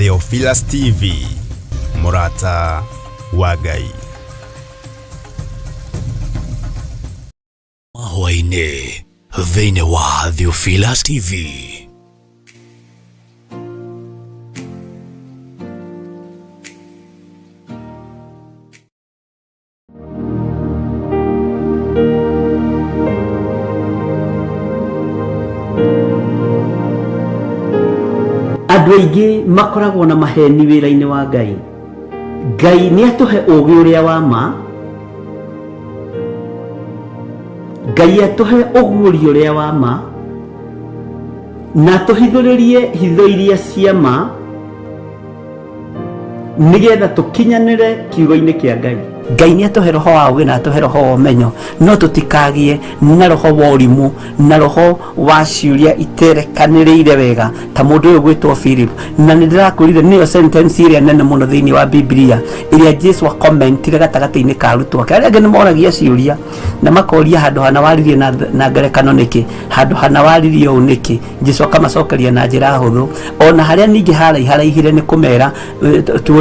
Theophilus TV, mũrata wa Ngai. Mahwainĩ thĩinĩ wa Theophilus TV. Andũ aingĩ makoragwo na maheni wĩra-inĩ wa Ngai. Ngai nĩ atũhe ũũgĩ ũrĩa wa ma, Ngai atũhe ũguũrio ũrĩa wa ma, na atũhithũrĩrie hitho iria cia ma, nĩgetha tũkinyanĩre kiugo-inĩ kĩa Ngai. Ngai nĩ atũhe roho wa ũũgĩ na atũhe roho wa ũmenyo, no tũtikagĩe na roho wa ũrimũ na roho wa ciũria iterekanĩrĩire wega ta mũndũ ũyũ gwĩtwo Philip. Na nĩ ndĩrakwĩrire nĩyo sentence ĩrĩa nene mũno thĩinĩ wa Biblia ĩrĩa Jesu akomentire gatagatĩ-inĩ ka arutwo ake. Arĩa angĩ nĩ moragia ciũria na makoria handũ hana waririe na ngerekano nĩkĩ, handũ hana waririe ũũ nĩkĩ. Jesu akamacokeria na njĩra hũthũ. Ona harĩa ningĩ haraiharaihire nĩ kũmera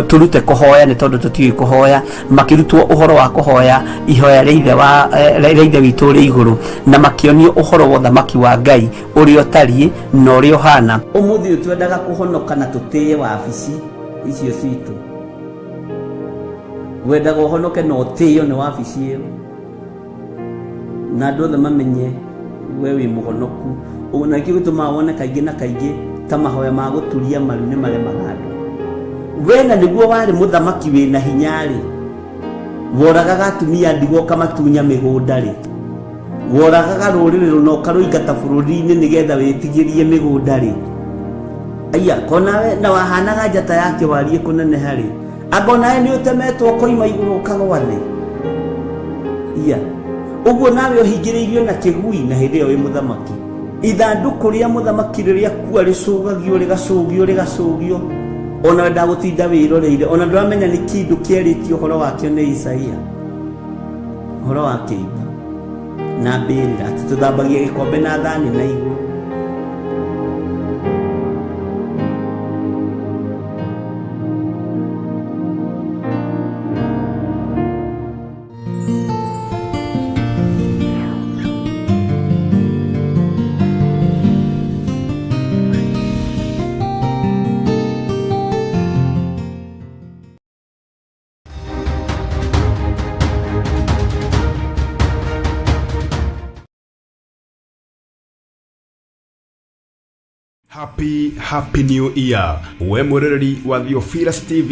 tũrute kũhoya nĩ tondũ tũtiũĩ kũhoya, makĩrutwo ũhoro wa kũhoya ihoya rĩa ithe wa rĩa ithe witũ ũrĩ igũrũ, na makĩonio ũhoro wa ũthamaki wa Ngai ũrĩa ũtariĩ na ũrĩa ũhana. Ũmũthĩ ũyũ twendaga kũhonoka na tũtĩe wabici icio citũ. Wendaga ũhonoke na ũtĩo nĩ wabici ĩyo, na andũ othe mamenye we wĩ mũhonoku. Ũguo na nĩkĩo gĩtũmaga wone kaingĩ na kaingĩ ta mahoya ma gũturia maru nĩ maremaga andũ. We na nĩguo warĩ mũthamaki wĩna hinya-rĩ, woragaga atumia ndigwa ũkamatunya mĩgũnda-rĩ, woragaga rũrĩrĩ rũna ũkarũingata bũrũri-inĩ nĩgetha wĩtigĩrie mĩgũnda-rĩ, aya konawe na wahanaga njata ya kĩwariĩ kũneneha-rĩ, anga onawe nĩ ũtemetwo ũkoima igũrũ ũkagwa thĩ. Iya ũguo nawe ũhingĩrĩirio na kĩgui na hĩndĩ ĩyo wĩ mũthamaki. Ithandũkũ rĩa mũthamaki rĩrĩa kua rĩcũgagio rĩgacũgio rĩgacũgio, ona wendaga gũtinda wĩroreire, ona ndũramenya nĩ kĩndũ kĩarĩtio ũhoro wakĩo nĩ Isaia, ũhoro wa kĩimba na mbĩrĩra, atĩ tũthambagia gĩkombe na thani na igũrũ. Happy, happy new year we mwĩroreri wa Theophilus TV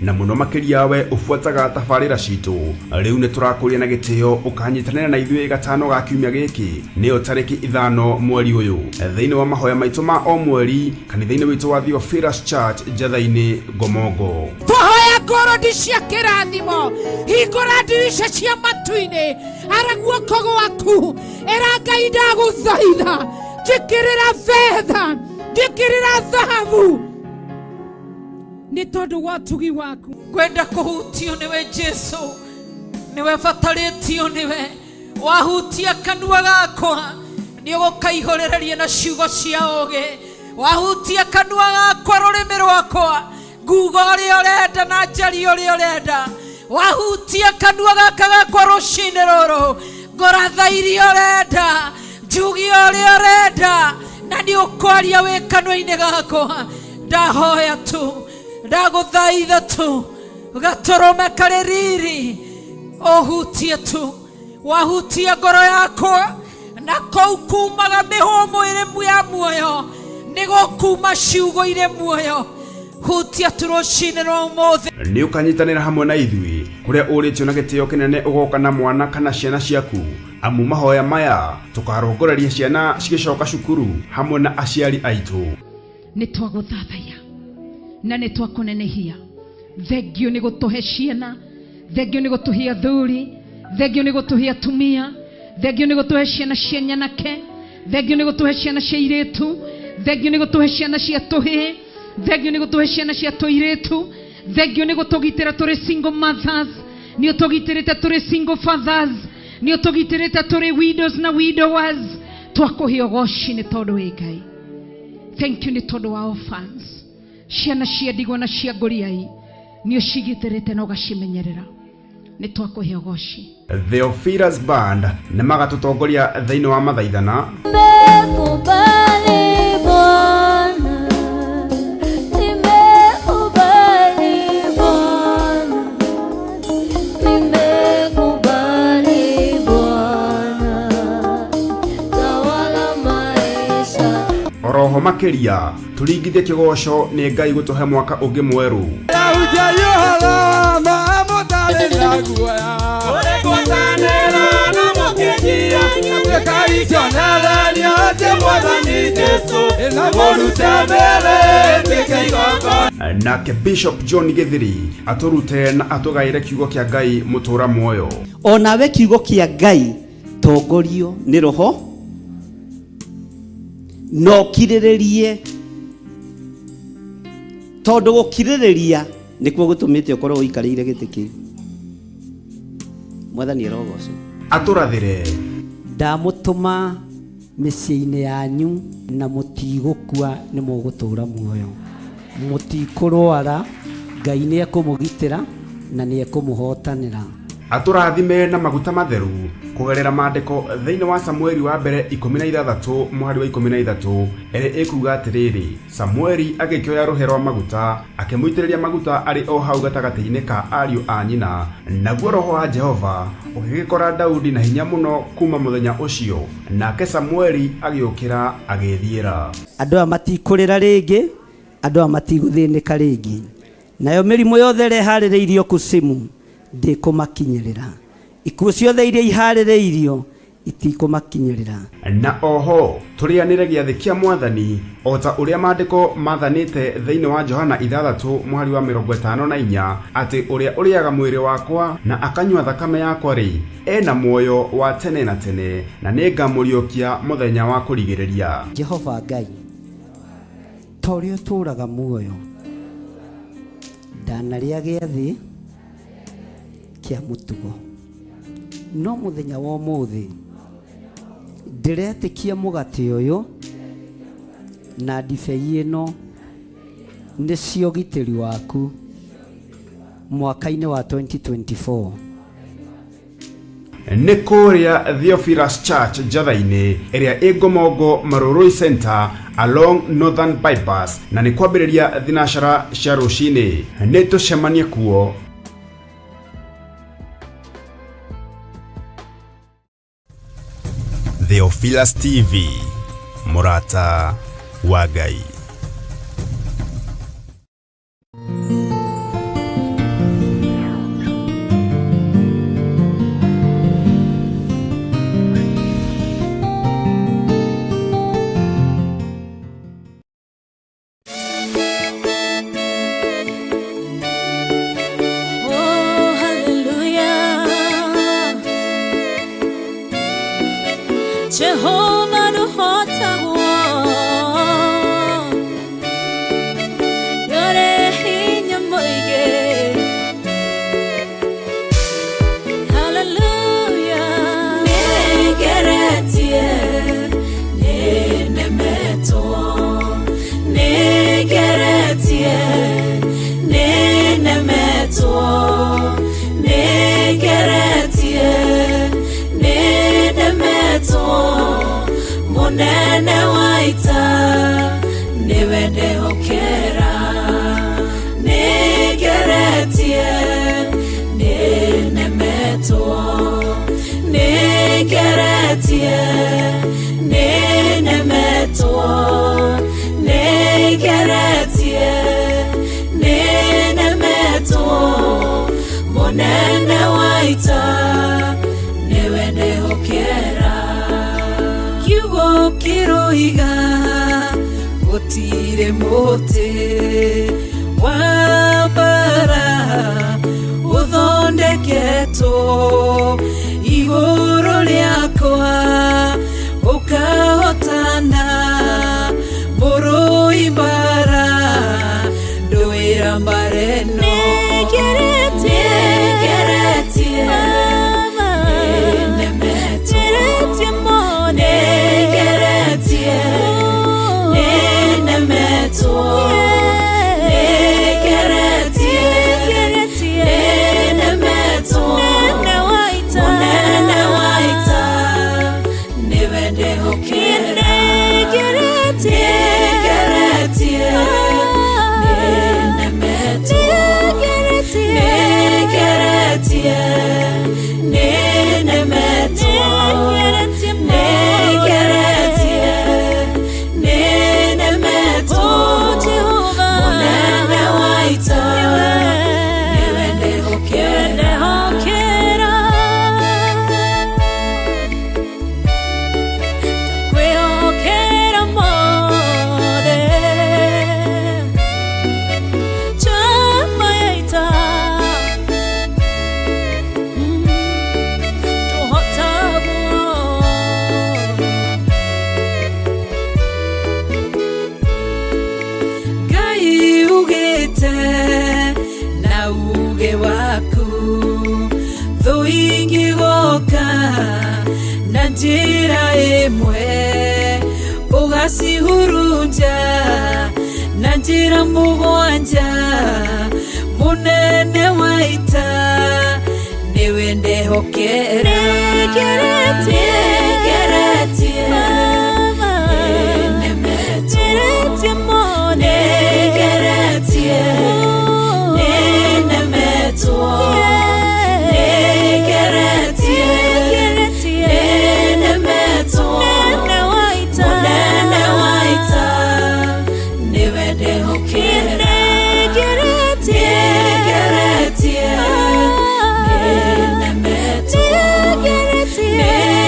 na mũno makĩria we ũbuataga tabarĩra citũ. Rĩu nĩ tũrakũria na gĩtĩo ũkanyitanĩra na ithuĩ gatano ga kiumia gĩkĩ, nĩyo tarĩki 5 mweri ũyũ, thĩinĩ wa mahoya maitũ ma o mweri kanitha-inĩ witũ wa Theophilus Church Njatha-inĩ Ngomongo. Twahoya ngorodi cia kĩrathimo, hingũra ndirica cia matu-inĩ, ara guoko gwaku, ĩra Ngai ndagũthaitha, njĩkĩrĩra betha, njĩkĩrĩra thahabu nĩ tondũ wa ũtugi waku. Ngwenda kũhutio nĩwe Jesu, nĩwe batarĩtio nĩwe, wahutia kanua gakwa nĩ ũgũkaihũrĩrĩria na ciugo cia ũũgĩ, wahutia kanua gakwa rũrĩmĩ rwakwa nguga ũrĩa ũrenda na njarie ũrĩa ũrenda, wahutia kanua gaka gakwa rũcinĩ rũrũ ngũratha iria ũrenda, njuge ũrĩa ũrenda, na nĩ ũkwaria wĩ kanua-inĩ gakwa. Ndahoya tu, ndagũthaitha tu, gatũrũme karĩ riri ũhutie tu, wahutia ngoro yakwa na kũu kumaga mĩhũmũ ĩrĩ ya muoyo, nĩ gũkuma ciugo irĩ muoyo. Hutia tu rũcinĩ rwa ũmũthĩ. Nĩ ũkanyitanĩra hamwe na ithuĩ kũrĩa ũrĩtio na gĩtĩo kĩnene ũgoka na mwana kana ciana ciaku, amu mahoya maya tũkarongoreria ciana cigĩcoka cukuru hamwe na aciari aitũ. Nĩ twagũthathaiya na nĩ twakũnenehia. Thengio nĩ gũtũhe ciana, thengio nĩ gũtũhe athuri, thengio nĩ gũtũhe atumia, thengio nĩ gũtũhe ciana cia nyanake, thengio nĩ gũtũhe ciana cia irĩtu, thengio nĩ gũtũhe ciana cia tũhĩĩ, thengio nĩ gũtũhe ciana cia tũirĩtu, thengio nĩ gũtũgitĩra tũrĩ single mothers, nĩ ũtũgitĩrĩte tũrĩ single fathers, nĩ ũtũgitĩrĩte tũrĩ widows na widowers. Twakũhe ũgoci nĩ tondũ wĩ Ngai. Thank you nĩ tondũ wa orphans. Ciana cia ndigwa na cia ngũriai nĩ ũcigitĩrĩte na ũgacimenyerera. Nĩ twakũhe ũgoci. Theophilus Band nĩ magatũtongoria thĩinĩ wa mathaithana. Nimekubali Bwana, nimekubali Bwana, nimekubali Bwana, tawala maisha. Oroho makĩria tũringithie kĩgoco nĩ Ngai gũtũhe mwaka ũngĩ mwerũ. Nake Bishop John Githiri atũrute na atũgaĩre kiugo kĩa Ngai mũtũra muoyo. Onawe kiugo kĩa Ngai tongorio nĩ roho na ũkirĩrĩrie, tondũ gũkirĩrĩria nĩkuo gũtũmĩte ũkorwo ũikarĩire gĩtĩ kĩu. Mwathani arogocwo. Atũrathĩre. Ndamũtũma mĩciĩ-inĩ yanyu na mũtigũkua, nĩ mũgũtũra muoyo, mũtikũrwara, Ngai nĩ ekũmũgitĩra na nĩ ekũmũhotanĩra. Atũrathime na maguta matheru kũgerera maandĩko thĩinĩ wa Samueli wa mbere 16 mũhari wa 13 ĩrĩa ĩkuga atĩrĩrĩ, Samueli agĩkĩoya rũhĩa rwa maguta akĩmũitĩrĩria maguta arĩ o hau gatagatĩ-inĩ ka ariũ a nyina, naguo roho wa Jehova ũgĩgĩkora Daudi na hinya mũno kuma mũthenya ũcio, nake Samueli agĩũkĩra agĩĩthiĩra. Andũ aya matikũrĩra rĩngĩ, andũ aya matigũthĩnĩka rĩngĩ, nayo mĩrimũ yothe ĩrĩa ĩharĩrĩirio kusimu ndĩkũmakinyĩrĩra, ikuũ ciothe iria iharĩrĩirio itikũmakinyĩrĩra. Na oho tũrĩanĩre gĩathĩ kĩa Mwathani o ta ũrĩa maandĩko mathanĩte thĩinĩ wa Johana 6 mũhari wa 54 atĩ ũrĩa ũrĩaga mwĩrĩ wakwa na akanyua thakame yakwa rĩ, ena muoyo wa tene na tene, na nĩngamũriũkia mũthenya wa kũrigĩrĩria. Jehova Ngai, ta ũrĩa ũtũũraga muoyo, ndanarĩa gĩathĩ kĩa mũtugo, no mũthenya wa ũmũthĩ ndĩretĩkia mũgate ũyũ na ndibei ĩno nĩcio ũgitĩri waku mwaka-inĩ wa 2024. Nĩ kũrĩa Theophilus Church Njatha-inĩ ĩrĩa ĩ Ngomongo Marurui Center along Northern Bypass, na nĩ kwambĩrĩria thinacara cia rũcinĩ. Nĩ tũcemanie kuo. Theophilus TV, mũrata wa Ngai. Oh, hallelujah. Jehovah nũhotagwo, nĩũrĩ hinya mũingĩ. Hallelujah. Nĩngeretie, nĩnemetwo, nĩngeretie, nĩnemetwo, nĩngeretie, nĩnemetwo, mũnene wa ita nĩwe ndehokera. Nĩngeretie, nĩnemetwo, nĩngeretie, nĩnemetwo, nĩngeretie, nĩnemetwo, mũnene wa ita nĩwe ndehokera. Kiugo kĩroiga gũtirĩ mũtĩ wa mbara ũthondeketwo igũrũ rĩakwa ũkahotana, mũrũi mbara ndũĩra mbara ĩno. Nĩngeretie, nĩnemetwo, nĩngeretie, nĩnemetwo, Njĩra ĩmwe ũgacihurunja na njĩra mũgwanja mũnene wa ita nĩwe ndehokera. Nĩngeretie, nĩnemetwo. Nĩngeretie, nĩnemetwo. Nĩngeretie, nĩnemetwo. Mũnene wa ita nĩwe ndehokera. Nĩngeretie, nĩnemetwo.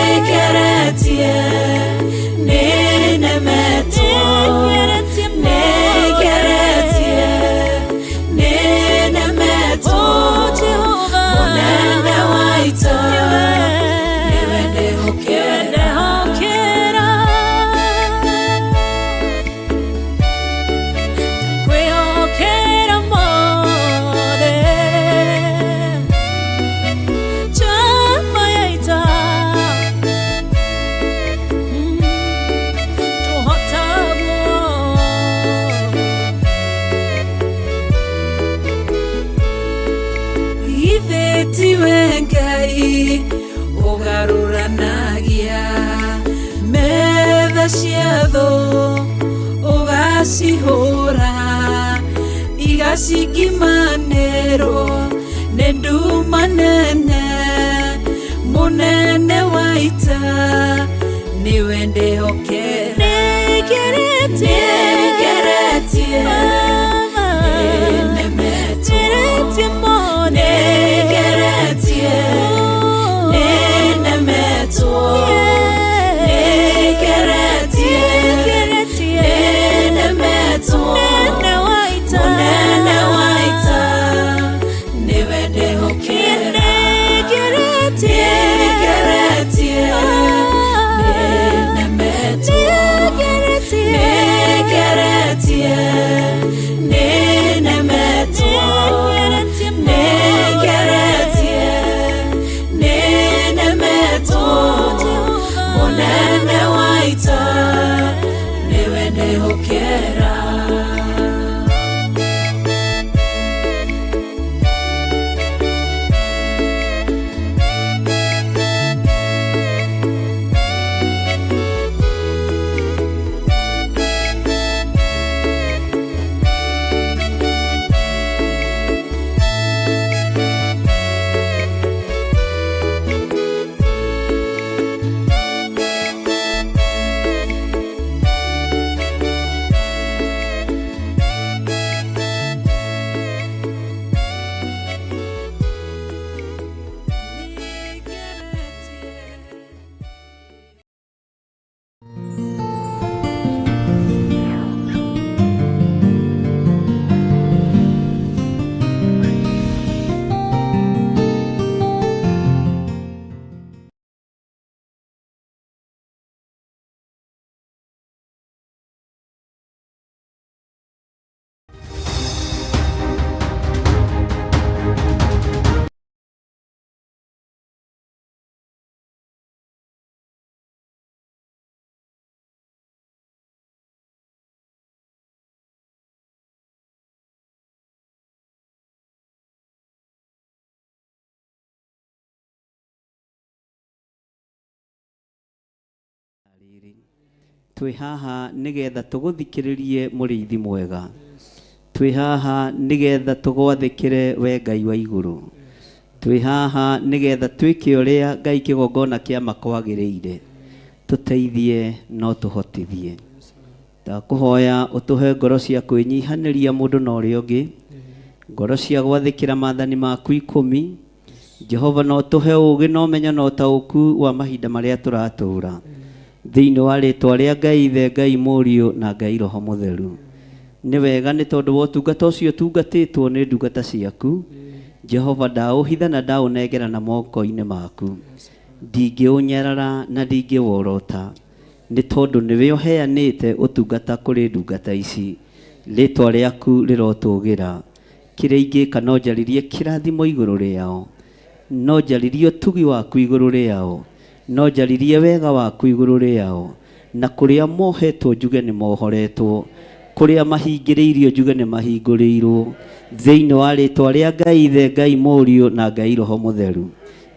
Nĩngeretie, nĩnemetwo. Nĩngeretie, nĩnemetwo. Mũnene wa ita nĩwe ndehokera. Kwĩhokera mothe njamba ya ita tũhotagwo. Githĩ tiwe Ngai ũgarũranagia metha cia thũ ũgacihũra igacingimanĩrwo nĩ nduma nene mũnene wa ita nĩwe ndehokera. Nĩngeretie, nĩnemetwo. Nĩngeretie, nĩnemetwo. Nĩngeretie, nĩnemetwo. Mũnene wa ita nĩwe ndehokera. Nĩngeretie, nĩnemetwo. Nĩngeretie, nĩnemetwo. Nĩngeretie, nĩnemetwo. Mũnene wa ita nĩwe ndehokera. Twĩ haha nĩgetha tũgũthikĩrĩrie mũrĩithi mwega. Twĩ haha nĩgetha tũgwathĩkĩre we Ngai wa igũrũ. Twĩ haha nĩgetha twĩke ũrĩa Ngai kĩgongona kĩa makwagĩrĩire. Tũteithie no tũhotithie. Ndakũhoya ũtũhe ngoro cia kwĩnyihanĩria mũndũ na ũrĩa ũngĩ, ngoro cia gwathĩkĩra maathani maku 10. Jehova no tũhe ũũgĩ na ũmenyo na ũtaũku wa mahinda marĩa tũratũũra. Thĩinĩ wa rĩtwa rĩa Ngai Ithe, Ngai Mũriũ na Ngai Roho Mũtheru. Nĩ wega nĩ tondũ wa ũtungata ũcio ũtungatĩtwo nĩ ndungata ciaku. Jehova ndaũhitha na ndaũnengera na moko-inĩ maku. Ndingĩũnyarara na ndingĩworota nĩ tondũ nĩwe ũheanĩte ũtungata kũrĩ ndungata ici. Rĩtwa rĩaku rĩrotũgĩra. Kĩrĩa ingĩka no njarĩrie kĩrathimo igũrũ rĩao, no njarĩrie ũtugi waku igũrũ rĩao. No njaririe wega waku igũrũ rĩao, na kũrĩa mohetwo njuge nĩ mohoretwo, kũrĩa mahingĩrĩirio njuge nĩ mahingũrĩirwo, thĩinĩ wa rĩtwa rĩa Ngai Ithe, Ngai Mũriũ na Ngai Roho Mũtheru.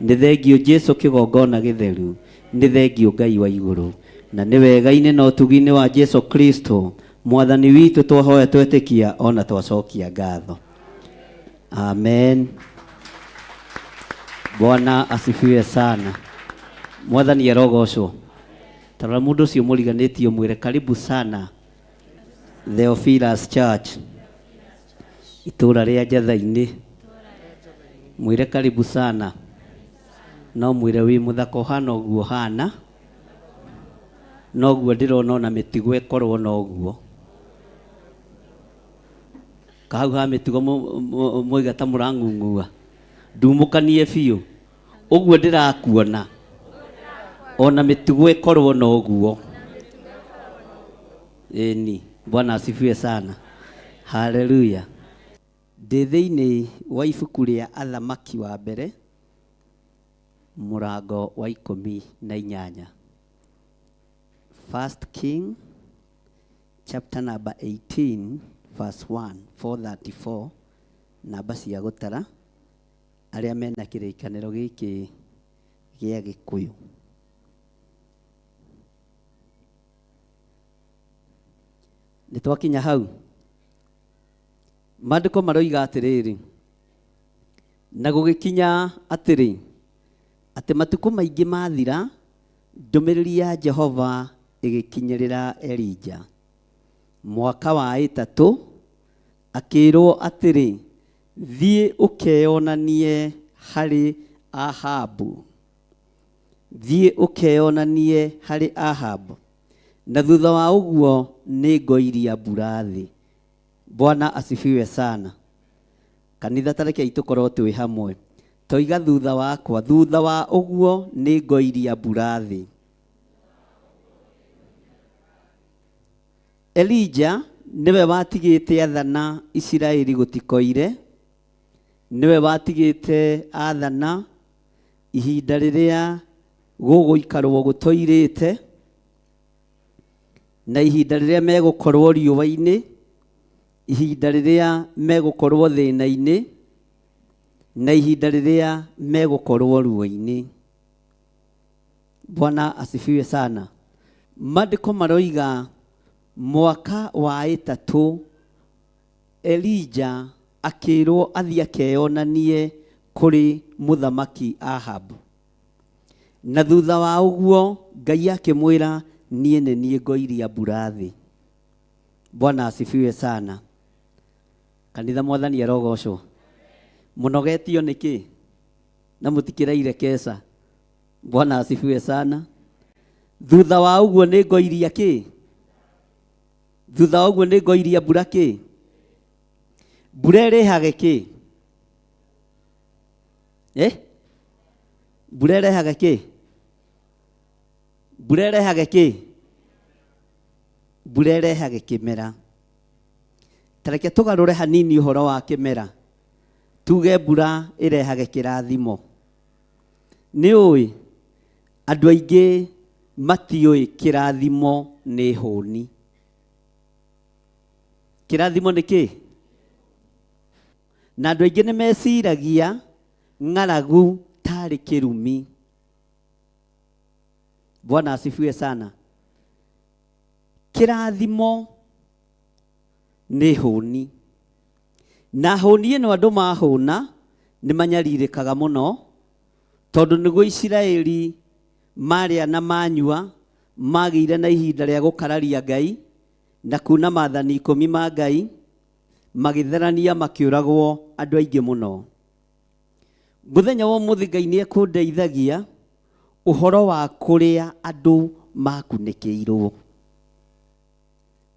Nĩ thengio Jesu kĩgongona gĩtheru, nĩ thengio Ngai wa igũrũ, na nĩ wega-inĩ na ũtugi-inĩ wa Jesu Kristo Mwathani witũ twahoya twetĩkia ona twacokia ngatho. Amen. Bwana asifiwe sana. Mwathani arogocwo. Tarora mũndũ ũcio mũriganĩtie ũmwĩre karibu sana Theophilus Church, itũra rĩa Njatha-inĩ. Mwĩre karibu sana. No mwĩre wĩ mũthaka ũhana ũguo ũhana, noguo ndĩrona ona mĩtugo ĩkorwo noguo. Kahau ha mĩtugo mwaiga ta mũrang'ung'ua, ndumũkanie biũ ũguo ndĩrakuona ona mĩtugo ĩkorwo noguo. Ĩni, Bwana asifiwe sana. Haleluya. Ndĩ thĩinĩ wa ibuku rĩa Athamaki wa mbere mũrango wa 18. First King chapter number 18 verse 1 434, namba cia gũtara arĩa mena kĩrĩkanĩro gĩkĩ gĩa Gĩkũyũ. Nĩ twakinya hau. Maandĩko maroiga atĩrĩrĩ, na gũgĩkinya atĩrĩ, atĩ matukũ maingĩ mathira, ndũmĩrĩri ya Jehova ĩgĩkinyĩrĩra Elija. Mwaka wa 3 akĩĩrwo atĩrĩ, thiĩ ũkeyonanie harĩ Ahabu. Thiĩ ũkeyonanie harĩ Ahabu. Na thutha wa ũguo nĩ ngoiria mbura thĩ. Bwana asifiwe sana. Kanitha tarekei tũkorwo twĩ hamwe. Toiga thutha wakwa, thutha wa ũguo nĩ ngoiria mbura thĩ. Elija nĩwe watigĩte athana Isiraeli gũtikoire, nĩwe watigĩte athana ihinda rĩrĩa gũgũikarwo gũtoirĩte, na ihinda rĩrĩa megũkorwo riũa-inĩ, ihinda rĩrĩa megũkorwo thĩna-inĩ, na ihinda rĩrĩa megũkorwo ruo-inĩ. Bwana asifiwe sana. Maandĩko maroiga mwaka wa 3 Elija akĩrwo athiĩ akeyonanie kũrĩ mũthamaki Ahabu. Na thutha wa ũguo Ngai akĩmwĩra niĩ nĩ niĩ ngoiria mbura thĩ. Bwana asifiwe sana. Kanitha Mwathani arogocwo. Mũnogetio nĩkĩ? Na mũtikĩraire keca. Bwana asifiwe sana. Thutha wa ũguo nĩ ngoiria kĩ? Thutha wa ũguo nĩ ngoiria mbura kĩ? Mbura ĩrehage kĩ? Mbura ĩrehage kĩ? Mbura ĩrehage kĩ? Mbura ĩrehage kĩmera. Tareke tũgarũre hanini ũhoro wa kĩmera. Tuge mbura ĩrehage kĩrathimo. Nĩ ũĩ andũ aingĩ matiũĩ kĩrathimo nĩ hũni. Kĩrathimo nĩ kĩ? Na andũ aingĩ nĩ meciragia ng'aragu tarĩ kĩrumi. Bwana asifiwe sana. Kĩrathimo nĩ hũni. Na hũni ĩno andũ mahũna nĩ manyarirĩkaga mũno, tondũ nĩguo Isiraeli marĩa na manyua magĩire na ihinda rĩa gũkararia Ngai na kuna maathani 10 ma Ngai, magĩtherania makĩũragwo andũ aingĩ mũno. Mũthenya wa ũmũthĩ Ngai nĩ ekũndeithagia ũhoro wa kũrĩa andũ makunĩkĩirwo.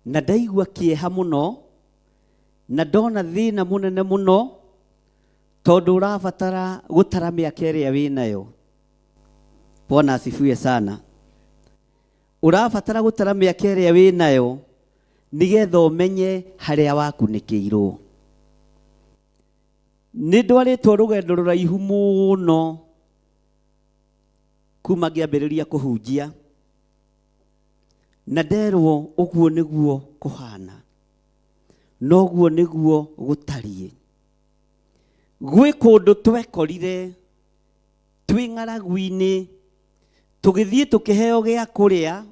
Na ndaigua kĩeha mũno, na ndona thĩna mũnene mũno, tondũ ũrabatara gũtara mĩaka ĩrĩa wĩnayo. Bwana asifiwe sana. Ũrabatara gũtara mĩaka ĩrĩa wĩnayo nĩgetha ũmenye harĩa wakunĩkĩirwo. Nĩ ndwarĩtwo rũgendo rũraihu mũno Kuma ngĩambĩrĩria kũhunjia na nderwo ũguo nĩguo kũhana, noguo nĩguo gũtariĩ. Gwĩ kũndũ twekorire twĩ ng'aragu-inĩ, tũgĩthiĩ tũkĩheo gĩa kũrĩa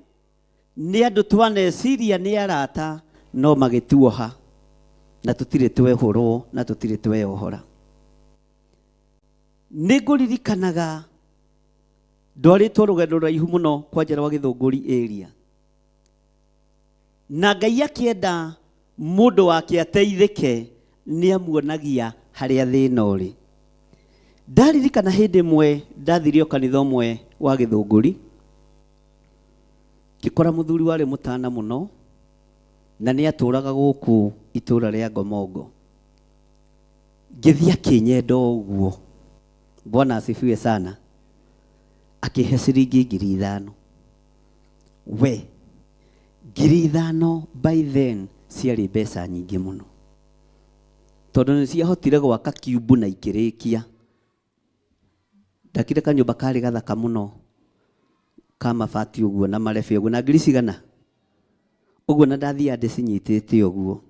nĩ andũ twaneciria nĩ arata, no magĩtuoha, na tũtirĩ twehũrwo na tũtirĩ tweyohora. Nĩ ngũririkanaga ndwarĩtwo rũgendo rũraihu mũno kwanja rwa Gĩthũngũri area, na Ngai akĩenda mũndũ wake ateithĩke nĩ amuonagia harĩa thĩna ũrĩ. Ndaririkana hĩndĩ ĩmwe ndathire o kanitha ũmwe wa Gĩthũngũri, ngĩkora mũthuri warĩ mũtana mũno na nĩ atũraga gũkũ itũra rĩa Ngomongo. Ngĩthiĩ akĩnyenda o ũguo, Bwana asifiwe sana, akĩhe ciringi 5,000. We, 5,000 by then ciarĩ mbeca nyingĩ mũno, tondũ nĩ ciahotire gwaka kiumbu na ikĩrĩkia. Ndakire kanyũmba karĩ gathaka mũno ka mabati ũguo na marebe ũguo, na ngiri cigana ũguo, na ndathiaga ndĩcinyitĩte ũguo.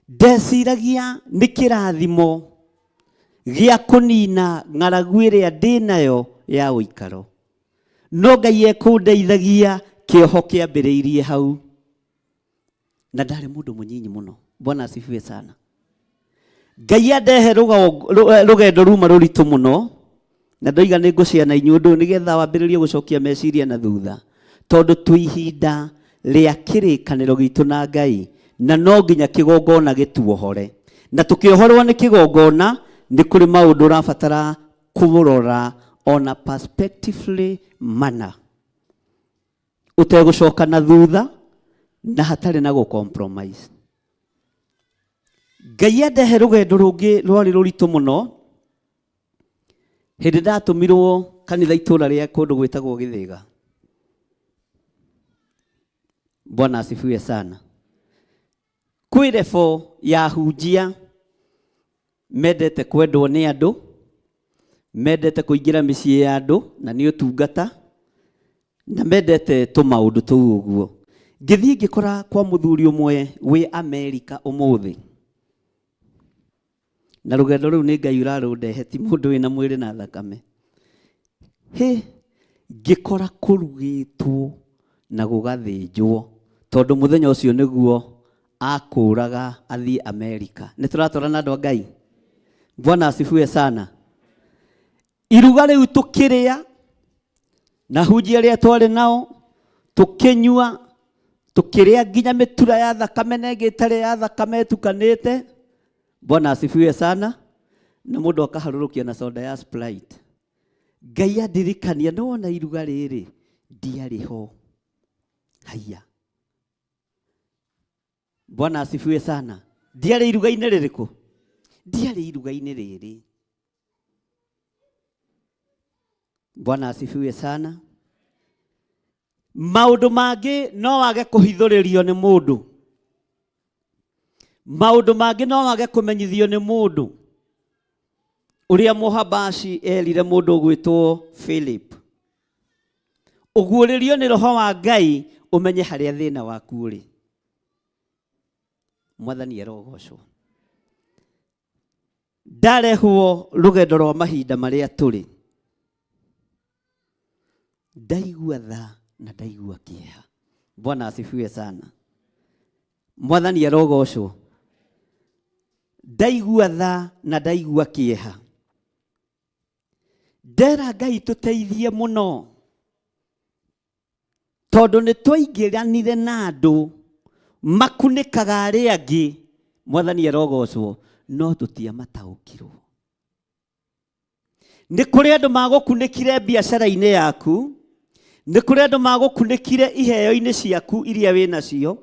Ndeciragia nĩ kĩrathimo gĩa kũnina ng'aragu ĩrĩa ndĩnayo ya ũikaro, no Ngai ekũndeithagia kĩoho kĩambĩrĩirie hau, na ndarĩ mũndũ mũnyinyi mũno. Bwana asifiwe sana. Ngai andehe rũgendo ruma rũritũ mũno, na ndoiga nĩ ngũciana inyuĩ ũndũ ũyũ nĩgetha wambĩrĩrie gũcokia meciria na thutha, tondũ twĩ ihinda rĩa kĩrĩkanĩro gitũ na Ngai, na no nginya kĩgongona gĩtuohore, na tũkĩohorwo nĩ kĩgongona nĩ kũrĩ maũndũ ũrabatara kũrora ona perspectively manner, ũtegũcoka na thutha na hatarĩ na gũ-compromise. Ngai andehe rũgendo rũngĩ rwarĩ rũritũ mũno, hĩndĩ ndatũmirwo kanitha itũra rĩa kũndũ gwĩtagwo Gĩthĩga. Bwana asifiwe sana. Kwĩ rebo ya hunjia mendete kwendwo nĩ andũ, mendete kũingĩra mĩciĩ ya andũ na nĩ ũtungata, na mendete tũmaũndũ tũu ũguo. Ngĩthiĩ ngĩkora kwa mũthuri ũmwe wĩ Amerika ũmũthĩ, na rũgendo rũu nĩ Ngai ũrarũndehe, ti mũndũ wĩna mwĩrĩ na thakame. Hĩ, ngĩkora kũrugĩtwo na gũgathĩnjwo, tondũ mũthenya ũcio nĩguo akũraga athiĩ Amerika. Nĩ tũratwarana andũ a Ngai? Bwana asifiwe sana. Iruga rĩu tũkĩrĩa na hunjia arĩa twarĩ nao, tũkĩnyua, tũkĩrĩa nginya mĩtura ya thakame na ĩngĩ ĩtarĩ ya thakame ĩtukanĩte. Bwana asifiwe sana. Na mũndũ akaharũrũkia na soda ya Sprite. Ngai andirikania, nĩ wona iruga rĩrĩ ndiarĩ ho. Haiya. Bwana asifiwe sana. Ndiarĩ iruga-inĩ rĩrĩkũ? Ndiarĩ iruga-inĩ rĩrĩ. Bwana asifiwe sana. Maũndũ mangĩ no wage kũhithũrĩrio nĩ mũndũ, maũndũ mangĩ no wage kũmenyithio nĩ mũndũ. Ũrĩa Mũhabashi erire mũndũ ũgwĩtwo Philip, ũguũrĩrio nĩ Roho wa Ngai ũmenye harĩa thĩna waku ũrĩ. Mwathani arogocwo. Ndarehwo rũgendo rwa mahinda marĩa tũrĩ, ndaigua tha na ndaigua kĩeha. Bwana asifiwe sana. Mwathani arogocwo. Ndaigua tha na ndaigua kĩeha. Ndera Ngai tũteithie mũno, tondũ nĩ twaingĩranire na andũ makunĩkaga arĩa angĩ. Mwathani arogocwo. No tũtiamataũkirwo. Nĩ kũrĩ andũ magũkunĩkire biacara-inĩ yaku, nĩ kũrĩ andũ magũkunĩkire iheo-inĩ ciaku iria wĩ nacio,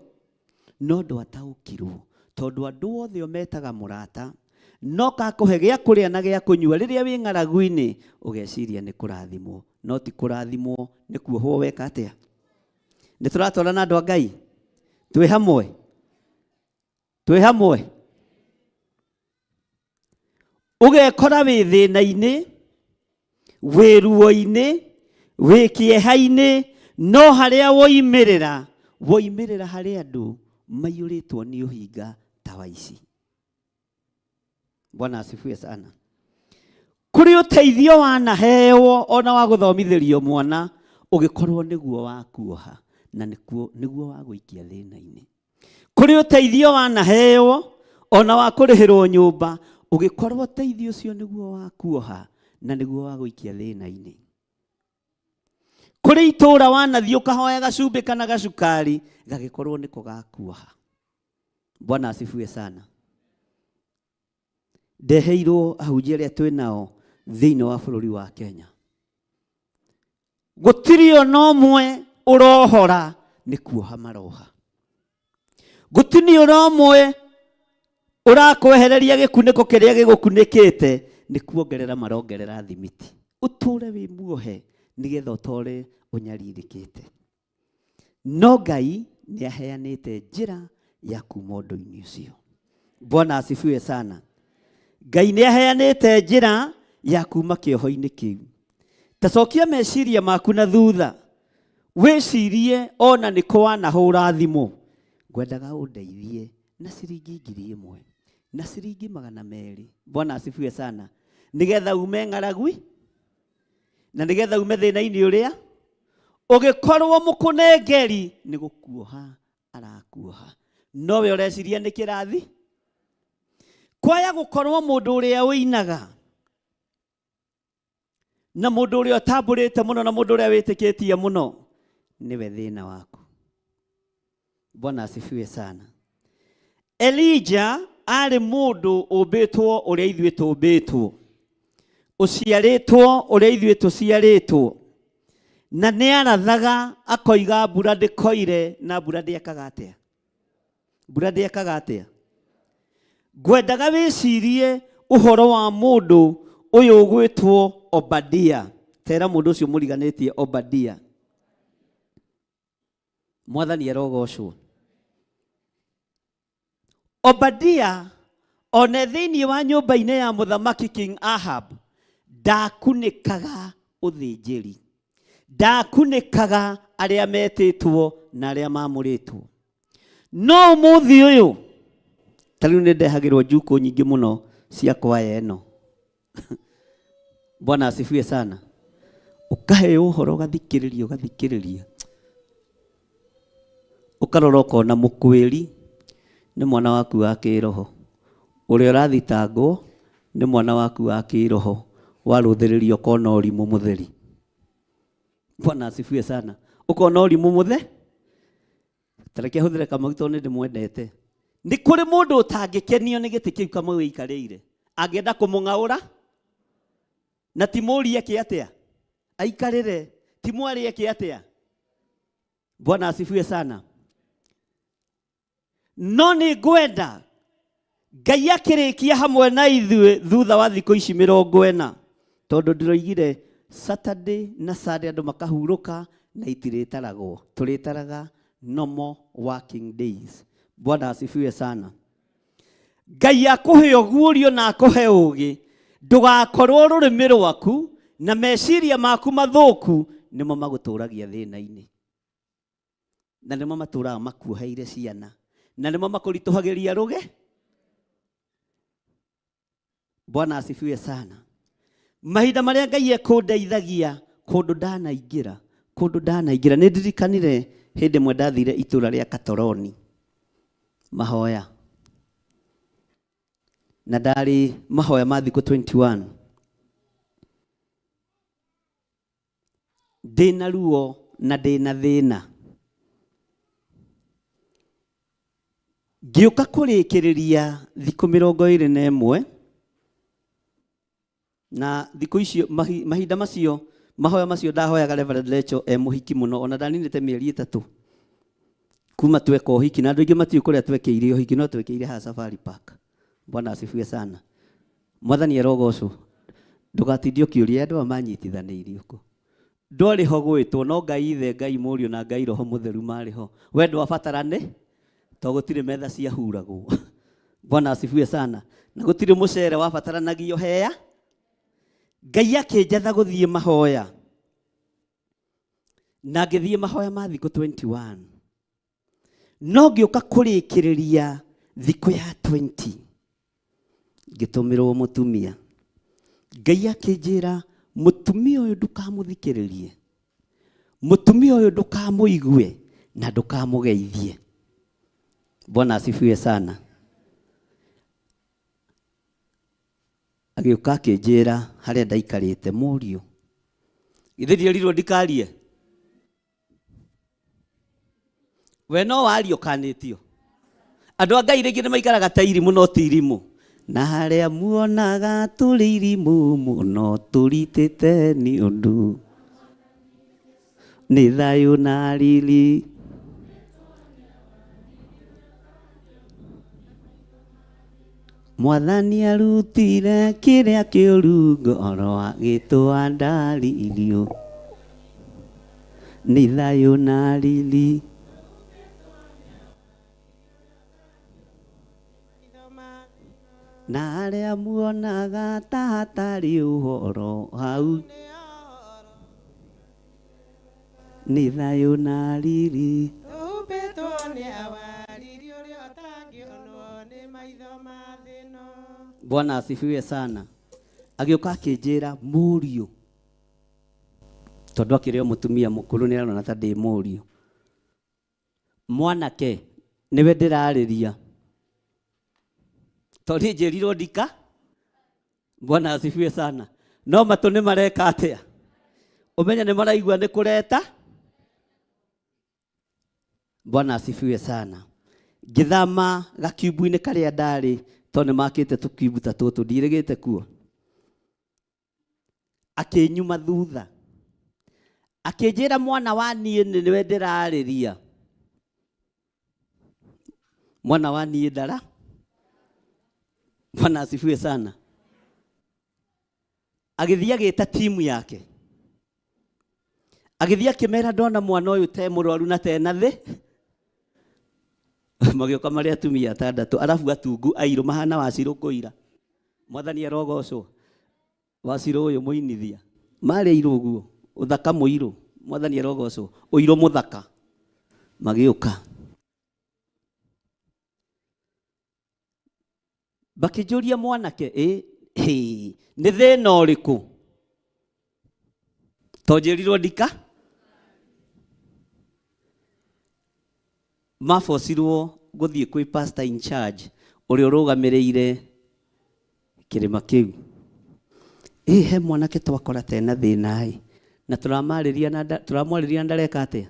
no ndwataũkirwo, tondũ andũ othe ũmetaga mũrata, no kakũhe gĩa kũrĩa na gĩa kũnyua rĩrĩa wĩ ng'aragu-inĩ, ũgeciria nĩ kũrathimwo, no ti kũrathimwo, nĩ kuohwo weka atĩa. Nĩ tũratwarana andũ a Ngai? Twĩ hamwe? Twĩ hamwe? Ũgekora wĩ thĩna-inĩ, wĩ ruo-inĩ, Wĩ kĩeha-inĩ, no harĩa woimĩrĩra, woimĩrĩra harĩ andũ maiyũrĩtwo nĩ ũhinga ta wa ici. Bwana asifiwe sana. Kũrĩ ũteithio wanahewo ona wa gũthomithĩrio mwana, ũgĩkorwo nĩguo wa kuoha na nĩguo wa gũikia thĩna-inĩ. Kũrĩ ũteithio wanahewo ona wa kũrĩhĩrwo nyũmba, ũgĩkorwo ũteithio ũcio nĩguo wa kuoha na nĩguo wa gũikia thĩna-inĩ. Kũrĩ itũũra wanathiĩ ũkahoya gacumbĩ kana gacukari, gagĩkorwo nĩko gakuoha. Bwana asifiwe sana. Ndeheirwo ahunjia arĩa twĩ nao thĩinĩ wa bũrũri wa Kenya, gũtirĩ ona ũmwe ũrohora nĩ kuoha maroha. Gũtirĩ ona ũmwe ũrakwehereria gĩkunĩko kĩrĩa gĩgũkunĩkĩte, nĩ kuongerera marongerera thimiti, ũtũre wĩ muohe nĩgetha ũtore ũnyarirĩkĩte. No Ngai nĩ aheanĩte njĩra ya kuma ũndũ-inĩ ũcio. Bwana asifiwe sana. Ngai nĩ aheanĩte njĩra ya kuma kĩoho-inĩ kĩu. Ta cokia meciria maku na thutha, wĩcirie ona nĩkũ wanahũra thimũ, ngwendaga ũndeithie na ciringi 1000 na ciringi 200. Bwana asifiwe sana. Nĩgetha ume ng'aragui na nĩgetha ume thĩna-inĩ ũrĩa ũgĩkorwo mũkũnengeri nĩ gũkuoha arakuoha, nowe ũreciria nĩ kĩrathi. Kwaya gũkorwo mũndũ ũrĩa ũinaga na mũndũ ũrĩa ũtambũrĩte mũno na mũndũ ũrĩa wĩtĩkĩtie mũno nĩwe thĩna waku. Bwana asifiwe sana. Elija arĩ mũndũ ũmbĩtwo ũrĩa ithuĩ tũmbĩtwo, ũciarĩtwo ũrĩa ithuĩ tũciarĩtwo, na nĩ arathaga akoiga mbura ndĩkoire, na mbura ndĩekaga atĩa? Mbura ndĩekaga atĩa? Ngwendaga wĩcirie ũhoro wa mũndũ ũyũ ũgwĩtwo Obadia. Tera mũndũ ũcio mũriganĩtie Obadia. Mwathani arogocwo. Obadia one thĩinĩ wa nyũmba-inĩ ya mũthamaki King Ahab ndakunĩkaga ũthĩnjĩri, ndakunĩkaga arĩa metĩtwo na arĩa mamũrĩtwo. No ũmũthĩ ũyũ ta rĩu nĩ ndehagĩrwo njukũ nyingĩ mũno cia kwaya ĩno. Bwana asifiwe sana. Ũkaheo ũhoro ũgathikĩrĩria ũgathikĩrĩria, ũkarora ũkona mũkwĩri nĩ mwana waku wa kĩroho, ũrĩa ũrathitangwo nĩ mwana waku wa kĩroho, warũthĩrĩria ũkona ũrimũ mũtheri. Bwana asifiwe sana. Ũkona ũrimũ mũthe. Tareke hũthĩre Kamau tondũ nĩ ndĩmwendete. Nĩ kũrĩ mũndũ ũtangĩkenio nĩ gĩtĩ kĩu Kamau aikarĩire, angĩenda kũmũng'aũra na ti mũrie eke atĩa aikarĩre, ti mwarĩ eke atĩa. Bwana asifiwe sana. No nĩ ngwenda Ngai akĩrĩkia hamwe na ithuĩ thutha wa thikũ ici 40, tondũ ndĩroigire Saturday na Sunday andũ makahurũka na itirĩtaragwo, tũrĩtaraga normal working days. Bwana asifiwe sana. Ngai akũhe ũguũrio na akũhe ũgĩ, ndũgakorwo rũrĩmĩ rwaku na meciria maku mathũku nĩmo magũtũragia thĩna-inĩ, na nĩmo matũraga makuoheire ciana, na nĩmo makũritũhagĩria rũge. Bwana asifiwe sana. Mahinda marĩa Ngai ekũndeithagia kũndũ ndanaingĩra, kũndũ ndanaingĩra, nĩ ndirikanire hĩndĩ ĩmwe ndathire itũra rĩa Katoroni mahoya, na ndarĩ mahoya ma thikũ 21, ndĩna ruo na ndĩna thĩna. Ngĩũka kũrĩkĩrĩria thikũ 21, na thikũ icio mahinda macio mahoya macio ndahoyaga Reverend Lecho e mũhiki mũno, ona ndaninĩte mĩeri 3 kuma tweka ũhiki, na andũ aingĩ matiũĩ kũrĩa twekĩire ũhiki, no twekĩire haha Safari Park. Bwana asifiwe sana. Mwathani arogocwo. Ndũgatinde ũkĩũria andũ aya manyitithanĩirio kũ. Ndwarĩ ho gwĩtwo, no Ngai Ithe, Ngai Mũriũ na Ngai Roho Mũtheru marĩ ho. We ndwabatara nĩ to gũtirĩ metha ciahuragwo. Bwana asifiwe sana. Na gũtirĩ mũcere wabataranagia hea. Ngai akĩnjatha gũthiĩ mahoya. Na ngĩthiĩ mahoya ma thikũ 21, no ngĩũka kũrĩkĩrĩria thikũ ya 20, ngĩtũmĩrwo mũtumia. Ngai akĩnjĩra, mũtumia ũyũ ndũkamũthikĩrĩrie, mũtumia ũyũ ndũkamũigue na ndũkamũgeithie. Bwana asifiwe sana. Agĩũka akĩnjĩra harĩa ndaikarĩte, mũriũ, githĩ ndierirwo ndikarie? We no wario kanĩtio. Andũ a Ngai rĩngĩ nĩ maikaraga ta irimũ no ti irimũ. Na harĩa muonaga tũrĩ irimũ mũno tũritĩte nĩ ũndũ nĩ thayũ na riri. Mwathani arutire kĩrĩa kĩũru ngoro agĩtũa ndaririo nĩ thayũ na riri. Na arĩa muonaga ta hatarĩ ũhoro hau nĩ thayũ na riri. Tũhumbĩtwo nĩ awariri ũrĩa ũtangĩonwo nĩ maitho ma thĩ-ĩno. Bwana asifiwe sana. Agĩũka akĩnjĩra, mũriũ, tondũ akĩrĩ o mũtumia mũkũrũ nĩ arona ta ndĩ mũriũ. Mwanake nĩwe ndĩrarĩria, tondũ niĩ njĩrirwo ndika. Bwana asifiwe sana. No matũ nĩ mareka atĩa? Ũmenye nĩ maraigua nĩ kũreta. Bwana asifiwe sana. Ngĩthama gakiumbu-inĩ karĩa ndarĩ, tondũ nĩ makĩte tũkiumbu ta tũtũ, ndirĩgĩte kuo. Akĩnyuma thutha, akĩnjĩra, mwana wa niĩ nĩwe ndĩrarĩria. Mwana wa niĩ ndara. Bwana asifiwe sana. Agĩthiĩ agĩta timu yake, agĩthiĩ akĩmera ndona mwana ũyũ te mũrwaru na tena thĩ. Magĩũka marĩ atumia atandatũ, arabu atungu airũ mahana wacirũ kũira. Mwathani arogocwo. Wacirũ ũyũ mũinithia marĩ airũ ũguo, ũthaka mũirũ. Mwathani arogocwo, ũirũ mũthaka. Magĩũka bakĩnjũria, mwanake, ĩ hĩ, nĩ thĩna ũrĩkũ? To njĩrirwo ndika mabocirwo gũthiĩ kwĩ pastor in charge ũrĩa ũrũgamĩrĩire kĩrĩma kĩu. Ĩ he mwanake twakora tena thĩna ĩ, na tũramarĩria na tũramwarĩria na ndareka atĩa,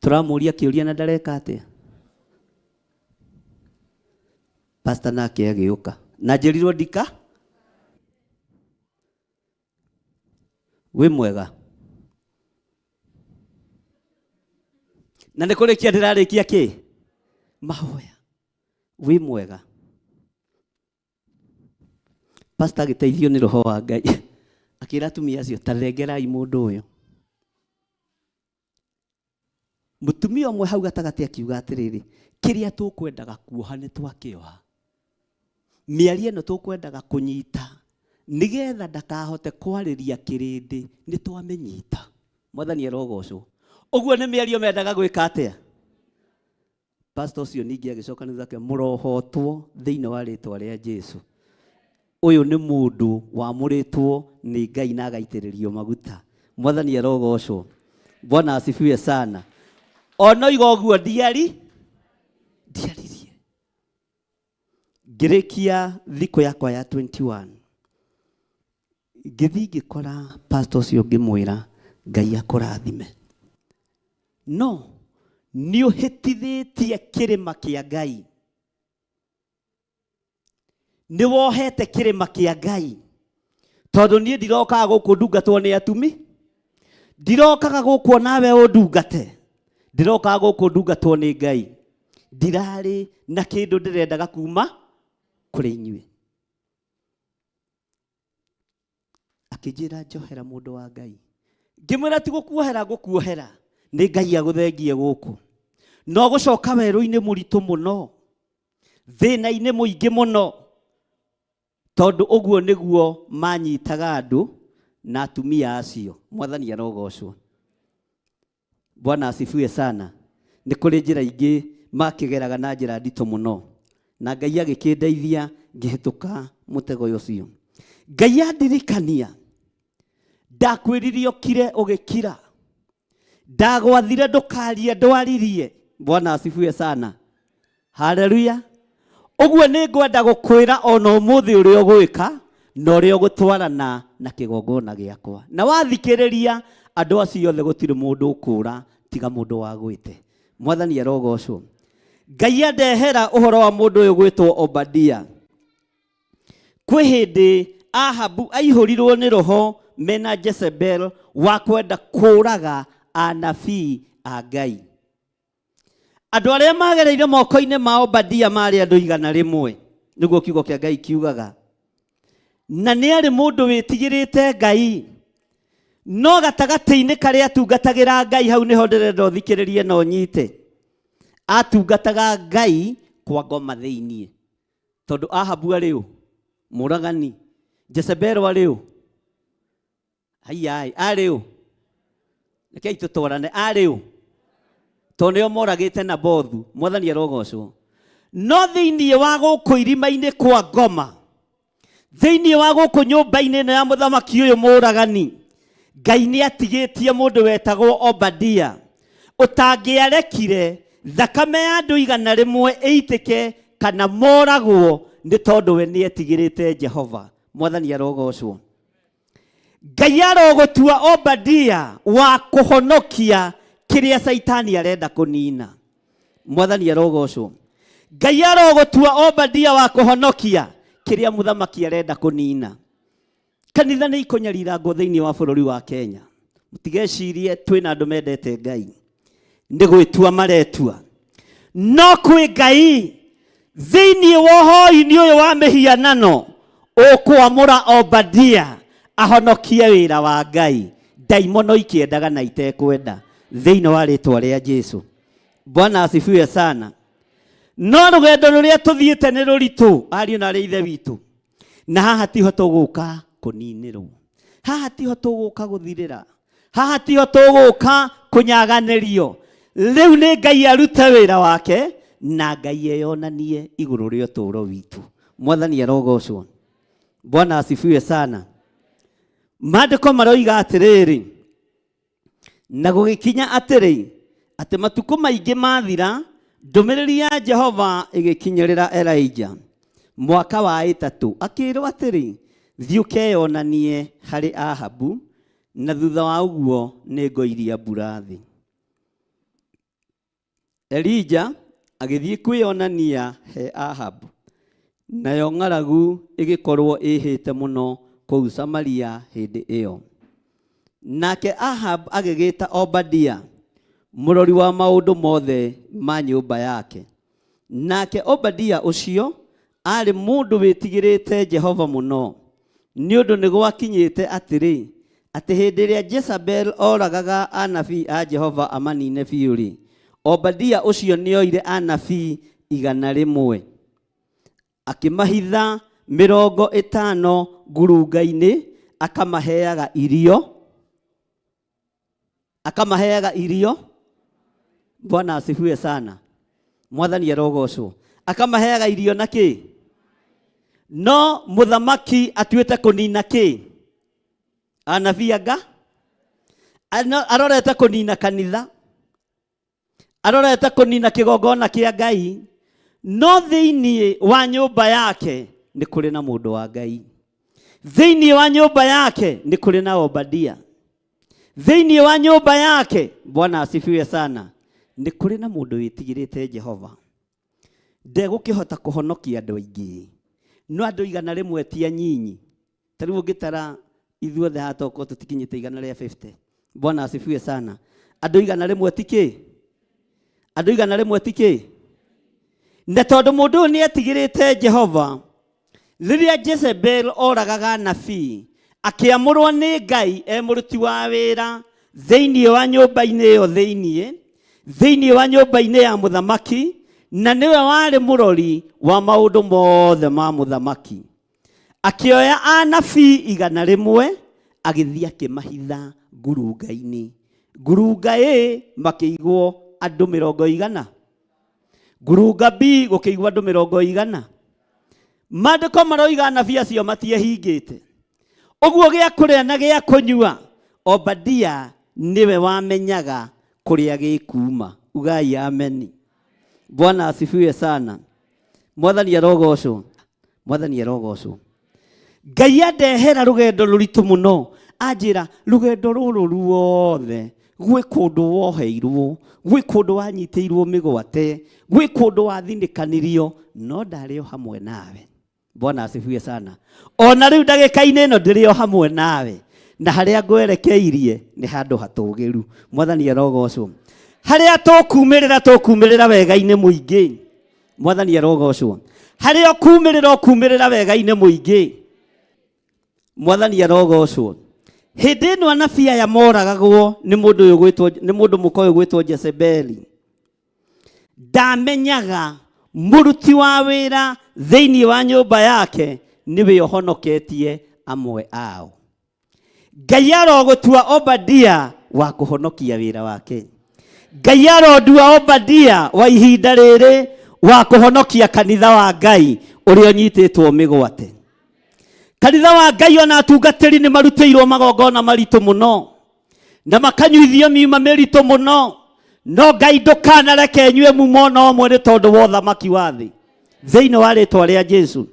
tũramũria kĩũria na ndareka atĩa. Pastor nake agĩũka na njĩrirwo ndika wĩ mwega na nĩ kũrĩkia ndĩrarĩkia kĩ mahoya. Wĩ mwega. Pastor agĩteithio nĩ roho wa Ngai akĩra atumia acio, ta thengerai mũndũ ũyũ. Mũtumia ũmwe hau gatagatĩ akiuga atĩrĩrĩ, kĩrĩa tũkwendaga kuoha nĩ twakĩoha, mĩario ĩno tũkwendaga kũnyita nĩgetha ndakahote kwarĩria kĩrĩndĩ nĩ twamĩnyita. Mwathani arogocwo. Ũguo nĩ mĩario mendaga gwĩka atĩa? Pastor ũcio ningĩ agĩcoka nĩ thake, mũrohotwo thĩinĩ wa rĩtwa rĩa Jesu. Ũyũ nĩ mũndũ wamũrĩtwo nĩ Ngai na agaitĩrĩrio maguta. Mwathani arogocwo. Bwana asifiwe sana. Ona iga ũguo ndiaririe. Ngĩrĩkia thikũ yakwa ya 21, ngĩthiĩ ngĩkora pastor ũcio, ngĩmwĩra, Ngai akũrathime, no nĩ ũhĩtithĩtie kĩrĩma kĩa Ngai, nĩ wohete kĩrĩma kĩa Ngai, tondũ niĩ ndirokaga gũkũ ndungatwo nĩ atumi, ndirokaga gũkũ nawe ũndungate, ndirokaga gũkũ ndungatwo nĩ Ngai. Ndirarĩ na kĩndũ ndĩrendaga kuma kũrĩ inyuĩ. Akĩnjĩra, njohera mũndũ wa Ngai. Ngĩmwĩra, ti gũkuohera ngũkuohera, nĩ Ngai agũthengie gũkũ no gũcoka werũ-inĩ mũritũ mũno, thĩna-inĩ mũingĩ mũno, tondũ ũguo nĩguo manyitaga andũ na atumia acio. Mwathani arogocwo. Bwana asifiwe sana. Nĩ kũrĩ njĩra ingĩ makĩgeraga na njĩra nditũ mũno, na Ngai agĩkĩndeithia ngĩhĩtũka mũtego ũcio. Ngai andirikania, ndakwĩrire ũkire ũgĩkira, ndagwathire ndũkarie ndwaririe. Bwana asifiwe sana. Haleluya. Ũguo nĩ ngwenda gũkwĩra ona ũmũthĩ ũrĩa ũgwĩka na ũrĩa ũgũtwarana na kĩgongona gĩakwa. Na wathikĩrĩria andũ acio othe gũtirĩ mũndũ ũkũra tiga mũndũ wagwĩte. Mwathani arogocwo. Ngai andehera ũhoro wa mũndũ ũyũ gwĩtwo Obadia. Kwĩ hĩndĩ Ahabu aihũrirwo nĩ roho mena Jezebel wa kwenda kũraga anabii a Ngai. Andũ arĩa magereire moko-inĩ ma Obadia marĩ andũ 100, nĩguo kiugo kĩa Ngai kiugaga. Na nĩ arĩ mũndũ wĩtigĩrĩte Ngai, no gatagatĩ-inĩ karĩa atungatagĩra Ngai, hau nĩho ndĩrenda ũthikĩrĩrie na ũnyite. Atungataga Ngai kwa ngoma thĩiniĩ, tondũ Ahabu arĩ ũ? Mũragani. Jezebel arĩ ũ? Haiai, arĩ ũ? Rekei tũtwarane, arĩ ũ? Tondũ nĩo moragĩte Nabothu. Mwathani arogocwo. No thĩiniĩ wa gũkũ irima-inĩ kwa ngoma, thĩiniĩ wa gũkũ nyũmba-inĩ ĩno ya mũthamaki ũyũ mũragani, Ngai nĩ atigĩtie mũndũ wetagwo Obadia, ũtangĩarekire thakame ya andũ 100 ĩitĩke kana moragwo, nĩ tondũ we nĩ etigĩrĩte Jehova. Mwathani arogocwo. Ngai arogũtua Obadia wa kũhonokia kĩrĩa Caitani arenda kũnina. Mwathani arogocwo. Ngai arogũtua Obadia wa kũhonokia kĩrĩa mũthamaki arenda kũnina. Kanitha nĩ ikũnyarirangwo thĩinĩ wa bũrũri wa Kenya. Mũtigecirie twĩna andũ mendete Ngai, nĩ gwĩtua maretua. No kwĩ Ngai thĩinĩ wa ũhoi-inĩ ũyũ wa mĩhianano ũkwamũra Obadia ahonokie wĩra wa Ngai, ndaimono ikĩendaga na itekwenda, thĩinĩ wa rĩtwa rĩa Jesu. Bwana asifiwe sana. No rũgendo rũrĩa tũthiĩte nĩ rũritũ, ariũ na arĩ ithe witũ, na haha tiho tũgũka kũninĩrwo, haha tiho tũgũka gũthirĩra, haha tiho tũgũka kũnyaganĩrio. Rĩu nĩ Ngai arute wĩra wake na Ngai eyonanie igũrũ rĩa ũtũũro witũ. Mwathani arogocwo. Bwana asifiwe sana. Maandĩko maroiga atĩrĩrĩ, na gũgĩkinya atĩrĩ, atĩ matukũ maingĩ mathira, ndũmĩrĩri ya Jehova ĩgĩkinyĩrĩra Elijah mwaka wa 3, akĩĩrwo atĩrĩ, thiĩ ũkeyonanie harĩ Ahabu, na thutha wa ũguo nĩ ngoiria mbura thĩ. Elijah agĩthiĩ kwĩyonania he Ahabu, nayo ng'aragu ĩgĩkorwo ĩhĩte mũno kũu Samaria hĩndĩ ĩyo. Nake Ahab agĩgĩta Obadia, mũrori wa maũndũ mothe ma nyũmba yake. Nake Obadia ũcio aarĩ mũndũ wĩtigĩrĩte Jehova mũno, nĩ ũndũ nĩ gwakinyĩte atĩrĩ, atĩ hĩndĩ ĩrĩa Jezebel oragaga anabii a Jehova amanine biũ-rĩ, Obadia ũcio nĩoire anabii 100, akĩmahitha 50 ngurunga-inĩ, akamaheaga irio, akamaheaga irio. Bwana asifiwe sana. Mwathani arogocwo. Akamaheaga irio na kĩ? No mũthamaki atuĩte kũnina kĩ? Anabii anga arorete kũnina kanitha, arorete kũnina kĩgongona kĩa Ngai, no thĩinĩ wa nyũmba yake nĩ kũrĩ na mũndũ wa Ngai. Thĩinĩ wa nyũmba yake nĩ kũrĩ na Obadia. Thĩinĩ wa nyũmba yake, Bwana asifiwe sana, nĩ kũrĩ na mũndũ wĩtigĩrĩte Jehova. Ndegũkĩhota kũhonokia andũ aingĩ, no andũ 100 ti anyinyi. Ta rĩu ũngĩtara ithuothe haha tokorwo tũtikinyĩte 150. Bwana asifiwe sana. Andũ 100 ti kĩ? Andũ 100 ti kĩ? Na tondũ mũndũ ũyũ nĩetigĩrĩte Jehova, rĩrĩa Jezebel oragaga anabii, akĩamũrwo nĩ Ngai e mũruti wa wĩra thĩinĩ wa nyũmba-inĩ ĩyo thĩinĩ, thĩinĩ wa nyũmba-inĩ ya mũthamaki, na nĩwe warĩ mũrori wa maũndũ mothe ma mũthamaki. Akĩoya anabii 100, agĩthiĩ akĩmahitha ngurunga-inĩ. Ngurunga A makĩigwo andũ mĩrongo igana, ngurunga B gũkĩigwo andũ mĩrongo igana. Maandĩko maroiga anabii acio matiehingĩte. Ũguo gĩa kũrĩa na gĩa kũnyua, Obadia nĩwe wamenyaga kũrĩa gĩkuuma. Ugai ameni. Bwana asifiwe sana. Mwathani arogocwo. Mwathani arogocwo. Ngai andehera rũgendo rũritũ mũno, anjĩra rũgendo rũrũ ruothe gwĩ kũndũ woheirwo, gwĩ kũndũ wanyitĩirwo mĩgwate, gwĩ kũndũ wathinĩkanirio, no ndarĩ o hamwe nawe. Bwana asifiwe sana. Ona rĩu ndagĩka-inĩ ĩno ndĩrĩ o hamwe nawe, na harĩa ngwerekeirie nĩ handũ hatũgĩru. Mwathani arogocwo. Harĩa tũkumĩrĩra tũkumĩrĩra wega-inĩ mũingĩ. Mwathani arogocwo. Harĩa ũkumĩrĩra ũkumĩrĩra wega-inĩ mũingĩ. Mwathani arogocwo. Hĩndĩ ĩno anabii aya moragagwo nĩ mũndũ ũyũ gwĩtwo, nĩ mũndũ mũka ũyũ gwĩtwo Jezebeli. Ndamenyaga mũruti wa wĩra thĩinĩ wa nyũmba yake nĩwe ũhonoketie amwe ao. Ngai arogũtua Obadia wa kũhonokia wĩra wake. Ngai arondua Obadia wa ihinda rĩrĩ wa kũhonokia kanitha wa Ngai ũrĩa ũnyitĩtwo mĩgwate. Kanitha wa Ngai ona atungatĩri nĩ marutĩirwo magongona maritũ mũno na makanyuithio miuma mĩritũ mũno, no Ngai ndũkanareke nyue mumo ona ũmwe nĩ tondũ wa ũthamaki wa thĩ. Thĩinĩ wa rĩtwa rĩa Jesu.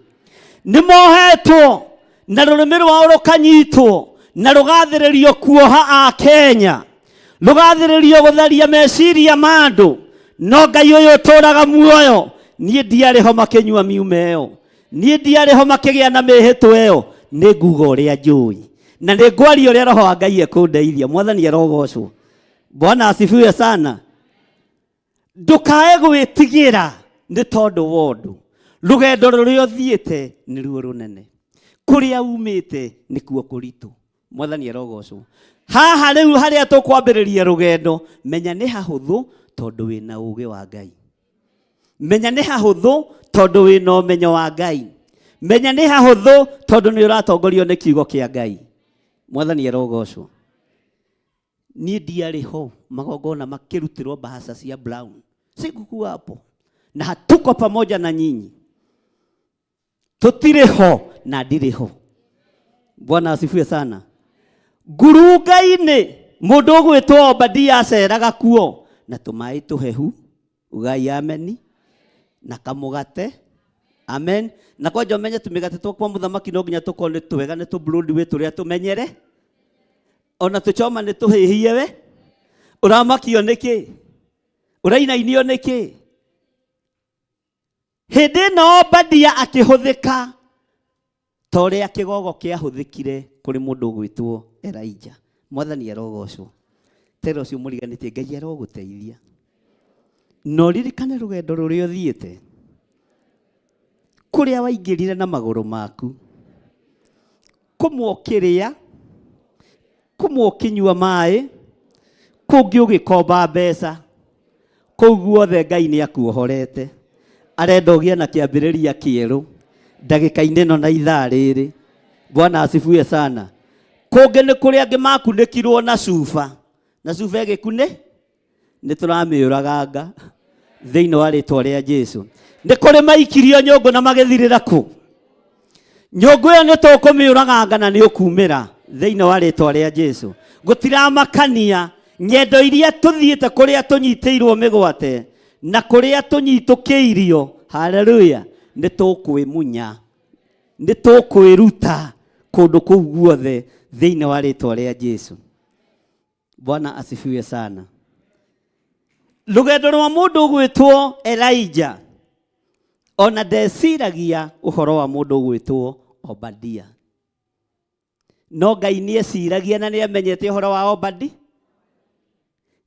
Nĩ mohetwo na rũrĩmĩ rwao rũkanyitwo na rũgathĩrĩrio kuoha a Kenya, rũgathĩrĩrio gũtharia meciria ma andũ, no Ngai ũyũ ũtũraga muoyo, niĩ ndiarĩ ho makĩnyua miuma ĩyo, niĩ ndiarĩ ho makĩgĩa na mĩhĩtwa ĩyo, nĩ nguga ũrĩa njũĩ na nĩ ngwaria ũrĩa Roho wa Ngai ekũndeithia. Mwathani arogocwo. Bwana asifiwe sana. Ndũkae gwĩtigĩra nĩ tondũ wa ũndũ, rũgendo rũrĩa ũthiĩte nĩruo rũnene, kũrĩa umĩte nĩkuo kũritũ. Mwathani arogocwo. Haha rĩu harĩa tũkwambĩrĩria rũgendo, menya nĩ hahũthũ tondũ wĩna ũũgĩ wa Ngai. Menya nĩ hahũthũ tondũ wĩna ũmenyo wa Ngai. Menya nĩ hahũthũ tondũ nĩ ũratongorio nĩ kiugo kĩa Ngai. Mwathani arogocwo. Niĩ ndiarĩ ho magongona makĩrutĩrwo bahasha cia brown, sikukuwa hapo na hatuko pamoja na nyinyi, tũtirĩ ho na ndirĩ ho. Bwana asifiwe sana. Ngurunga-inĩ mũndũ ũgwĩtwo Obadia aceraga kuo na tũmaĩ tũhehu, ugai ameni, na kamũgate, amen. Na kwanja ũmenye tũmĩgate twakwa mũthamaki no nginya tũkorwo nĩ twega, nĩ tũbroadway tũrĩa tũmenyere, ona tũchoma nĩ tũhĩhie we. Ũramakio nĩkĩ? Ũrainainio nĩkĩ? Hĩndĩ ĩno Obadia akĩhũthĩka ta ũrĩa kĩgogo kĩahũthĩkire kũrĩ mũndũ ũgwĩtwo Elijah. Mwathani arogocwo. Tera ũcio mũriganĩtie, Ngai arogũteithia. Na ũririkane rũgendo rũrĩa ũthiĩte, kũrĩa waingĩrire na magũrũ maku, kũmwe ũkĩrĩa, kũmwe ũkĩnyua maĩ, kũngĩ ũgĩkomba mbeca, kũu guothe Ngai nĩ akuohorete. Arenda ũgĩe na kĩambĩrĩria kĩerũ ndagĩka-inĩ ĩno na ithaa rĩrĩ. Bwana asifiwe sana. Kũngĩ nĩ kũrĩa angĩ makunĩkirwo na cuba, na cuba ĩgĩkunĩ nĩ tũramĩũraganga thĩinĩ wa rĩtwa rĩa Jesu. Nĩ kũrĩ maikirio nyũngũ na magĩthirĩra kũ. Nyũngũ ĩyo nĩ tũkũmĩũraganga na nĩ ũkumĩra thĩinĩ wa rĩtwa rĩa Jesu. Gũtiramakania ng'endo iria tũthiĩte kũrĩa tũnyitĩirwo mĩgwate na kũrĩa tũnyitũkĩirio, haleluya, nĩ tũkwĩmunya, nĩ tũkwĩruta kũndũ kũu guothe thĩinĩ wa rĩtwa rĩa Jesu. Bwana asifiwe sana. Rũgendo rwa mũndũ ũgwĩtwo Elijah ona ndeciragia ũhoro wa mũndũ ũgwĩtwo Obadia, no Ngai nĩ eciragia na nĩ amenyete ũhoro wa Obadia.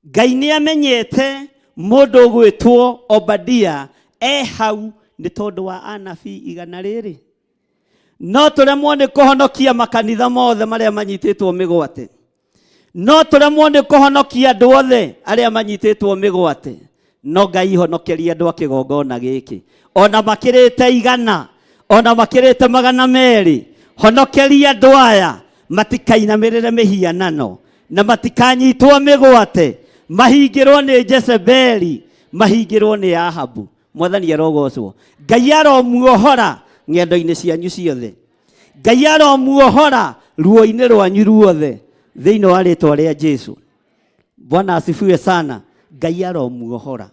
Ngai nĩ amenyete mũndũ ũgwĩtwo Obadia e hau nĩ tondũ wa anabii igana rĩrĩ. No tũremwo nĩ kũhonokia makanitha mothe marĩa manyitĩtwo mĩgwate, no tũremwo nĩ kũhonokia andũ othe arĩa manyitĩtwo mĩgwate, no Ngai honokeria andũ a kĩgongona gĩkĩ, ona makĩrĩte igana, ona makĩrĩte magana merĩ, honokeria andũ aya matikainamĩrĩre mĩhianano. Na matikanyitwo mĩgwate, mahingĩrwo nĩ Jezebeli, mahingĩrwo nĩ Ahabu. Mwathani arogocwo. Ngai aromuohora ng'endo-inĩ cianyu ciothe. Ngai aromuohora ruo-inĩ rwanyu ruothe thĩinĩ wa rĩtwa rĩa Jesu. Bwana asifiwe sana. Ngai aromuohora.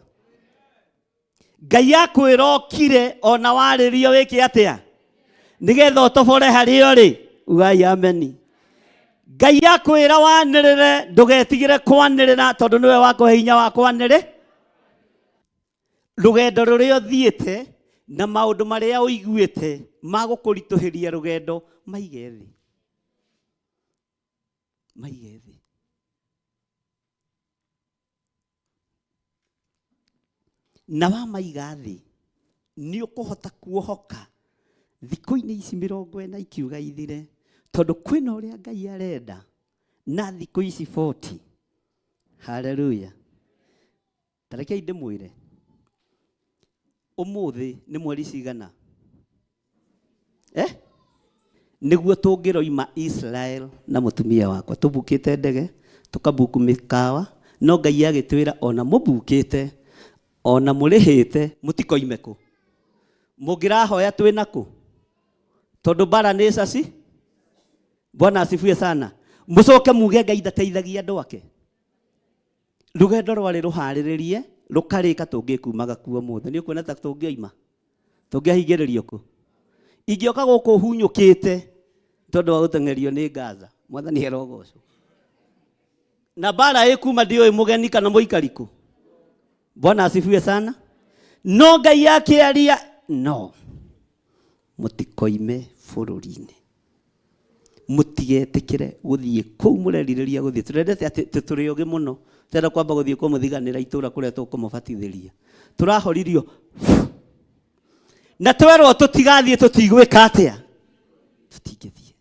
Ngai akwĩra ũkire ona warĩrio wĩke atĩa nĩgetha ũtobore harĩa ũrĩ. Ugai ameni. Ngai akwĩra wanĩrĩre, ndũgetigĩre kwanĩrĩra tondũ nĩwe wakũhe hinya wa kwanĩrĩ. Rũgendo rũrĩa ũthiĩte na maũndũ marĩa ũiguĩte magũkũritũhĩria rũgendo, maige thĩ, maige thĩ. Na wamaiga thĩ nĩ ũkũhota kuohoka thikũ-inĩ ici 40 ikiuga ithire, tondũ kwĩna ũrĩa Ngai arenda na thikũ ici 40. Haleluya. Tarekei ndĩmwĩre, ũmũthĩ nĩ mweri cigana? Nĩguo tũngĩroima Israel na mũtumia wakwa, tũbukĩte ndege, tũkabuku mĩkawa, no Ngai agĩtwĩra ona mũbukĩte, ona mũrĩhĩte, mũtikoime kũ. Mũngĩrahoya twĩna kũ? Tondũ bara nĩ caci. Bwana asifiwe sana. Mũcoke muge Ngai ndateithagia andũ ake. Rũgendo rwarĩ rũharĩrĩrie, rũkarĩka tũngĩkumaga kuo ũmũthĩ. Nĩ ũkuona ta tũngĩoima? Tũngĩahingĩrĩrio kũ? Ingĩoka gũkũ hunyũkĩte tondũ wa gũteng'erio nĩ Gaza. Mwathani arogocwo. Na bara ĩkuma ndiũĩ mũgeni kana mũikari kũ. Bwana asifiwe sana. No Ngai akĩaria, no mũtikoime bũrũri-inĩ. Mũtigetĩkĩre gũthiĩ kũu mũrerirĩria gũthiĩ. Tũrendete atĩ tũrĩ ũgĩ mũno. Tũrenda kwamba gũthiĩ kũmũthiganĩra itũra kũrĩa tũkũmũbatithĩria. Tũrahoririo. Na twerwo tũtigathiĩ, tũtigwĩka atĩa? Tũtingĩthiĩ.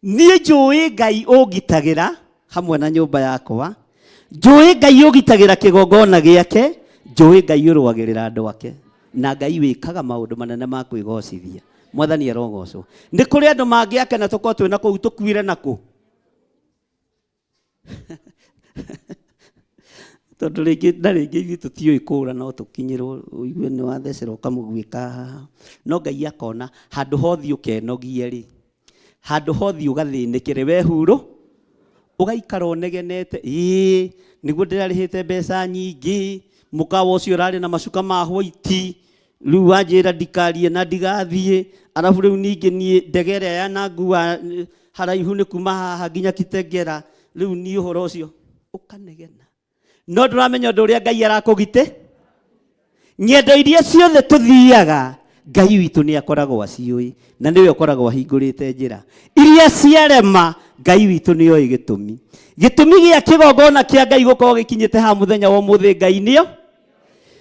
Niĩ njũĩ Ngai ũngitagĩra hamwe na nyũmba yakwa. Njũĩ Ngai ũgitagĩra kĩgongona gĩake. Njũĩ Ngai ũrũagĩrĩra andũ ake. Na Ngai wĩkaga maũndũ manene ma kwĩgocithia. Mwathani arogocwo. Nĩ kũrĩ andũ mangĩakena tũkorwo twĩna kũu tũkuire nakũ. Tondũ rĩngĩ na rĩngĩ ithuĩ tũtiũĩ kũũra, no tũkinyĩrwo ũigue nĩ wathecerwo ũkamũguĩka haha. No Ngai akona handũ hothiĩ ũkenogie rĩ, handũ hothiĩ ũgathĩnĩkĩre we hurũ, ũgaikara ũnegenete, ĩĩ nĩguo ndĩrarĩhĩte mbeca nyingĩ, mũkawa ũcio ũrarĩ na macuka ma white, rĩu wanjĩra ndikarie na ndigathiĩ, arabu rĩu ningĩ niĩ ndege ĩrĩa yanangua haraihu nĩ kuma haha nginya Kitengela, rĩu niĩ ũhoro ũcio ũkanegena. No ndũramenya ũndũ ũrĩa Ngai arakũgitĩ. Ng'endo iria ciothe tũthiaga, Ngai witũ nĩ akoragwo aciũĩ, na nĩwe ũkoragwo ahingũrĩte njĩra. Iria ciarema, Ngai witũ nĩ oĩ gĩtũmi. Gĩtũmi gĩa kĩgongona kĩa Ngai gũkorwo gĩkinyĩte haha mũthenya wa ũmũthĩ, Ngai nĩo.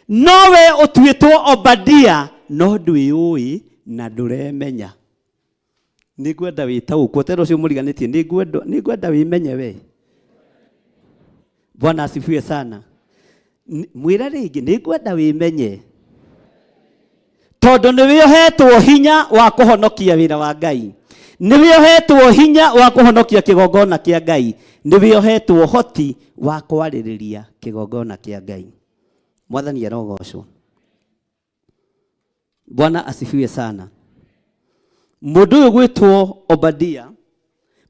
No we ũtuĩtwo Obadia, no ndwĩũĩ na ndũremenya. Nĩngwenda wĩtaũkwo, tena ũcio mũriganĩtie, nĩngwenda wĩmenye we. Bwana asifiwe sana. Mwĩre rĩngĩ, nĩngwenda wĩmenye. Tondũ nĩwe ũhetwo hinya wa kũhonokia wĩra wa Ngai. Nĩwe ũhetwo hinya wa kũhonokia kĩgongona kĩa Ngai. Nĩwe ũhetwo ũhoti wa kwarĩrĩria kĩgongona kĩa Ngai. Mwathani arogocwo. Bwana asifiwe sana. Mũndũ ũyũ gwĩtwo Obadia,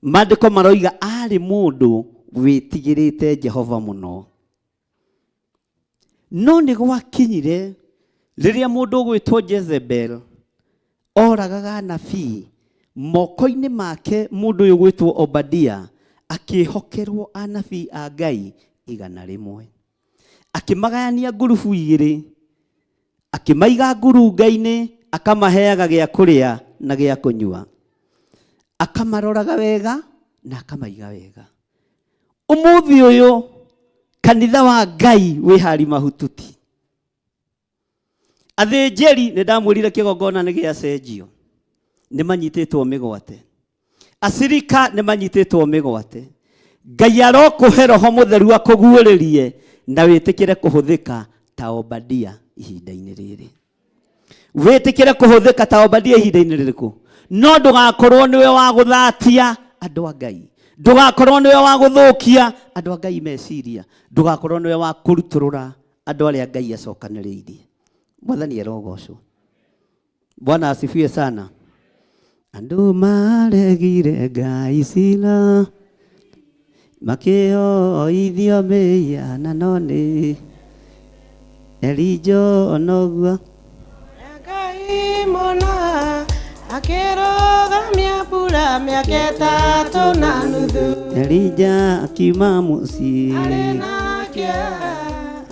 maandĩko maroiga arĩ mũndũ wĩtigĩrĩte Jehova mũno. No nĩ gwakinyire rĩrĩa mũndũ ũgwĩtwo Jezebel oragaga anabii, moko-inĩ make mũndũ ũyũ ũgwĩtwo Obadia akĩhokerwo anabii a Ngai 100. Akĩmagayania ngurubu igĩrĩ, akĩmaiga ngurunga-inĩ, akamaheaga gĩa kũrĩa na gĩa kũnyua. Akamaroraga wega na akamaiga wega. Ũmũthĩ ũyũ kanitha wa Ngai wĩ hari mahututi. Athĩnjĩri nĩ ndamwĩrire kĩgongona nĩ gĩacenjio, nĩ manyitĩtwo mĩgwate. Acirika nĩ manyitĩtwo mĩgwate. Ngai arokũhe roho mũtheru akũguũrĩrie na wĩtĩkĩre kũhũthĩka ta Obadia ihinda-inĩ rĩrĩ. Wĩtĩkĩre kũhũthĩka ta Obadia ihinda-inĩ rĩrĩkũ? No ndũgakorwo nĩwe wa gũthatia andũ a Ngai. Ndũgakorwo nĩwe wa gũthũkia andũ a Ngai meciria, ndũgakorwo nĩwe wa kũrutũrũra andũ arĩa Ngai acokanĩrĩirie. Mwathani arogocwo. Bwana asifiwe sana. Andũ maregire Ngai cira, makĩoithio mĩhianano nĩ Elijo onoguo. Ngai mũno akĩrũgamia mbura mĩaka ĩtatũ na nuthu. Elija akiuma mũciĩ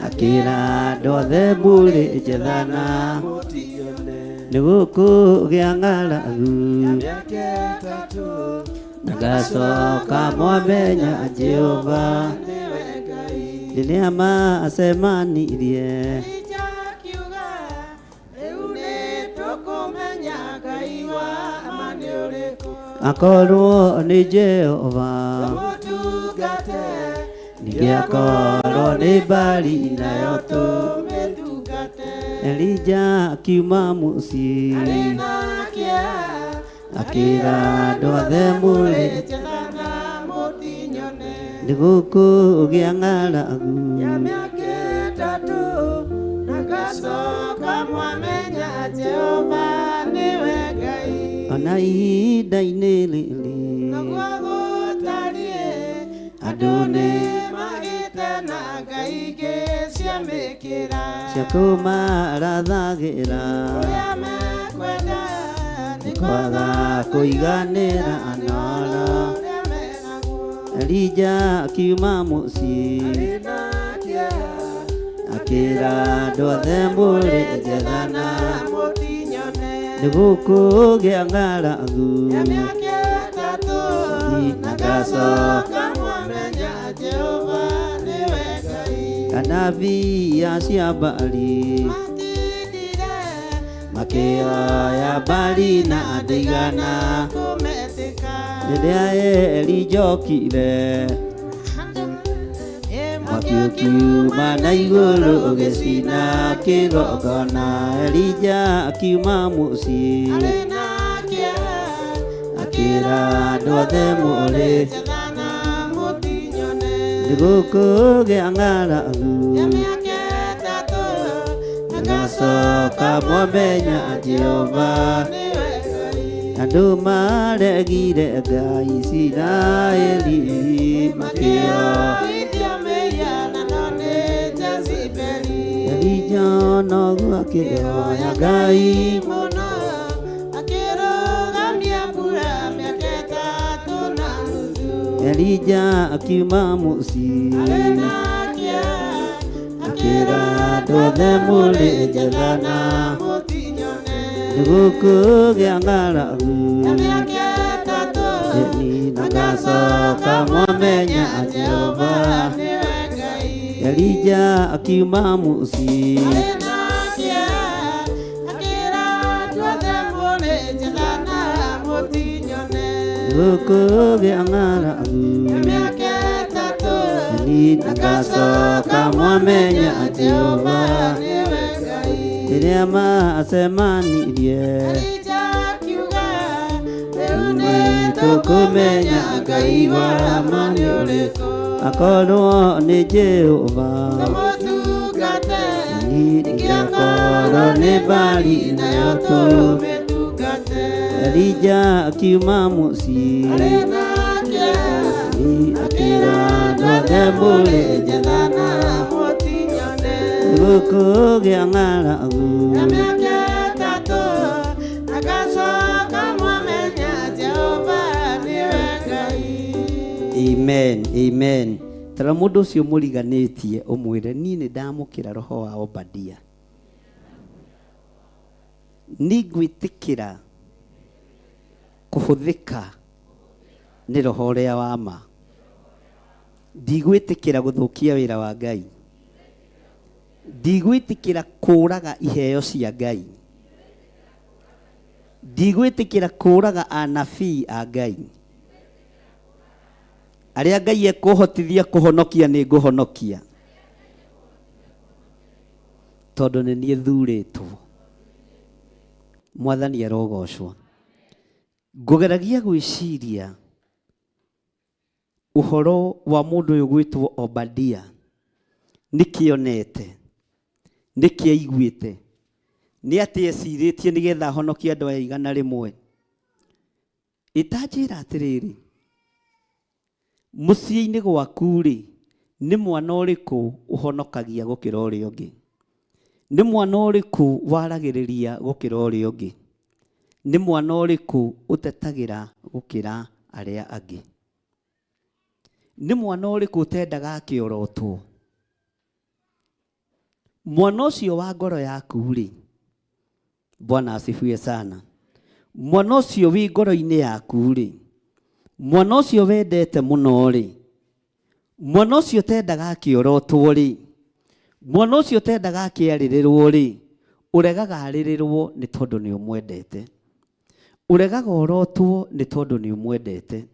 akĩra andũ othe mũrĩ njethana nĩ gũkũgĩa ng'aragu na ngacoka mwamenya Jehova rĩrĩa macemanirie. Akorwo nĩ Jehova ningĩ akorwo nĩ Bali nayo Elija akiuma mũciĩ akĩra andũ othe mũrĩ nĩ gũkũgĩa ng'aragu ona ihinda-inĩ rĩrĩ andũ nĩ cia kũmarathagĩra nĩ kwaga kũiganĩra anora. Elija akiuma mũciĩ akĩra andũ othe mũrĩ njethana nĩ gũkũgĩa ng'aragu na ngacoka anabii acia Baali makĩoya Baali na andũ igana rĩrĩa Elija okire mwaki ũkiuma na igũrũ ũgĩcina kĩgongona. Elija akiuma mũciĩ akĩra andũ othe mũrĩ nĩ gũkũgĩa ng'aragu ngacoka mwamenya Jehova. Andũ maregire Ngai Isiraeli makĩo Elija noguo akĩhoya Ngai Elija akiuma mũciĩ akĩra andũ othe mũrĩ njethana nĩ gũkũgĩa ng'aragu na ngacoka mwamenya Jehova. Elija akiuma mũciĩ gũkũgĩa ng'aragu na ngacoka mwamenya Jehova rĩrĩa macemanirie nĩ tũkũmenya Ngai wa ma nĩ ũrĩkũ akorwo nĩ Jehova ningĩ akorwo nĩ Baali nayo Elija akiuma mũciĩ akĩra andũ othe mũrĩ njethana gũkũgĩa ng'aragu Amen, amen. Tara mũndũ ũcio mũriganĩtie ũmwĩre niĩ nĩ ndamũkĩra roho wa Obadia. Nĩngwĩtĩkĩra kũhũthĩka nĩ roho ũrĩa wa ma. Ndigwĩtĩkĩra gũthũkia wĩra wa Ngai. Ndigwĩtĩkĩra kũũraga iheo cia Ngai. Ndigwĩtĩkĩra kũũraga anabii a Ngai. Arĩa Ngai ekũhotithia kũhonokia nĩ ngũhonokia. Tondũ nĩ niĩ thurĩtwo. Mwathani arogocwo. Ngũgeragia gwĩciria Ũhoro wa mũndũ ũyũ gwĩtwo Obadia nĩkĩonete, nĩkĩaiguĩte, nĩ atĩ ecirĩtie nĩgetha ahonokie andũ aya 100. Ĩtanjĩra atĩrĩrĩ, mũciĩ-inĩ gwaku-rĩ, nĩ mwana ũrĩkũ ũhonokagia gũkĩra ũrĩa ũngĩ? Nĩ mwana ũrĩkũ waragĩrĩria gũkĩra ũrĩa ũngĩ? Nĩ mwana ũrĩkũ ũtetagĩra gũkĩra arĩa angĩ? Nĩ mwana ũrĩkũ ũtendaga akĩorotwo? Mwana ũcio wa ngoro yaku-rĩ, Bwana asifiwe sana. Mwana ũcio wĩ ngoro-inĩ yaku-rĩ, mwana ũcio wendete mũno-rĩ, mwana ũcio ũtendaga akĩorotwo-rĩ, mwana ũcio ũtendaga akĩarĩrĩrwo-rĩ, ũregaga arĩrĩrwo nĩ tondũ nĩ ũmwendete. Ũregaga orotwo nĩ tondũ nĩ ũmwendete.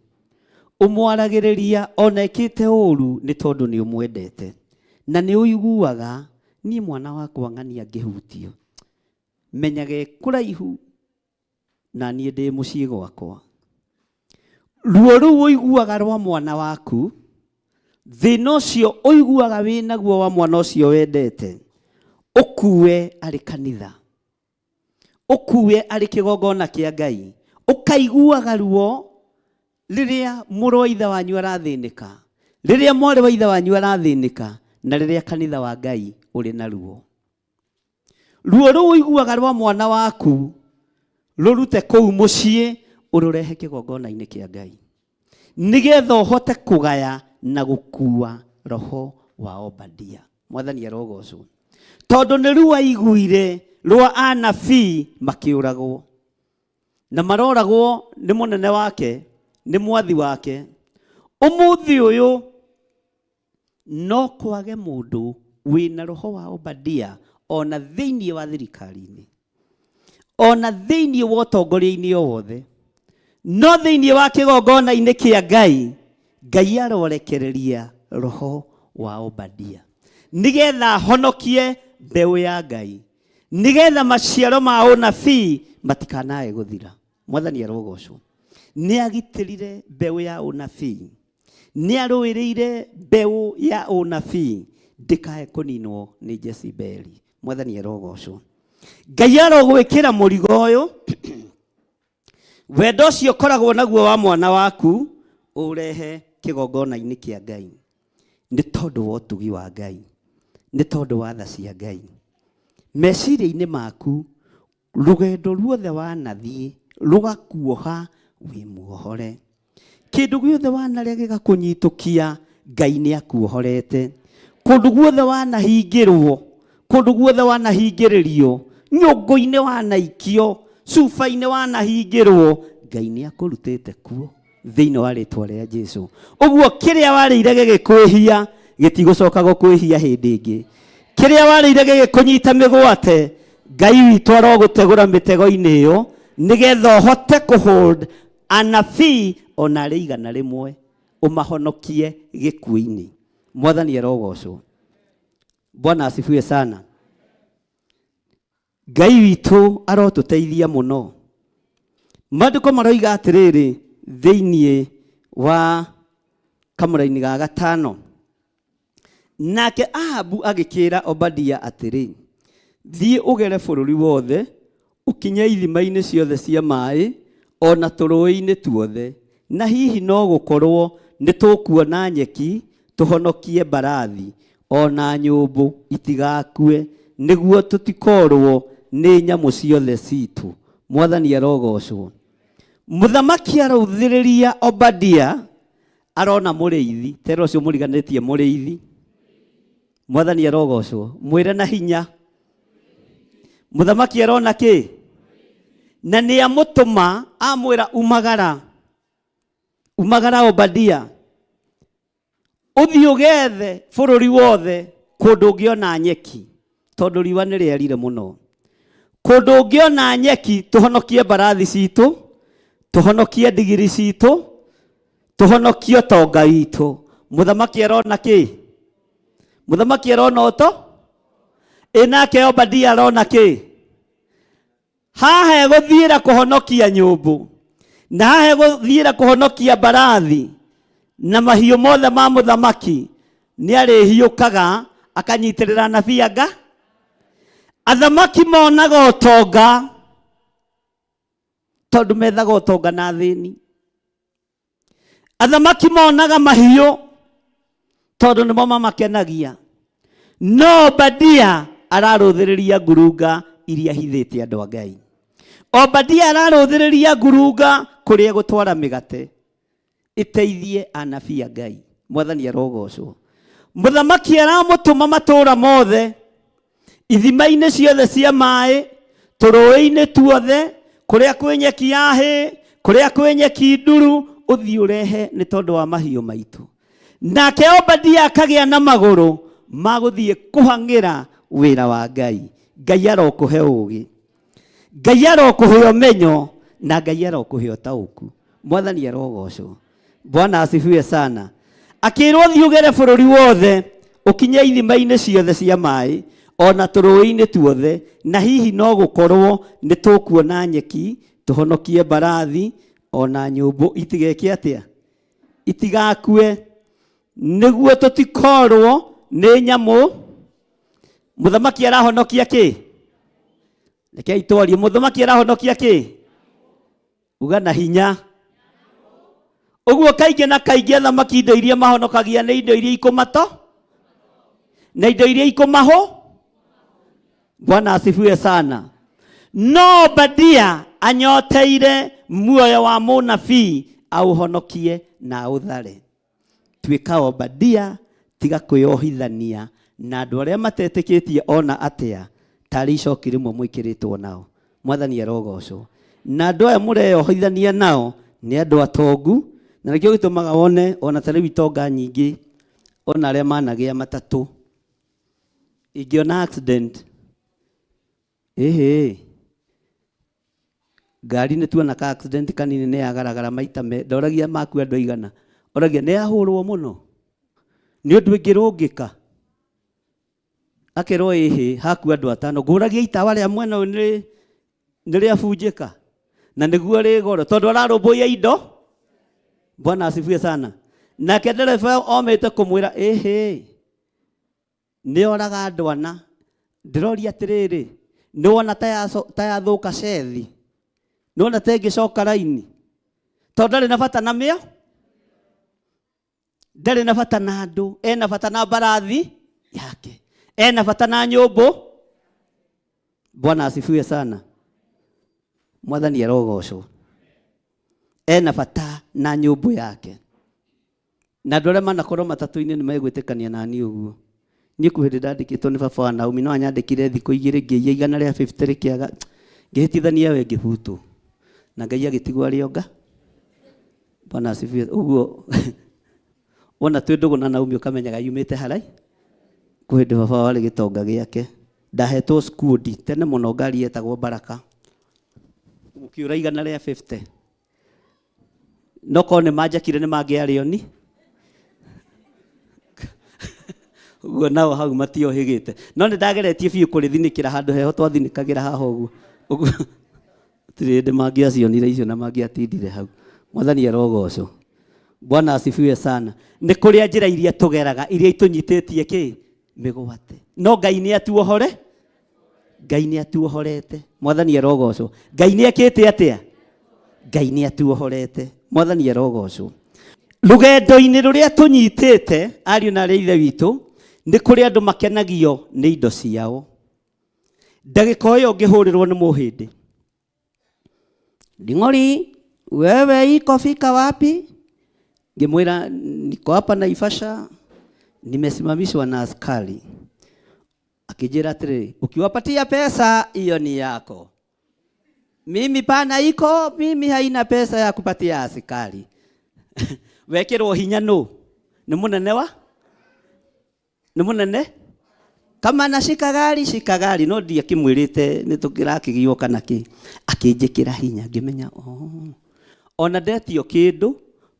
Ũmwaragĩrĩria ona ekĩte ũru nĩ tondũ nĩ ũmwendete. Na nĩ ũiguaga niĩ mwana wakwa ng'ania angĩhutio, menyaga e kũraihu na niĩ ndĩ mũciĩ gwakwa. Ruo rũu ũiguaga rwa mwana waku, thĩna ũcio ũiguaga wĩ naguo wa mwana ũcio wendete, ũkue arĩ kanitha, ũkue arĩ kĩgongona kĩa Ngai, ũkaiguaga ruo rĩrĩa mũrũ wa ithe wanyu arathĩnĩka, rĩrĩa mwarĩ wa ithe wanyu arathĩnĩka, na rĩrĩa kanitha wa Ngai ũrĩ na ruo. Ruo rũu ũiguaga rwa mwana waku rũrute kũu mũciĩ ũrũrehe kĩgongona-inĩ kĩa Ngai, nĩgetha ũhote kũgaya na gũkua roho wa Obadia. Mwathani arogocwo, tondũ nĩ ruo aiguire rwa anabii makĩũragwo, na maroragwo nĩ mũnene wake, nĩ mwathi wake. Ũmũthĩ ũyũ no kwage mũndũ wĩna roho wa Obadia ona thĩinĩ wa thirikari-inĩ, ona thĩinĩ wa ũtongoria-inĩ o wothe, no thĩinĩ wa kĩgongona-inĩ kĩa Ngai, Ngai arorekereria roho wa Obadia nĩgetha ahonokie mbeũ ya Ngai, nĩgetha maciaro ma ũnabii matikanae gũthira. Mwathani arogocwo. Nĩ agitĩrire mbeũ ya ũnabii, nĩ arũĩrĩire mbeũ ya ũnabii ndĩkae kũninwo nĩ Jezebeli. Mwathani arogocwo. Ngai arogwĩkĩra mũrigo ũyũ, wendo ũcio ũkoragwo naguo wa mwana waku ũrehe kĩgongona-inĩ kĩa Ngai, nĩ tondũ wa ũtugi wa Ngai, nĩ tondũ wa tha cia Ngai. Meciria-inĩ maku rũgendo ruothe wanathiĩ rũgakuoha wĩ muohore, kĩndũ gĩothe wanarĩa gĩgakũnyitũkia, Ngai nĩ akuohorete. Kũndũ guothe wanahingĩrwo, kũndũ guothe wanahingĩrĩrio, nyũngũ-inĩ wanaikio, cuba-inĩ wanahingĩrwo, Ngai nĩ akũrutĩte kuo thĩinĩ wa rĩtwa rĩa Jesu. Ũguo kĩrĩa warĩire gĩgĩkwĩhia gĩtigũcoka gũkwĩhia hĩndĩ ĩngĩ. Kĩrĩa warĩire gĩgĩkũnyita mĩgwate, Ngai witũ arogũtegũra mĩtego-inĩ ĩyo nĩgetha ũhote kũhold anabii ona arĩ 100 ũmahonokie gĩkuũ-inĩ. Mwathani arogocwo. Bwana asifiwe sana. Ngai witũ arotũteithia mũno. Maandĩko maroiga atĩrĩrĩ thĩinĩ wa kamũraini ga gatano, nake Ahabu agĩkĩra Obadia atĩrĩ, thiĩ ũgere bũrũri wothe, ũkinye ithima-inĩ ciothe cia maĩ, o na tũrũũĩ-inĩ tuothe, na hihi no gũkorwo nĩ tũkuona nyeki tũhonokie mbarathi o na nyũmbũ itigakue, nĩguo tũtikorwo nĩ nyamũ ciothe citũ. Mwathani arogocwo. Mũthamaki arũthĩrĩria Obadia, arona mũrĩithi, tera ũcio mũriganĩtie mũrĩithi. Mwathani arogocwo. Mwĩre na hinya. Mũthamaki arona kĩ? Na nĩ amũtũma amwĩra umagara, umagara Obadia, ũthiĩ ũgethe bũrũri wothe kũndũ ũngĩona nyeki, tondũ riũa nĩ rĩarire mũno. Kũndũ ũngĩona nyeki tũhonokie mbarathi citũ, tũhonokie ndigiri citũ, tũhonokie ũtonga witũ. Mũthamaki arona kĩ? Mũthamaki arona ũto? Ĩ nake Obadia arona kĩ? Haha egũthiĩra kũhonokia nyũmbũ, na haha egũthiĩra kũhonokia mbarathi, Na mahiũ mothe ma mũthamaki nĩ arĩhiũkaga akanyitĩrĩra anabii anga. Athamaki monaga ũtonga tondũ methaga ũtonga na athĩni. Athamaki monaga mahiũ tondũ nĩmo mamakenagia. No Obadia ararũthĩrĩria ngurunga iria hithĩte andũ a Ngai. Obadia ararũthĩrĩria ngurunga kũrĩa gũtwara mĩgate ĩteithie anabii a Ngai. Mwathani arogocwo. Mũthamaki aramũtũma matũũra mothe, ithima-inĩ ciothe cia maĩ, tũrũĩ-inĩ tuothe, kũrĩa kwĩ nyeki ya hĩ, kũrĩa kwĩ nyeki nduru, ũthiĩ ũrehe nĩ tondũ wa mahiũ maitũ. Nake Obadia akagĩa na magũrũ ma gũthiĩ kũhang'ĩra wĩra wa Ngai. Ngai arokũhe ũũgĩ. Ngai arokũhe ũmenyo na Ngai arokũhe ũtaũku. Mwathani arogocwo. Bwana asifiwe sana. Akĩrwo thiĩ ũgere bũrũri wothe ũkinye ithima-inĩ ciothe cia maĩ ona tũrũĩ-inĩ tuothe, na hihi no gũkorwo nĩ tũkuona nyeki tũhonokie mbarathi ona nyũmbũ itigeke atĩa, itigakue, nĩguo tũtikorwo nĩ nyamũ. Mũthamaki arahonokia kĩ? Rekei twarie. Mũthamaki arahonokia kĩ? Uga na hinya. Ũguo kaingĩ na kaingĩ athamaki indo iria mahonokagia nĩ indo iria ikũmato na indo iria ikũmahũ. Bwana asifiwe sana. No Obadia anyoteire muoyo wa mũnabii aũhonokie na aũthare. Tuĩka Obadia, tiga kwĩyohithania na andũ arĩa matetĩkĩtie o na atĩa, tarĩ icoki rĩmwe mwĩkĩrĩtwo nao. Mwathani arogocwo. Na andũ aya mũreyohithania nao nĩ andũ atongu, na nĩkĩo gĩtũmaga wone ona ta rĩu itonga nyingĩ, ona arĩa managĩa matatũ, ingĩona accident, ĩhĩ, ngari nĩ tuona ka accident kanini nĩ yagaragara maita me ndoragia maku andũ aigana, oragia nĩ yahũrwo mũno nĩ ũndũ ĩngĩrũngĩka, akerwo ĩhĩ haku andũ atano, ngũragia itawa rĩa mwena ũyũ nĩ rĩabunjĩka na nĩguo rĩ goro tondũ ararũmbũiya indo. Bwana asifiwe sana. Nake ndereba omĩte kũmwĩra ĩhĩ nĩ oraga andũ ana. Ndĩroria atĩrĩrĩ, nĩ wona ta yathũka cethi? Nĩ wona ta ĩngĩcoka raini? Tondũ ndarĩ na bata na mĩo, ndarĩ na bata na andũ, ena bata na mbarathi yake, ena bata na nyũmbũ. Bwana asifiwe sana. Mwathani arogocwo. Ena bata na nyũmbũ yake. Na andũ arĩa manakorwo matatũ-inĩ nĩ megwĩtĩkania na niĩ ũguo. Niĩ kwĩ hĩndĩ ndandĩkĩtwo nĩ baba wa Naomi, no anyandĩkire thikũ igĩrĩ ngĩiya igana rĩa 50 rĩkĩaga, ngĩhĩtithania we ngĩbutwo. Na Ngai agĩtigwo arĩ o nga. Bwana asifiwe. Ũguo wona twĩ ndũgũ na Naomi ũkamenyaga yumĩte harai. Kwĩ hĩndĩ baba warĩ gĩtonga gĩake. Ndahetwo skundi tene mũno ngari yetagwo Baraka. Gũkĩũra igana rĩa 50. No korwo nĩ manjakire nĩ mangĩarĩoni. Ũguo nao hau matiohĩgĩte. No nĩ ndageretie biũ kũrĩthinĩkĩra handũ heho twathinĩkagĩra haha ũguo. Ũguo gũtirĩ hĩndĩ mangĩacionire icio na mangĩatindire hau. Mwathani arogocwo. Bwana asifiwe sana. Nĩ kũrĩa njĩra iria tũgeraga iria itũnyitĩtie kĩ? Mĩgwate. No Ngai nĩ atuohore. Ngai nĩ atuohorete. Mwathani arogocwo. Ngai nĩ ekĩte atĩa? Ngai nĩ atuohorete. Mwathani arogocwo. Rũgendo-inĩ rũrĩa tũnyitĩte, ariũ na arĩ ithe witũ, nĩ kũrĩ andũ makenagio nĩ indo ciao. Ndagĩka ĩyo ũngĩhũrĩrwo nĩ mũhĩndĩ. Nding'ori, wewe iko fika wapi? Ngĩmwĩra niko hapa Naivasha, nimesimamishwa na askari. Akijira atĩrĩrĩ, ukiwapatia pesa hiyo ni yako. Mimi pana iko, mimi haina pesa ya kupatia askari. Wekĩrwo hinya nũ? Nĩ mũnene wa? Nĩ mũnene? Kama nashika gari, shika gari. No ndiakĩmwĩrĩte nĩ tũkĩrakĩgiywo kana kĩ. Akĩnjĩkĩra hinya, ngĩmenya, oh. Ona ndetio kĩndũ,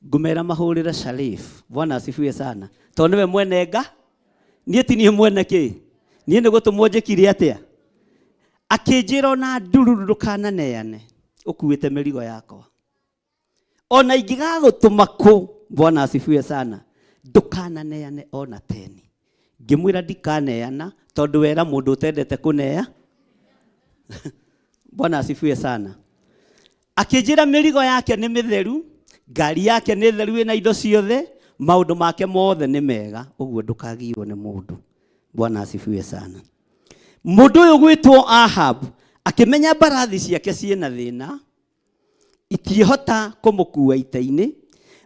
ngũmera mahũrĩre Sharif. Bwana asifiwe sana. Tondũ nĩwe mwene nga? Niĩ ti niĩ mwene kĩ? Niĩ nĩ gũtũmwo njĩkire atĩa? Akĩnjĩra ona ndururu ndũkananeane, ũkuĩte mĩrigo yakwa. Ona ingĩgagũtũma kũ, Bwana asifiwe sana. Ndũkananeane ona teni. Ngĩmwĩra ndikaneana tondũ wera mũndũ ũtendete kũnea. Bwana asifiwe sana. Akĩnjĩra mĩrigo yake nĩ mĩtheru, ngari yake nĩ theru ĩna indo ciothe, maũndũ make mothe nĩ mega, ũguo ndũkagiywo nĩ mũndũ. Bwana asifiwe sana. Mũndũ ũyũ gwĩtwo Ahab akĩmenya mbarathi ciake ciĩna thĩna, itiĩhota kũmũkua ita-inĩ,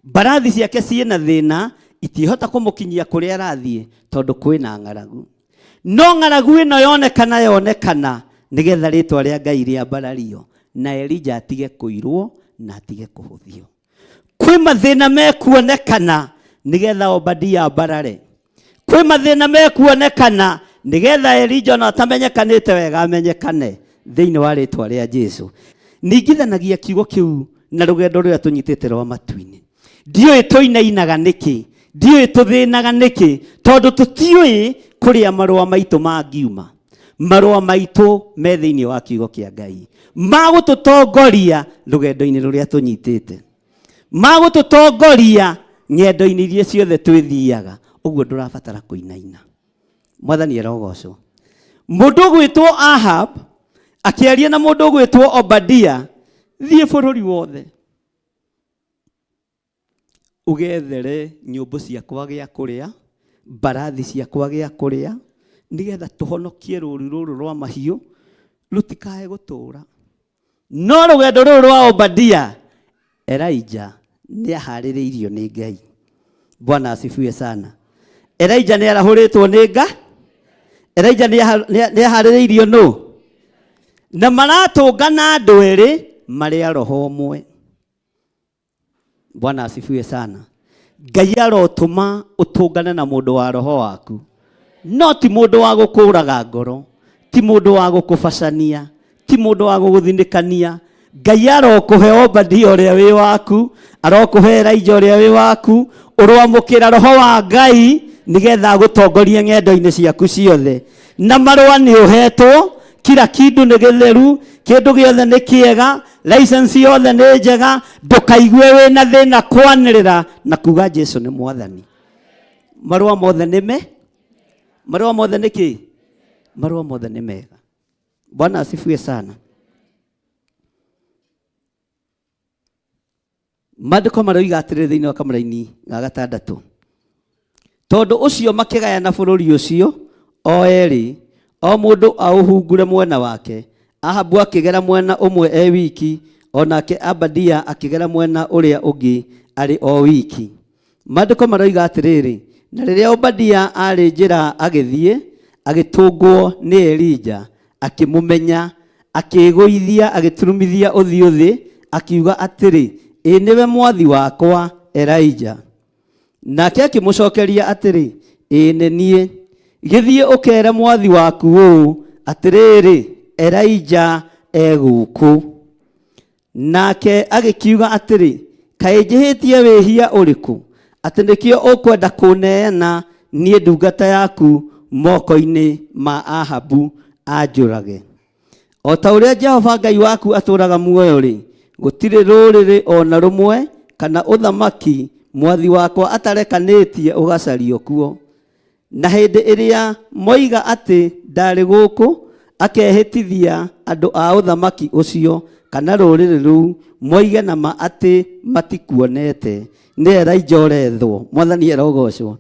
mbarathi ciake ciĩna thĩna, itiĩhota kũmũkinyia kũrĩa arathiĩ tondũ kwĩna ng'aragu. No ng'aragu ĩno yonekana yonekana nĩgetha rĩtwa rĩa Ngai rĩambarario na Elija atige kũirwo na atige kũhũthio. Kwĩ mathĩna mekuonekana nĩgetha Obadia ambarare. Kwĩ mathĩna mekuonekana nĩgetha Elija ona atamenyekanĩte wega amenyekane thĩinĩ wa rĩtwa rĩa Jesu. Ningithanagia kiugo kĩu na rũgendo rũrĩa tũnyitĩte rwa matu-inĩ. Ndiũĩ tũinainaga nĩkĩ, ndiũĩ tũthĩnaga nĩkĩ, tondũ tũtiũĩ kũrĩa marũa maitũ mangiuma. Marũa maitũ me thĩinĩ wa kiugo kĩa Ngai magũtũtongoria rũgendo-inĩ rũrĩa tũnyitĩte, magũtũtongoria ng'endo-inĩ iria ciothe twĩthiaga. Ũguo ndũrabatara kũinaina. Mwathani arogocwo. Mũndũ ũgwĩtwo Ahab akĩaria na mũndũ ũgwĩtwo Obadia, thiĩ bũrũri wothe ũgethere nyũmbũ ciakwa gĩa kũrĩa, mbarathi ciakwa gĩa kũrĩa, nĩgetha tũhonokie rũũru rũrũ rwa mahiũ rũtikae gũtũũra. No rũgendo rũrũ rwa Obadia, Elijah nĩ aharĩrĩirio nĩ Ngai. Bwana asifiwe sana. Elijah nĩ arahũrĩtwo nĩ Ngai. Elijah nĩ aharĩrĩirio nũ? Na maratũngana andũ erĩ marĩ a roho ũmwe. Bwana asifiwe sana. Ngai arotũma ũtũngane na mũndũ wa roho waku, no ti mũndũ wa gũkũraga ngoro, ti mũndũ wa gũkũbacania, ti mũndũ wa gũgũthinĩkania. Ngai arokũhe Obadia ũrĩa wĩ waku, arokũhe Elijah ũrĩa wĩ waku, ũroamũkĩra roho wa Ngai nĩgetha agũtongorie ng'endo-inĩ ciaku ciothe. Na marũa nĩ ũhetwo, kila kindu nĩ gĩtheru, kĩndũ gĩothe nĩ kĩega, license yothe nĩ njega, ndũkaigue wĩna thĩna kwanĩrĩra na kuga Jesu nĩ mwathani. Marũa mothe nĩ me? Marũa mothe nĩ kĩ? Marũa mothe nĩ mega. Bwana asifiwe sana. Maandĩko maroiga atĩrĩrĩ thĩinĩ wa kamũraini ga gatandatũ, tondũ ũcio makĩgayana bũrũri ũcio o erĩ, o mũndũ aũhungure mwena wake. Ahabu akĩgera mwena ũmwe e wiki, o nake Abadia akĩgera mwena ũrĩa ũngĩ arĩ o wiki. Maandĩko maroiga atĩrĩrĩ, na rĩrĩa Obadia arĩ njĩra agĩthiĩ, agĩtũngwo nĩ Elija, akĩmũmenya, akĩĩgũithia, agĩturumithia ũthiũ thĩ, akiuga atĩrĩ, ĩ nĩwe mwathi wakwa Elija. Nake akĩmũcokeria atĩrĩ, ĩ nĩ niĩ. Gĩthiĩ ũkere mwathi waku ũũ, atĩrĩrĩ, Elija e gũkũ. Nake agĩkiuga atĩrĩ, kaĩ njĩhĩtie wĩhia ũrĩkũ, atĩ nĩkĩo ũkwenda kũneana niĩ ndungata yaku moko-inĩ ma Ahabu anjũrage? O ta ũrĩa Jehova Ngai waku atũũraga muoyo-rĩ, gũtirĩ rũrĩrĩ o na rũmwe kana ũthamaki mwathi wakwa atarekanĩtie ũgacario kuo. Na hĩndĩ ĩrĩa moiga atĩ ndarĩ gũkũ, akehĩtithia andũ a ũthamaki ũcio kana rũrĩrĩ rũu, moige na ma atĩ matikuonete. Nĩ Elijah ũrethwo. Mwathani arogocwo.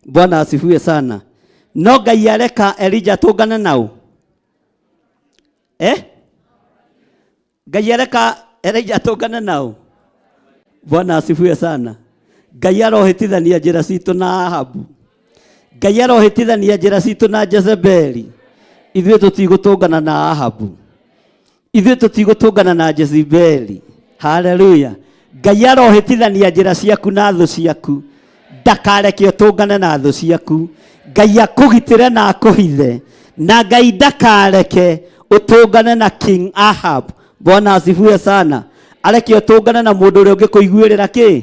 Bwana asifiwe sana. No Ngai areka Elijah atũngane nao? Ngai areka Elijah atũngane nao? Bwana asifiwe sana. Ngai arohĩtithania njĩra citũ na Ahabu. Ngai arohĩtithania njĩra citũ na Jezebeli. Ithuĩ tũtigũtũngana na Ahabu. Ithuĩ tũtigũtũngana na Jezebeli. Haleluya. Ngai arohĩtithania njĩra ciaku na thũ ciaku. Ndakareke ũtũngane na thũ ciaku. Ngai akũgitĩre na akũhithe. Na Ngai ndakareke ũtũngane na King Ahab. Bwana asifiwe sana. Areke ũtũngane na mũndũ ũrĩa ũngĩkũiguĩrĩra kĩ?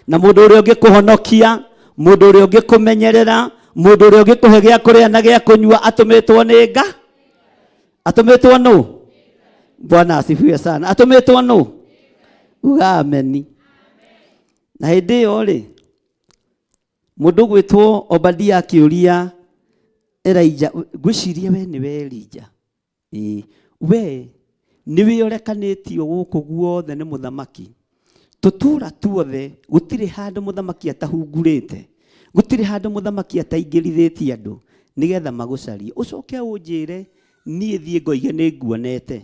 Na mũndũ ũrĩa ũngĩkũhonokia, mũndũ ũrĩa ũngĩkũmenyerera, mũndũ ũrĩa ũngĩkũhe gĩa kũrĩa na gĩa kũnyua atũmĩtwo nĩ nga? Atũmĩtwo nũ? Bwana asifiwe sana. Atũmĩtwo nũ? Uga ameni. Na hĩndĩ ĩyo rĩ, mũndũ ũgwĩtwo Obadia akĩũria Elija, ngwĩciria we nĩwe Elija. Ĩĩ, we nĩwe ũrekanĩtio gũkũ guothe nĩ mũthamaki. Tũtũra tuothe gũtirĩ handũ mũthamaki atahungurĩte, gũtirĩ handũ mũthamaki ataingĩrithĩtie andũ nĩgetha magũcarie. Ũcoke ũnjĩre niĩ thiĩ ngoige nĩ nguonete.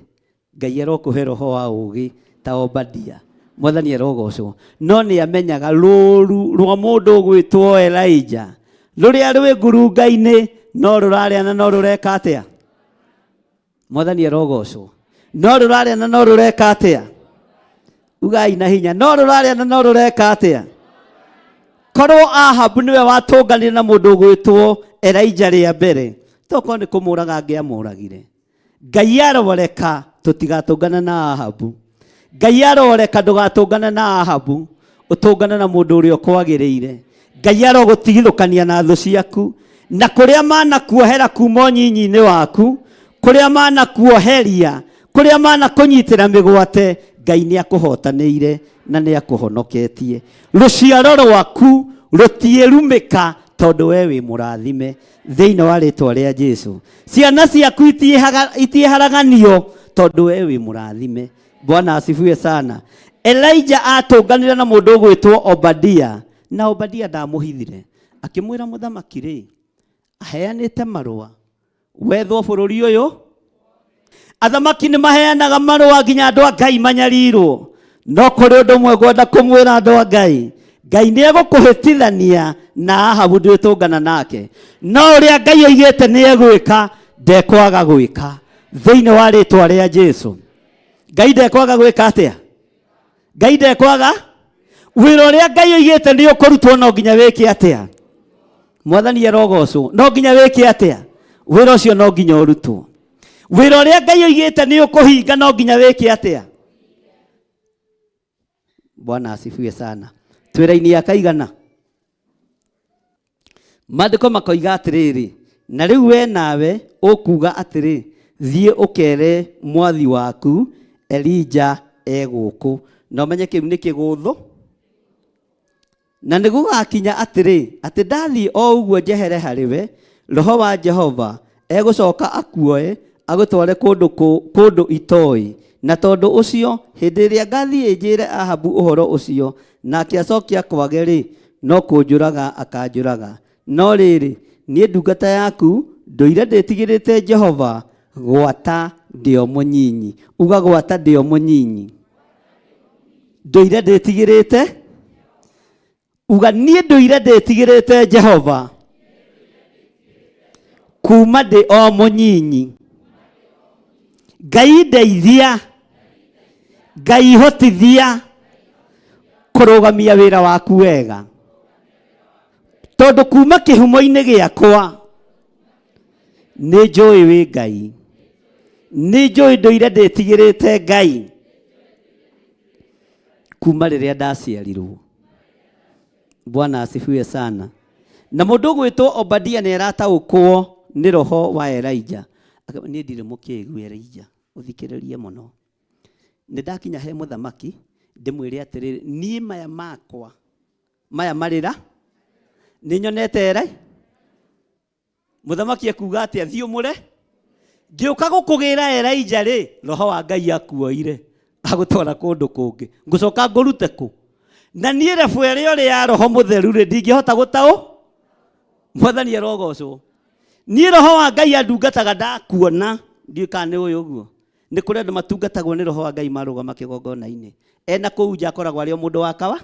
Ngai arokũhe roho wa ũũgĩ ta Obadia. Mwathani arogocwo. No nĩ amenyaga rũũru rwa mũndũ ũgwĩtwo Elijah rũrĩa rwĩ ngurunga-inĩ no rũrarĩa na no rũreka atĩa? Mwathani arogocwo. No rũrarĩa na no rũreka atĩa? Ugai na hinya, no rũrarĩa na no rũreka atĩa? Korwo Ahabu nĩwe watũnganire na mũndũ ũgwĩtwo Elijah rĩa mbere, tokorwo nĩ kũmũraga angĩamũragire. Ngai aroreka tũtigatũngane na Ahabu. Ngai aroreka ndũgatũngane na Ahabu, ũtũngane na mũndũ ũrĩa ũkwagĩrĩire. Ngai arogũtigithũkania na thũ ciaku, na kũrĩa manakuohera kuma ũnyinyi-inĩ waku, kũrĩa manakuoheria, kũrĩa manakũnyitĩra mĩgwate, Ngai nĩ akũhotanĩire na nĩ akũhonoketie. Rũciaro rwaku rũtiĩrumĩka tondũ we wĩ mũrathime thĩinĩ wa rĩtwa rĩa Jesu. Ciana ciaku itiĩharaganio tondũ we wĩ mũrathime. Bwana asifiwe sana. Elijah atũnganire na mũndũ ũgwĩtwo Obadia, na Obadia ndamũhithire. Akĩmwĩra mũthamaki rĩ, aheanĩte marũa wethwo bũrũri ũyũ. Athamaki nĩ maheanaga marũa nginya andũ a Ngai manyarirwo. No kũrĩ ũndũ ũmwe ngwenda kũmwĩra andũ a Ngai, Ngai nĩ egũkũhĩtithania na Ahabu ndwĩtũngana nake. No ũrĩa Ngai oigĩte nĩ egwĩka, ndekwaga gwĩka. Thĩinĩ wa rĩtwa rĩa Jesu. Ngai ndekwaga gwĩka atĩa? Ngai ndekwaga wĩra ũrĩa Ngai oigĩte nĩ ũkũrutwo no nginya wĩke atĩa? Mwathani arogocwo. No nginya wĩke atĩa? Wĩra ũcio no nginya ũrutwo. Wĩra ũrĩa Ngai oigĩte nĩ ũkũhinga no nginya wĩke atĩa? Bwana asifiwe sana. Twĩra-inĩ ya kaigana. Maandĩko makoiga atĩrĩrĩ, na rĩu we nawe ũkuuga atĩrĩ, thiĩ ũkere mwathi waku Elija e gũkũ. Na ũmenye kĩu nĩ kĩgũthũ. Na nĩ gũgakinya atĩrĩ, atĩ ndathiĩ o ũguo njehere harĩ we, Roho wa Jehova egũcoka akuoe agũtware kũndũ kũndũ itoĩ. Na tondũ ũcio, hĩndĩ ĩrĩa ngathiĩ njĩre Ahabu ũhoro ũcio, nake acoke akwage-rĩ, no kũnjũraga akanjũraga. No rĩrĩ, niĩ ndungata yaku ndũire ndĩtigĩrĩte Jehova gwata ndĩ o mũnyinyi. Uga gwata ndĩ o mũnyinyi. Ndũire ndĩtigĩrĩte. Uga niĩ ndũire ndĩtigĩrĩte Jehova kuma ndĩ o mũnyinyi. Ngai ndeithia, Ngai hotithia kũrũgamia wĩra waku wega, tondũ kuma kĩhumo-inĩ gĩakwa nĩ njũĩ wĩ Ngai, nĩ njũĩ ndũire ndĩtigĩrĩte Ngai kuma rĩrĩa ndaciarirwo. Bwana asifiwe sana. Na mũndũ ũgwĩtwo Obadia nĩ arataũkwo nĩ roho wa Elijah. Niĩ ndirĩ mũkĩgu Elijah, ũthikĩrĩrie mũno. Nĩ ndakinya he mũthamaki ndĩmwĩre atĩrĩrĩ, niĩ maya makwa, maya marĩra, nĩ nyonete Elijah. Mũthamaki ekuga atĩa? Thiĩ ũmũre. Ngĩũka gũkũgĩra Elijah rĩ, roho wa Ngai akuoire agũtwara kũndũ kũngĩ. Ngũcoka ngũrute kũ? Na niĩ rebu ĩrĩa ũrĩ ya roho mũtheru rĩ, ndingĩhota gũtaũ. Mwathani arogocwo. Niĩ roho wa Ngai andungataga ndakuona, ndiũĩ kana nĩ ũĩ ũguo. Nĩ kũrĩ andũ matungatagwo nĩ roho wa Ngai marũgama kĩgongona-inĩ. Ena kũu nja akoragwo arĩ o mũndũ wa kawa.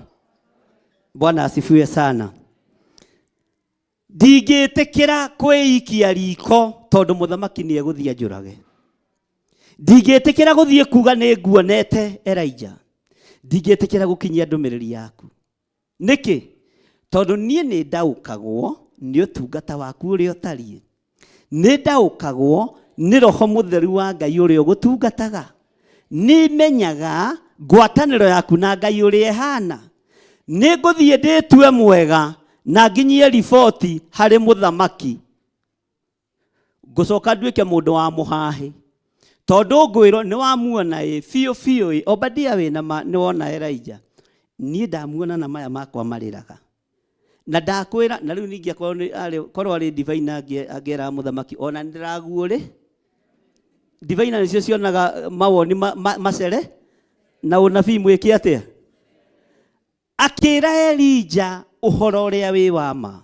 Bwana asifiwe sana. Ndingĩtĩkĩra kwĩikia riko tondũ mũthamaki nĩ egũthiĩ anjũrage. Ndingĩtĩkĩra gũthiĩ kuga nĩ nguonete Elijah. Ndingĩtĩkĩra gũkinyia ndũmĩrĩri yaku. Nĩkĩ? Tondũ niĩ nĩ ndaũkagwo nĩ ũtungata waku ũrĩa ũtariĩ. Nĩ ndaũkagwo nĩ roho mũtheru wa Ngai ũrĩa ũgũtungataga. Nĩ menyaga ngwatanĩro yaku na Ngai ũrĩa ĩhana. Nĩ ngũthiĩ ndĩtue mwega na nginyie riboti harĩ mũthamaki. Ngũcoka nduĩke mũndũ wa mũhahĩ. Tondũ ngwĩrwo nĩ wamuona ĩ biũ biũ ĩ Obadia wĩna ma nĩ wona Elijah. Niĩ ndamuona na maya makwa marĩraga. Na ndakwĩra na rĩu ningĩ akorwo nĩ arĩ korwo arĩ divine angĩeraga mũthamaki ona nĩndĩraguũrĩ. Divine nĩcio cionaga mawoni macere na ũnabii mwĩke atĩa? Akĩra Elija ũhoro ũrĩa wĩ wa ma.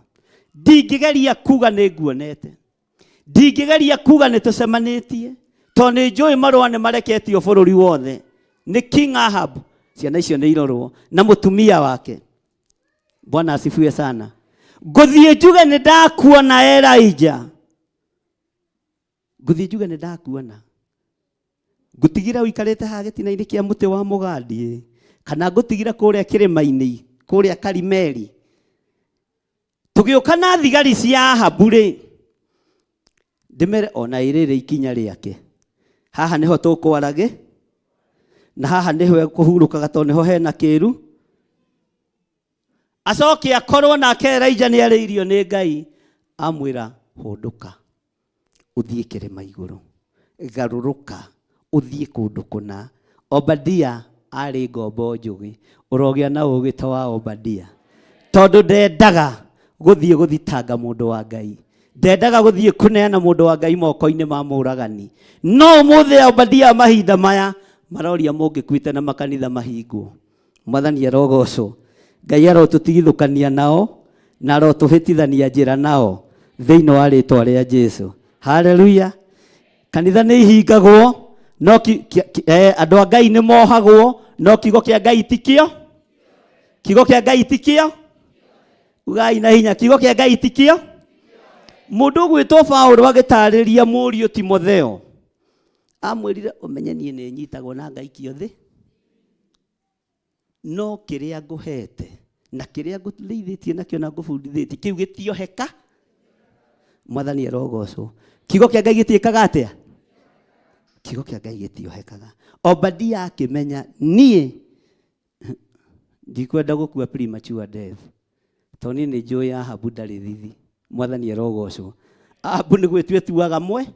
Ndingĩgeria kuga nĩ nguonete. Ndingĩgeria kuga nĩ tũcemanĩtie. Tondũ nĩ njũĩ marũa nĩ mareketio bũrũri wothe. Nĩ King Ahab. Ciana icio nĩ irorwo. Na mũtumia wake. Bwana asifiwe sana. Ngũthiĩ njuge nĩ ndakuona Elijah. Ngũthiĩ njuge nĩ ndakuona. Ngũtigĩra ũikarĩte haha gĩtina-inĩ kĩa mũtĩ wa mũgandi, kana ngũtigĩra kũrĩa kĩrĩma-inĩ, kũrĩa Karimeli. Tũgĩũka na thigari cia Ahabu rĩ, ndĩmere ona ĩrĩrĩ ikinya rĩake. Haha nĩho tũkwarage, na haha nĩho ekũhurũkaga tondũ nĩho hena kĩru. Acoke akorwo nake Elijah nĩ arĩirio nĩ Ngai, amwĩra hũndũka ũthiĩ kĩrĩma igũrũ, garũrũka ũthiĩ kũndũ kũna. Obadia arĩ ngombo njũgĩ, ũrogĩa na ũgĩ ta wa Obadia, tondũ ndendaga gũthiĩ gũthitanga mũndũ wa Ngai, ndendaga gũthiĩ kũneana mũndũ wa Ngai moko-inĩ ma mũragani. No ũmũthĩ Obadia mahinda maya maroria mũngĩkuĩte na makanitha mahingwo. Mwathani arogocwo. Ngai arotũtigithũkania nao na arotũhĩtithania njĩra nao thĩinĩ wa rĩtwa rĩa Jesu. Haleluya. Kanitha nĩ ihingagwo no andũ a Ngai nĩ mohagwo no kiugo kĩa Ngai tikio. Kiugo kĩa Ngai tikio. Ugai na hinya kiugo kĩa Ngai tikio. Mũndũ ũgwĩtwo Paũlũ agĩtarĩria mũriũ Timotheo amwĩrire ũmenye niĩ nĩ nyitagwo na ngaikio thĩ, no kĩrĩa ngũhete na kĩrĩa ngũrĩithĩtie nakĩo na ngũbundithĩtie kĩu gĩtioheka. Mwathani arogocwo. Kiugo kĩa Ngai gĩtiĩkaga atĩa? Kiugo kĩa Ngai gĩtiohekaga. Obadia akĩmenya niĩ ndikwenda gũkua premature death, tondũ niĩ nĩ njũĩ Ahabu ndarĩ thithi. Mwathani arogocwo. Ahabu nĩ gwĩtua etuaga mwe,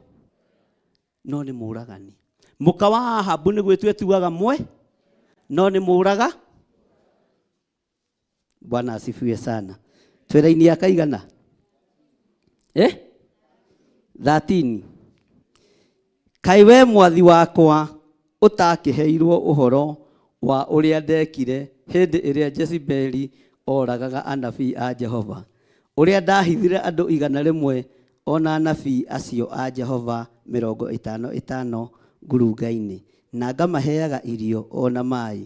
no nĩ mũragani. Mũka wa Ahabu nĩ gwĩtua etuaga mwe, no nĩ mũraga. Bwana asifiwe sana. Twĩra-inĩ ya kaigana? 13. Kaĩ we mwathi wakwa ũtakĩheirwo ũhoro wa ũrĩa ndekire hĩndĩ ĩrĩa Jezebeli oragaga anabii a Jehova, ũrĩa ndahithire andũ igana rĩmwe ona anabii acio a Jehova mĩrongo ĩtano ĩtano ngurunga-inĩ, na ngamaheaga irio ona maĩ.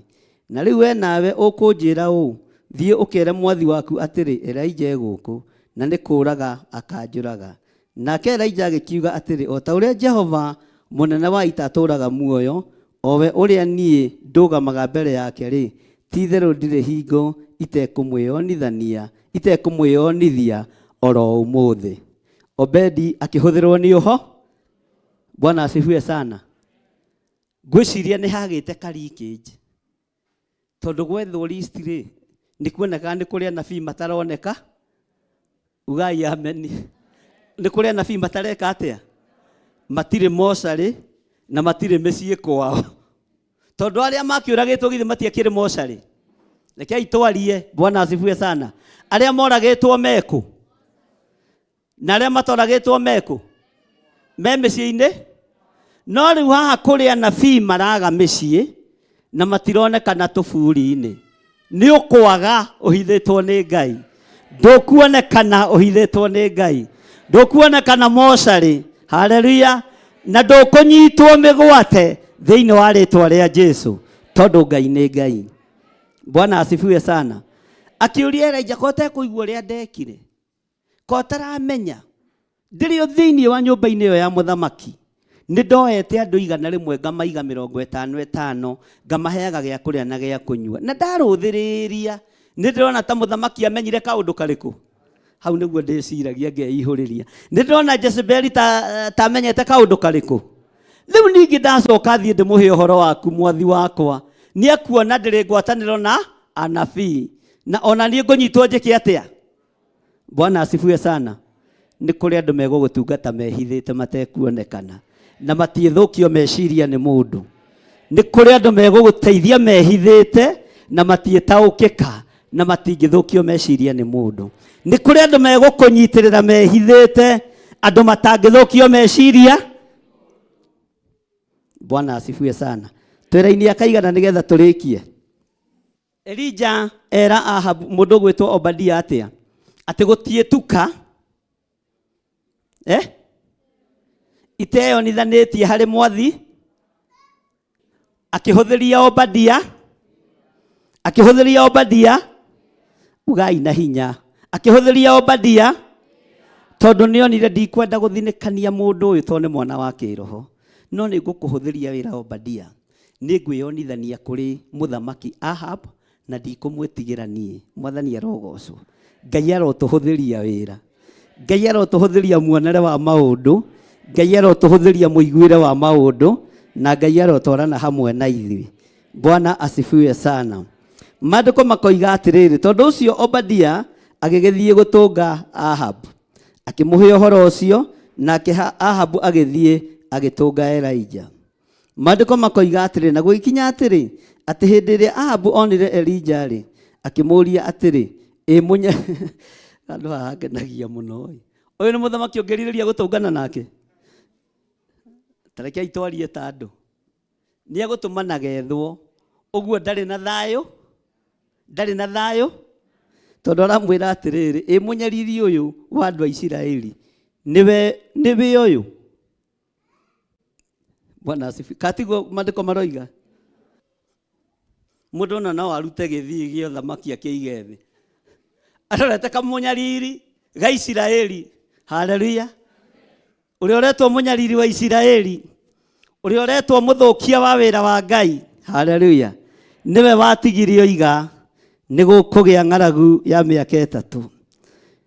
Na rĩu we nawe ũkũnjĩra ũũ, thiĩ ũkere mwathi waku atĩrĩ, Elijah e gũkũ, na nĩ kũũraga akanjũraga. Nake Elijah agĩkiuga atĩrĩ, o ta ũrĩa Jehova mũnene wa ita atũũraga muoyo, o we ũrĩa niĩ ndũgamaga mbere yake rĩ, ti-itherũ ndirĩ hingo itekũmwĩonithia oro ũmũthĩ. Obedi akĩhũthĩrwo nĩ ũho. Bwana asifiwe sana. Ngwĩciria nĩ hagĩte ka leakage, tondũ gwethwo list rĩ, nĩ kuonekaga nĩ kũrĩ anabii mataroneka. Ugai ameni. Nĩ kũrĩ anabii matareka atĩa? Matirĩ mocarĩ na matirĩ mĩciĩ kwao. Tondũ arĩa makĩũragĩtwo githĩ matiakĩrĩ mocarĩ? Rekei twarie. Bwana asifiwe sana. Arĩa moragĩtwo mekũ? Na arĩa matoragĩtwo mekũ? Me mĩciĩ-inĩ? No rĩu haha kũrĩ anabii maraga mĩciĩ na matironekana tũburi-inĩ. Nĩ ũkwaga ũhithĩtwo nĩ Ngai. Ndũkuonekana ũhithĩtwo nĩ Ngai. Ndũkuonekana mocarĩ. Haleluya. Na ndũkũnyitwo mĩgwate thĩinĩ wa rĩtwa rĩa Jesu, tondũ Ngai nĩ Ngai. Bwana asifiwe sana. Akĩũria Elijah, ko ũtekũigua ũrĩa ndekire? Ko ũtaramenya? Ndĩrĩ o thĩinĩ wa nyũmba-inĩ ĩyo ya mũthamaki. Nĩ ndoete andũ igana rĩmwe ngamaiga mĩrongo ĩtano ĩtano, ngamaheaga gĩa kũrĩa na gĩa kũnyua. Na ndarũthĩrĩria, nĩ ndĩrona ta mũthamaki amenyire kaũndũ karĩkũ? Hau nĩguo ndĩciragia ngeihũrĩria. Nĩ ndĩrona Jezebeli ta amenyete kaũndũ karĩkũ? Rĩu ningĩ ndacoka thiĩ ndĩmũhe ũhoro waku mwathi wakwa. Nĩ ekuona ndĩrĩ ngwatanĩro na anabii. Na ona niĩ ngũnyitwo njĩke atĩa? Bwana asifiwe sana. Nĩ kũrĩ andũ megũgũtungata mehithĩte matekuonekana na matiĩthũkio meciria nĩ mũndũ. Nĩ kũrĩ andũ megũgũteithia mehithĩte Na matiĩtaũkĩka na matingĩthũkio meciria nĩ mũndũ. Nĩ kũrĩ andũ megũkũnyitĩrĩra mehithĩte, andũ matangĩthũkio meciria. Bwana asifiwe sana. Twĩra-inĩ akaigana nĩgetha tũrĩkie. Elija era Ahabu mũndũ ũgwĩtwo Obadia atĩa? Atĩ gũtiĩtuka eh? Iteyonithanĩtie harĩ mwathi, akĩhũthĩria Obadia, akĩhũthĩria Obadia, ugai na hinya, akĩhũthĩria Obadia tondũ nĩonire ndikwenda gũthinĩkania mũndũ ũyũ tondũ nĩ mwana wa kĩroho, no nĩ ngũkũhũthĩria wĩra Obadia, nĩ ngwĩyonithania kũrĩ mũthamaki Ahab na ndikũmwĩtigĩra niĩ. Mwathani arogocwo. Ngai arotũhũthĩria wĩra, Ngai arotũhũthĩria muonere wa maũndũ, Ngai arotũhũthĩria mũiguĩre wa maũndũ, na Ngai arotwarana hamwe na ithuĩ. Bwana asifiwe sana. Maandĩko makoiga atĩrĩrĩ, tondũ ũcio Obadia agĩgĩthiĩ gũtũnga Ahab, akĩmũhe ũhoro ũcio, nake Ahabu agĩthiĩ agĩtũnga Elija. Maandĩko makoiga atĩrĩ, na gũgĩkinya atĩrĩ, atĩ hĩndĩ ĩrĩa Ahabu onire Elija-rĩ, akĩmũũria atĩrĩ, ĩ mũnya handũ haha hangenagia mũno ĩ. Ũyũ nĩ mũthamaki ũngĩrirĩria gũtũngana nake? Ta rekei twarie ta andũ. Nĩ egũtũmana gethwo, ũguo ndarĩ na thayũ, ndarĩ na thayũ, tondũ aramwĩra atĩrĩrĩ, ĩ mũnyariri ũyũ wa andũ a Isiraeli, nĩwe nĩwe ũyũ? Bwana asifiwe. Katiguo maandĩko maroiga? Mũndũ ona no arute gĩthii gĩa ũthamaki akĩige thĩ, arorete kamũnyariri ga Isiraeli. Haleluya. Ũrĩa ũretwo mũnyariri wa Isiraeli, ũrĩa ũretwo mũthũkia wa wĩra wa Ngai. Haleluya. Nĩwe watigirio iga nĩ gũkũgĩa ng'aragu ya mĩaka 3,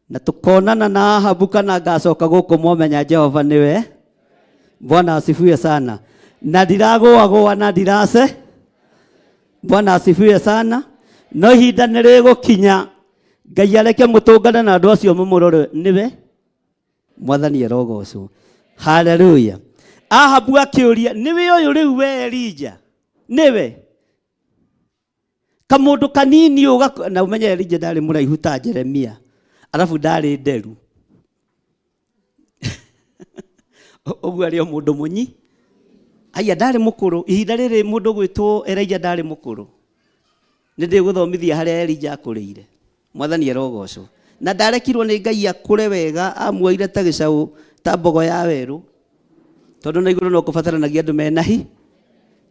na tũkonana na Ahabu kana ngacoka gũkũ mwamenya Jehova nĩwe. Bwana asifiwe sana. Na ndiragũagũa na ndirase. Bwana asifiwe sana. No ihinda nĩ rĩgũkinya Ngai areke mũtũngane na andũ acio mũmũrore nĩwe. Mwathani arogocwo. Haleluya. Ahabu akĩũria, nĩwe ũyũ rĩu we Elija? Nĩwe? Kamũndũ kanini ũga, na ũmenye Elija ndarĩ mũraihu ta Jeremia, arabu ndarĩ nderu. Ũguo arĩ o mũndũ mũnyi. Aya ndarĩ mũkũrũ, ihinda rĩrĩ mũndũ gwĩtwo Elija ndarĩ mũkũrũ. Nĩ ndĩgũthomithia harĩa Elija akũrĩire. Mwathani arogocwo. Na ndarekirwo nĩ Ngai akũre wega, amuoire ta gĩcaũ, ta mbogo ya werũ. Tondũ na igũrũ no kũbataranagia andũ mena hi.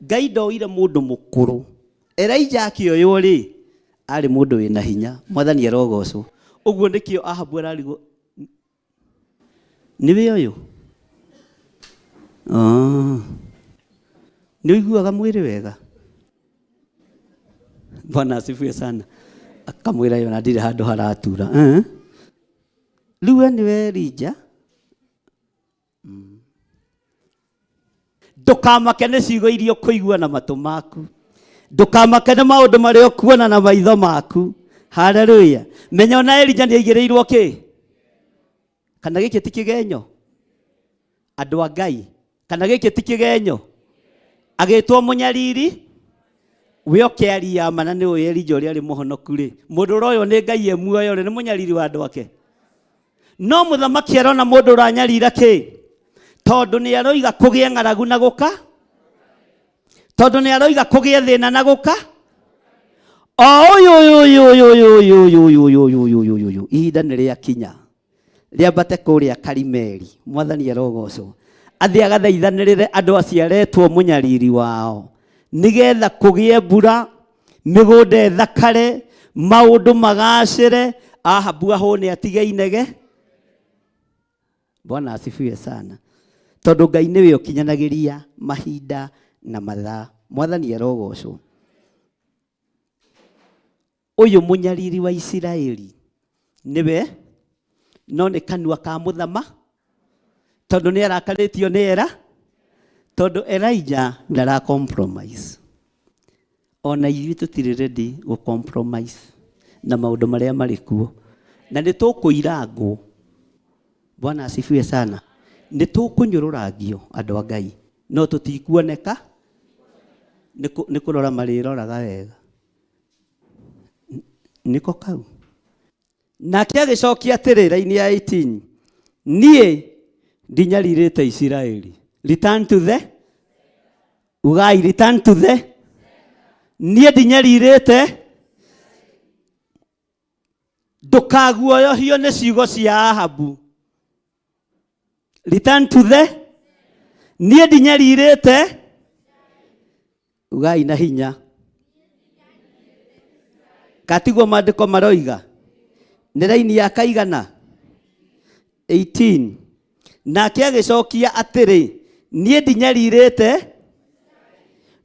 Ngai ndoire mũndũ mũkũrũ. Elija akĩoywo rĩ, arĩ mũndũ wĩna hinya. Mwathani arogocwo. Ũguo nĩkĩo Ahabu ararigwo, nĩwe ũyũ? Nĩ ũiguaga mwĩrĩ wega? Bwana asifiwe sana. Akamwĩra yona ndirĩ handũ haratura. Rĩu we nĩwe Elija? Ndũkamake nĩ ciugo iria ũkũigua na matũ maku, ndũkamake nĩ maũndũ marĩa ũkuona na maitho maku. Haleluya. Menya ona Elija nĩ aigĩrĩirwo kĩ? Kana gĩkĩ ti kĩgenyo? Andũ a Ngai, kana gĩkĩ ti kĩgenyo? Agĩtwo mũnyariri, we ũkĩaria ma na nĩ ũĩ Elija ũrĩa arĩ mũhonoku rĩ, mũndũ ũroywo nĩ Ngai e muoyo rĩ, nĩ mũnyariri wa andũ ake. No mũthamaki arona mũndũ ũranyarira kĩ? Tondũ nĩ aroiga kũgĩe ng'aragu na gũka, tondũ nĩ aroiga kũgĩe thĩna na gũka. O ũyũ ũyũ ũyũ ũyũ ũyũ ũyũ ũyũ ũyũ ũyũ ũyũ ũyũ ũyũ ũyũ, ihinda nĩ rĩakinya rĩambate kũrĩa Karimeli. Mwathani arogocwo. Athiĩ agathaithanĩrĩre andũ acio aretwo mũnyariri wao, nĩgetha kũgĩe mbura, mĩgũnda ĩthakare, maũndũ magacĩre, Ahabu ahũne atige inege. Bwana asifiwe sana. Tondũ Ngai nĩwe ũkinyanagĩria mahinda na mathaa. Mwathani arogocwo. Ũyũ mũnyariri wa Isiraeli nĩwe, no nĩ kanua ka mũthama, tondũ nĩ arakarĩtio nĩ Era, tondũ Elijah ndara compromise. Ona ithuĩ tũtirĩ ready gũ compromise na maũndũ marĩa marĩ kuo, na nĩ tũkũirangwo. Bwana asifiwe sana. Nĩ tũkũnyũrũrangio andũ a Ngai, no tũtikuoneka, nĩ kũrora marĩroraga wega. Nĩko kau. Nake agĩcokia atĩrĩ, raini ya 18, niĩ ndinyarirĩte Isiraeli. Return to the ugai, return to the niĩ ndinyarirĩte. Ndũkaguoyohio nĩ ciugo cia Ahabu. Return to the niĩ ndinyarirĩte. Ugai na hinya. Katiguo maandĩko maroiga. Nĩ raini ya kaigana 18. Nake agĩcokia atĩrĩ, niĩ ndinyarirĩte,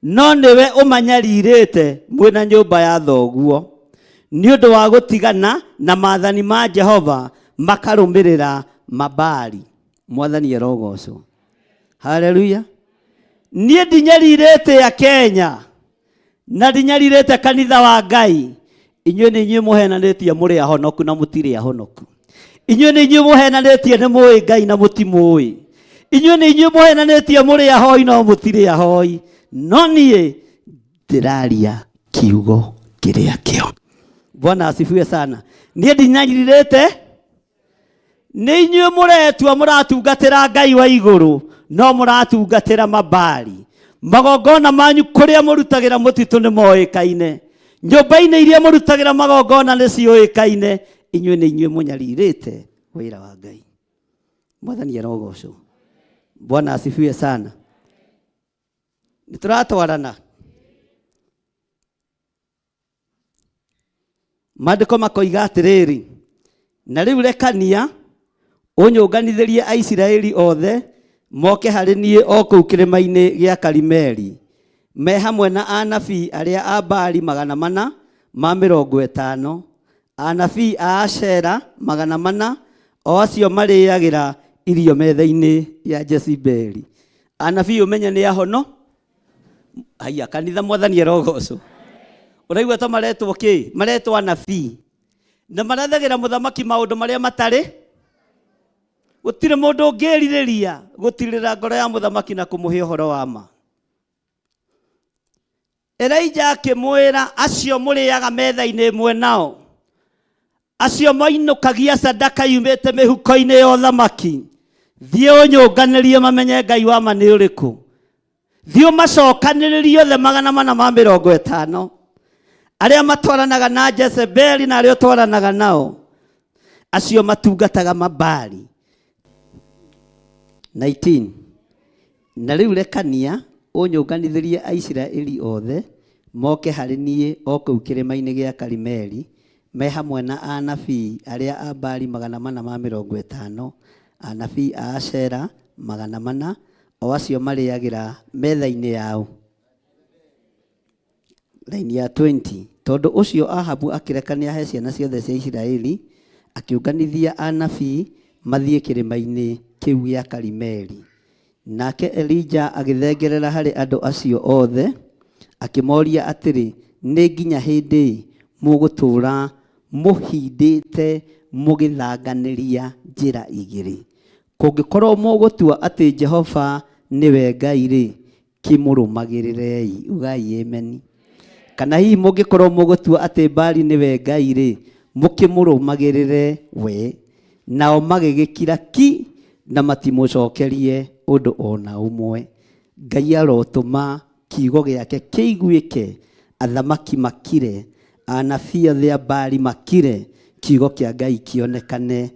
no nĩwe ũmanyarirĩte mwĩ na nyũmba ya thoguo, nĩ ũndũ wa gũtigana na maathani ma Jehova makarũmĩrĩra Mabaali. Mwathani arogocwo. Haleluya. Niĩ ndinyarirĩte ya Kenya na ndinyarirĩte kanitha wa Ngai. Inyuĩ nĩ inyuĩ mũhenanĩtie mũrĩ ahonoku na mũtirĩ ahonoku. Inyuĩ nĩ inyuĩ mũhenanĩtie nĩ mũĩ Ngai na mũtimũĩ. Inyuĩ nĩ inyuĩ mũhenanĩtie mũrĩ ahoi no mũtirĩ ahoi. No niĩ ndĩraria kiugo kĩrĩa kĩo. Bwana asifiwe sana. Niĩ ndinyarirĩte, nĩ inyuĩ mũretua mũratungatĩra Ngai wa igũrũ, no mũratungatĩra Mabali. Magongona manyu kũrĩa mũrutagĩra mũtitũ nĩ moĩkaine, nyũmba-inĩ iria mũrutagĩra magongona nĩ ciũĩkaine. Inyuĩ nĩ inyuĩ mũnyarirĩte wĩra wa Ngai. Mwathani arogocwo. Bwana asifiwe sana. Nĩ tũratwarana. Maandĩko makoiga atĩrĩrĩ, na rĩu rekania ũnyũnganithĩrie Aisiraeli othe moke harĩ niĩ o kũu kĩrĩma-inĩ gĩa Karimeli, me hamwe na anabii arĩa a Baali 450, anabii a Ashera 400, o acio marĩagĩra irio metha-inĩ ya Jezebeli. Anabii ũmenye nĩ ahono. Haiya, kanitha Mwathani arogocwo. Ũraigua ta maretwo kĩ? Maretwo anabii. Na marathagĩra mũthamaki maũndũ marĩa matarĩ. Gũtirĩ mũndũ ũngĩrirĩria gũtirĩra ngoro ya mũthamaki na kũmũhe ũhoro wa ma. Elija akĩmwĩra, acio mũrĩaga metha-inĩ ĩmwe nao, acio mainũkagia sadaka yumĩte mĩhuko-inĩ ya ũthamaki, thiĩ ũnyũnganĩrie mamenye Ngai wa ma nĩ ũrĩkũ. Thiĩ ũmacokanĩrĩrie othe 450 arĩa matwaranaga na Jezebeli na arĩa ũtwaranaga nao, acio matungataga Mabali. 19 Na rĩu rekania ũnyũnganithĩrie Aisiraeli othe moke harĩ niĩ o kũu kĩrĩma-inĩ gĩa Karimeli, me hamwe na anabii arĩa a Baali 450, anabii a Ashera 400, o acio marĩagĩra metha-inĩ yao. Raini ya 20. Tondũ ũcio Ahabu akĩrekania he ciana ciothe cia Isiraeli, akĩũnganithia anabii mathiĩ kĩrĩma-inĩ kĩu gĩa Karimeli. Nake Elija agĩthengerera harĩ andũ acio othe, akĩmoria atĩrĩ, Nĩ nginya hĩndĩ ĩ mũgũtũũra mũhindĩte mũgĩthanganĩria njĩra igĩrĩ? Kũngĩkorũo mũgũtua atĩ Jehova nĩwe Ngai-rĩ, kĩmũrũmagĩrĩrei. Ugai ameni. Kana hihi mũngĩkorwo mũgũtua atĩ Baali nĩwe Ngai-rĩ, mũkĩmũrũmagĩrĩre we. Nao magĩgĩkira ki na matimũcokerie ũndũ o na ũmwe. Ngai arotũma kiugo gĩake kĩiguĩke, athamaki makire, anabii othe a Baali makire, kiugo kĩa Ngai kĩonekane,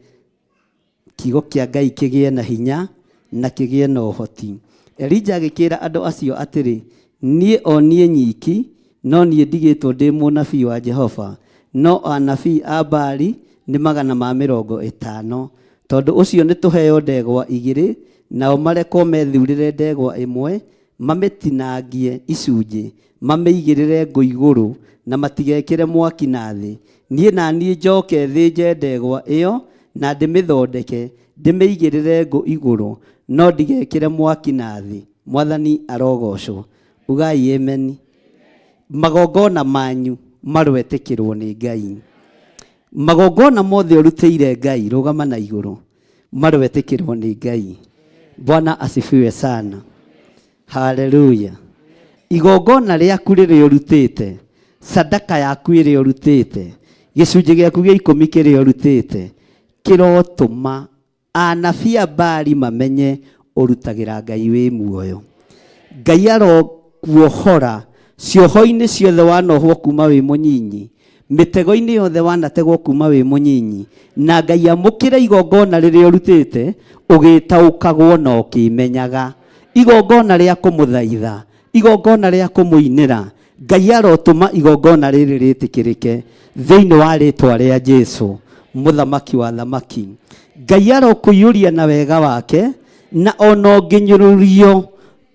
kiugo kĩa Ngai kĩgĩe na hinya na kĩgĩe na ũhoti. Elija agĩkĩra andũ acio atĩrĩ, Niĩ o niĩ nyiki no niĩ ndigĩtwo ndĩ mũnabii wa Jehova, no anabii a Baali nĩ 450. Tondũ ũcio nĩtũheo ndegwa igĩrĩ, nao marekwo methurĩre ndegwa ĩmwe, mamĩtinangie icunjĩ, mamĩigĩrĩre ngũ igũrũ, na matigekĩre mwaki na thĩ. Niĩ na niĩ njoke thĩnje ndegwa ĩyo na ndĩmĩthondeke, ndĩmĩigĩrĩre ngũ igũrũ, no ndigekĩre mwaki na thĩ. Mwathani arogocwo. Ugai ameni. Magongona manyu maroetĩkĩrwo nĩ Ngai. Magongona mothe ũrutĩire Ngai, rũgama na igũrũ, maroetĩkĩrwo nĩ Ngai. Bwana asifiwe sana. Haleluya. Igongona rĩaku rĩrĩa ũrutĩte, sadaka yaku ĩrĩa ũrutĩte, Gĩcunjĩ gĩaku gĩa ikũmi kĩrĩa ũrutĩte kĩrotũma anabii a Baali mamenye ũrutagĩra Ngai wĩ muoyo. Ngai arokuohora cioho-inĩ ciothe wanohwo kuma wĩ mũnyinyi, mĩtego-inĩ yothe wanategwo kuma wĩ mũnyinyi, na Ngai amũkĩre igongona rĩrĩa ũrutĩte ũgĩtaũkagwo na ũkĩmenyaga. Igongona rĩa kũmũthaitha, igongona rĩa kũmũinĩra, Ngai arotũma igongona rĩrĩ rĩtĩkĩrĩke thĩinĩ wa rĩtwa rĩa Jesu mũthamaki wa thamaki. Ngai arokũiyũria na wega wake, na ona ũngĩnyũrũrio,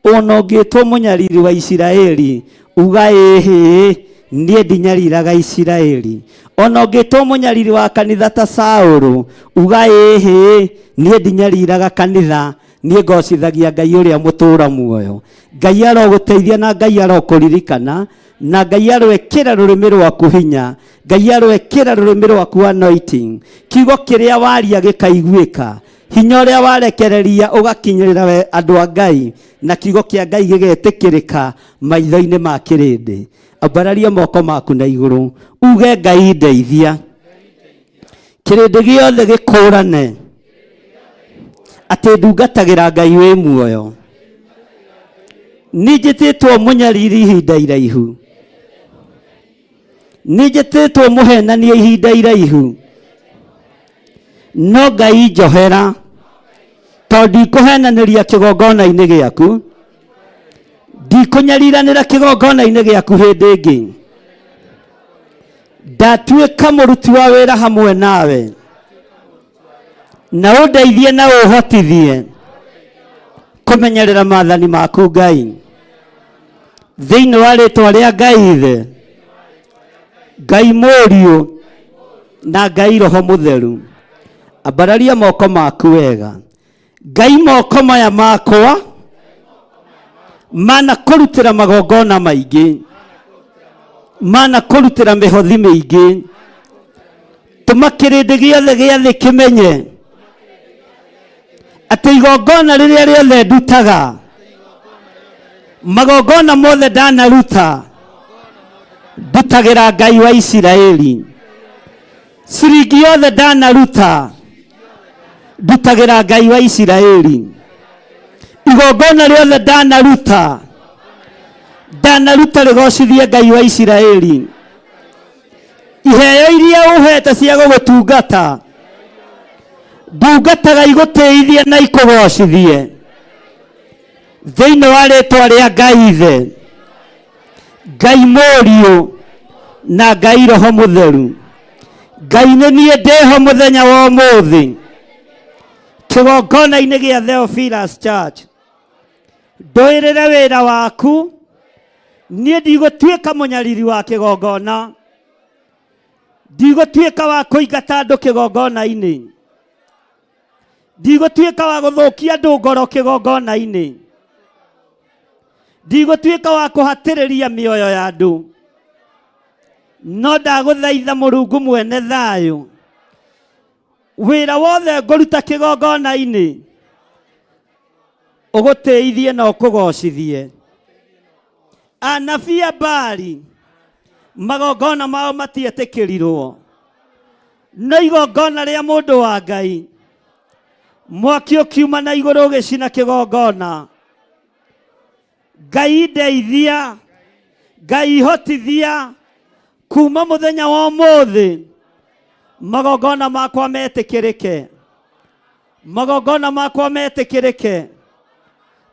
ona ũngĩtwo mũnyariri wa Isiraeli, uga ĩhĩ, niĩ ndinyariraga Isiraeli. Ona ũngĩtwo mũnyariri wa kanitha ta Saũlũ, uga ĩhĩ, niĩ ndinyariraga kanitha, niĩ ngocithagia Ngai ũrĩa mũtũũra muoyo. Ngai arogũteithia na Ngai arokũririkana, na Ngai aroekĩra rũrĩmĩ rwaku hinya, Ngai aroekĩra rũrĩmĩ rwaku anointing, kiugo kĩrĩa waria gĩkaiguĩka, hinya ũrĩa warekereria ũgakinyĩrĩra we andũ a Ngai, na kiugo kĩa Ngai gĩgetĩkĩrĩka maitho-inĩ ma kĩrĩndĩ. Ambararia moko maku na igũrũ, uge Ngai ndeithia. Kĩrĩndĩ gĩothe gĩkũrane atĩ ndungatagĩra Ngai wĩ muoyo. Nĩ njĩtĩtwo mũnyariri ihinda iraihu, nĩ njĩtĩtwo mũhenania ihinda iraihu, no Ngai njohera, tondũ ndikũhenanĩria kĩgongona-inĩ gĩaku, ndikũnyariranĩra kĩgongona-inĩ gĩaku hĩndĩ ĩngĩ. Ndatuĩka mũruti wa wĩra hamwe nawe, na ũndeithie na ũhotithie kũmenyerera maathani maku Ngai, thĩinĩ wa rĩtwa rĩa Ngai Ithe, Ngai Mũriũ na Ngai Roho Mũtheru. Ambararia moko maku wega. Ngai, moko maya makwa mana kũrutĩra magongona maingĩ, mana kũrutĩra mĩhothi mĩingĩ, tũma kĩrĩndĩ gĩothe gĩa thĩ kĩmenye atĩ igongona rĩrĩa rĩothe ndutaga, magongona mothe ndanaruta, ndutagĩra Ngai wa Isiraeli. Ciringi yothe ndanaruta, ndutagĩra Ngai wa Isiraeli. Igongona rĩothe ndanaruta, ndanaruta rĩgocithie Ngai wa Isiraeli. Iheo iria ũhete cia gũgũtungata, ndungataga igũtĩithie na ikũgocithie, thĩinĩ wa rĩtwa rĩa Ngai Ithe, Ngai Mũriũ na Ngai Roho Mũtheru. Ngai nĩ niĩ ndĩho mũthenya wa ũmũthĩ kĩgongona-inĩ gĩa Theophilus Church, ndũĩrĩre wĩra waku. Niĩ ndigũtuĩka mũnyariri wa kĩgongona, ndigũtuĩka wa kũingata andũ kĩgongona-inĩ, ndigũtuĩka wa gũthũkia andũ ngoro kĩgongona-inĩ, ndigũtuĩka wa kũhatĩrĩria mĩoyo ya andũ, no ndagũthaitha Mũrungu mwene thayũ, wĩra wothe ngũruta kĩgongona-inĩ ũgũtĩithie na ũkũgocithie. Anabii a Baali magongona mao matietĩkĩrirwo, no igongona rĩa mũndũ wa Ngai, mwaki ũkiuma na igũrũ ũgĩcina kĩgongona. Ngai ndeithia, Ngai hotithia, kuma mũthenya wa ũmũthĩ magongona makwa metĩkĩrĩke, magongona makwa metĩkĩrĩke,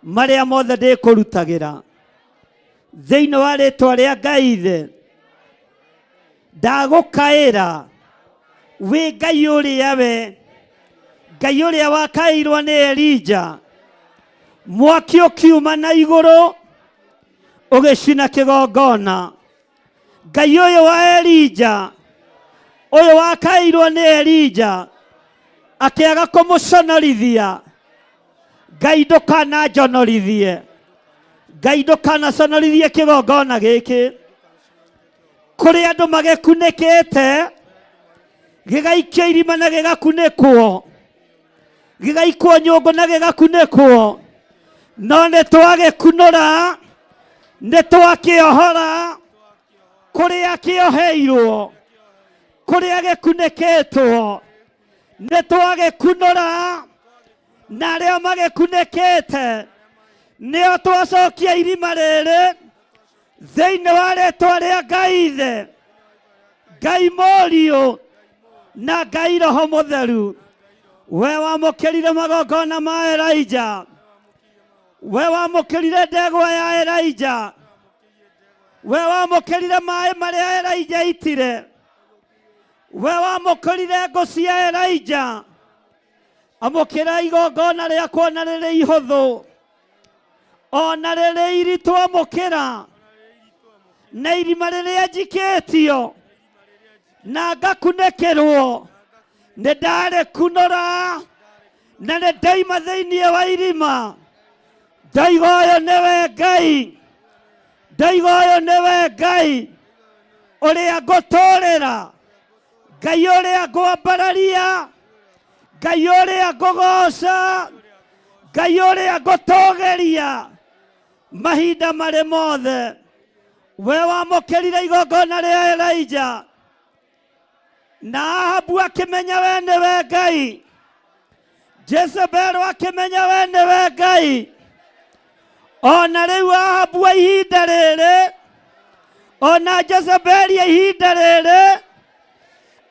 marĩa mothe ndĩkũrutagĩra thĩinĩ wa rĩtwa rĩa Ngai Ithe. Ndagũkaĩra wĩ Ngai ũrĩa we, Ngai ũrĩa wakaĩirwo nĩ Elija, mwaki ũkiuma na igũrũ ũgĩcina kĩgongona. Ngai ũyũ wa Elija, ũyũ wakaĩirwo nĩ Elija akĩaga kũmũconorithia, Ngai ndũkananjonorithie, Ngai ndũkanaconorithie kĩgongona gĩkĩ. Kũrĩ andũ magĩkunĩkĩte, gĩgaikio irima na gĩgakunĩkwo, gĩgaikwo nyũngũ na gĩgakunĩkwo, no nĩ twagĩkunũra, nĩ twakĩohora kũrĩa kĩoheirwo. Kũrĩa gĩkunĩkĩtwo nĩ twagĩkunũra, na arĩa magĩkunĩkĩte nĩo twacokia irima rĩrĩ thĩinĩ wa rĩtwa rĩa Ngai Ithe, Ngai Mũriũ na Ngai Roho Mũtheru. We wamũkĩrire magongona ma Elijah, we wamũkĩrire ndegwa ya Elijah, we wamũkĩrire maĩ marĩa Elijah aitire, we wamũkĩrire ngũ cia Elijah. Amũkĩra igongona rĩakwa na rĩrĩ ihũthũ ona rĩrĩ iritũ, amũkĩra na irima rĩrĩa njikĩtio na ngakunĩkĩrwo, nĩ ndarĩkunũra na nĩ ndaima thĩinĩ wa irima. Ndaiga ũyũ nĩwe Ngai, ndaiga ũyũ nĩwe Ngai ũrĩa ngũtũrĩra, Ngai ũrĩa ngwambararia, Ngai ũrĩa ngũgoca, Ngai ũrĩa ngũtũgĩria mahinda marĩ mothe. We wamũkĩrire igongona rĩa Elijah na Ahabu akĩmenya we nĩwe Ngai, Jezebel akĩmenya we nĩwe Ngai. Ona rĩu Ahabu a ihinda rĩrĩ, ona Jezebeli a ihinda rĩrĩ,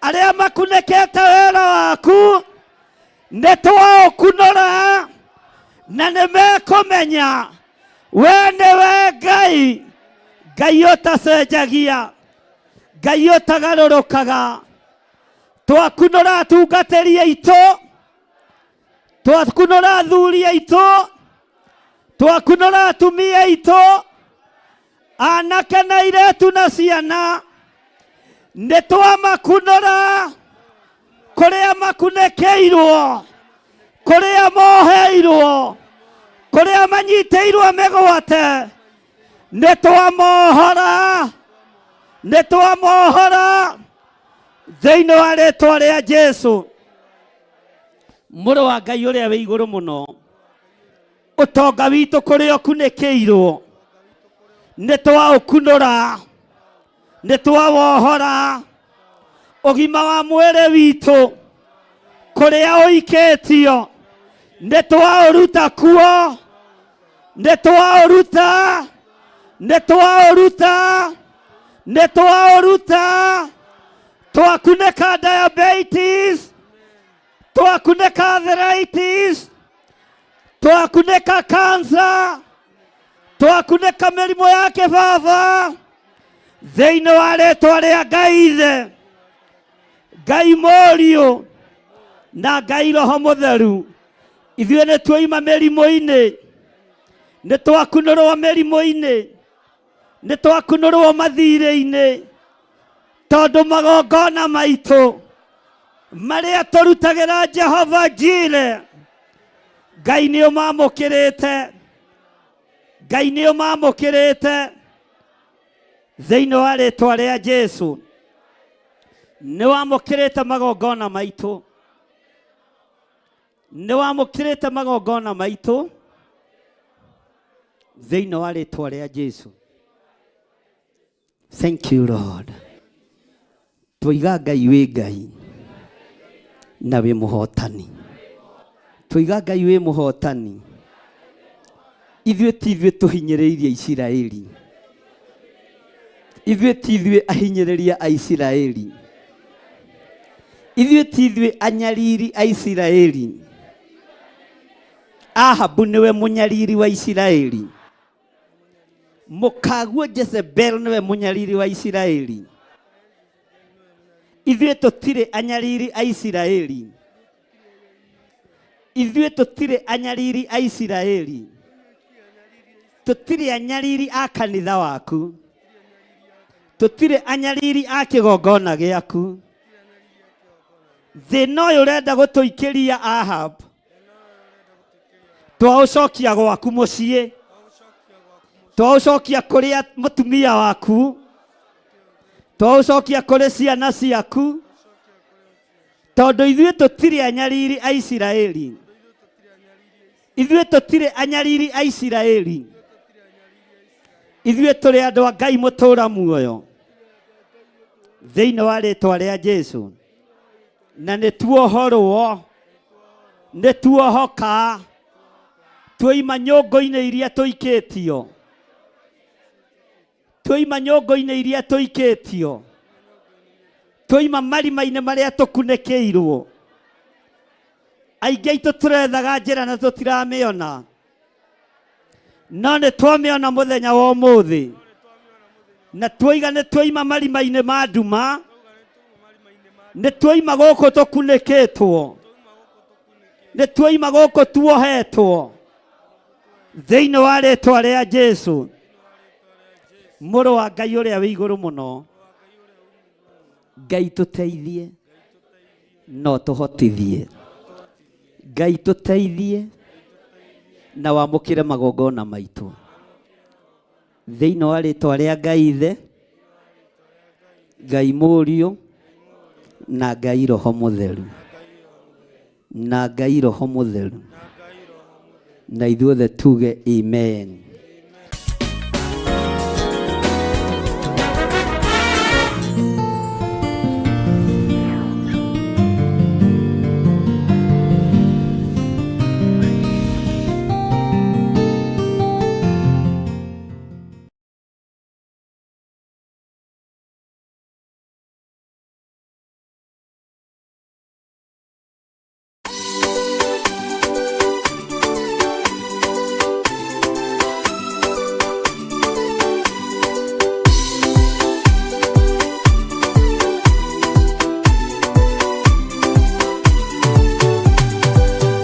arĩa makunĩkĩte wĩra waku nĩ twaũkunũra na nĩ mekũmenya we nĩwe Ngai, Ngai ũtacenjagia, Ngai ũtagarũrũkaga. Twakunũra atungatĩri aitũ, twakunũra athuri aitũ, twakunũra atumia aitũ, anake na airĩtu na ciana, nĩ twamakunũra kũrĩa makunĩkĩirwo, kũrĩa moheirwo, kũrĩa manyitĩirwo mĩgwate, nĩ twamohora, nĩ twamohora thĩinĩ wa rĩtwa rĩa Jesu, mũrũ wa Ngai ũrĩa wĩ igũrũ mũno. Ũtonga witũ kũrĩa ũkunĩkĩirwo nĩ twaũkunũra, nĩ twawohora. Ũgima wa mwĩrĩ witũ kũrĩa ũikĩtio nĩ twaũruta kuo, nĩ twaũruta, nĩ twaũruta, nĩ twaũruta. Twakunĩka diabetes, twakunĩka arthritis, twakunĩka cancer, twakunĩka mĩrimũ ya kĩbaba thĩinĩ wa rĩtwa rĩa Ngai Ithe, Ngai Mũriũ na Ngai Roho Mũtheru. Ithuĩ nĩ tuoima mĩrimũ-inĩ, nĩ twakunũrwo mĩrimũ-inĩ, nĩ twakunũrwo mathirĩ-inĩ, tondũ magongona maitũ marĩa tũrutagĩra Jehova Jire, Ngai nĩ ũmamũkĩrĩte, Ngai nĩ ũmamũkĩrĩte thĩinĩ wa rĩtwa rĩa Jesu. Nĩ wamũkĩrĩte magongona maitũ, nĩ wamũkĩrĩte magongona maitũ thĩinĩ wa rĩtwa rĩa Jesu. Thank you, Lord. Twoiga Ngai wĩ Ngai na wĩ mũhotani. Twoiga Ngai wĩ mũhotani. Ithuĩ ti ithuĩ tũhinyĩrĩirie Isiraeli. Ithuĩ ti ithuĩ ahinyĩrĩria a Isiraeli. Ithuĩ ti ithuĩ anyariri a Isiraeli. Ahabu nĩwe mũnyariri wa Isiraeli. Mũkaguo Jezebel nĩwe mũnyariri wa Isiraeli. Ithuĩ tũtirĩ anyariri a Isiraeli. Ithuĩ tũtirĩ anyariri a Isiraeli. Tũtirĩ anyariri a kanitha waku. Tũtirĩ anyariri a kĩgongona gĩaku. Thĩna ũyũ ũrenda gũtũikĩria Ahab, twaũcokia gwaku mũciĩ, twaũcokia kũrĩa mũtumia waku, twaũcokia kũrĩ ciana ciaku, tondũ ithuĩ tũtirĩ anyariri a Isiraeli. Ithuĩ tũtirĩ anyariri a Isiraeli. Ithuĩ tũrĩ andũ a Ngai mũtũra muoyo. Thĩinĩ wa rĩtwa rĩa Jesu. Na nĩ tuohorwo, nĩ tuohoka, tuoima nyũngũ-inĩ iria tũikĩtio, tuoima nyũngũ-inĩ iria tũikĩtio, tuoima marima-inĩ marĩa tũkunĩkĩirwo. Aingĩ aitũ tũrethaga njĩra na tũtiramĩona, no nĩ twamĩona mũthenya wa ũmũthĩ, na tuoiga nĩ tuoima marima-inĩ ma nduma, nĩ tuoima gũkũ tũkunĩkĩtwo, nĩ tuoima gũkũ tuohetwo, thĩinĩ wa rĩtwa rĩa Jesu, mũrũ wa Ngai ũrĩa wĩ igũrũ mũno. Ngai tũteithie no tũhotithie, Ngai tũteithie na wamũkĩre magongona maitũ, thĩinĩ wa rĩtwa rĩa Ngai Ithe, Ngai Mũriũ, na Ngai Roho Mũtheru, na Ngai Roho Mũtheru, na ithuothe tuge amen.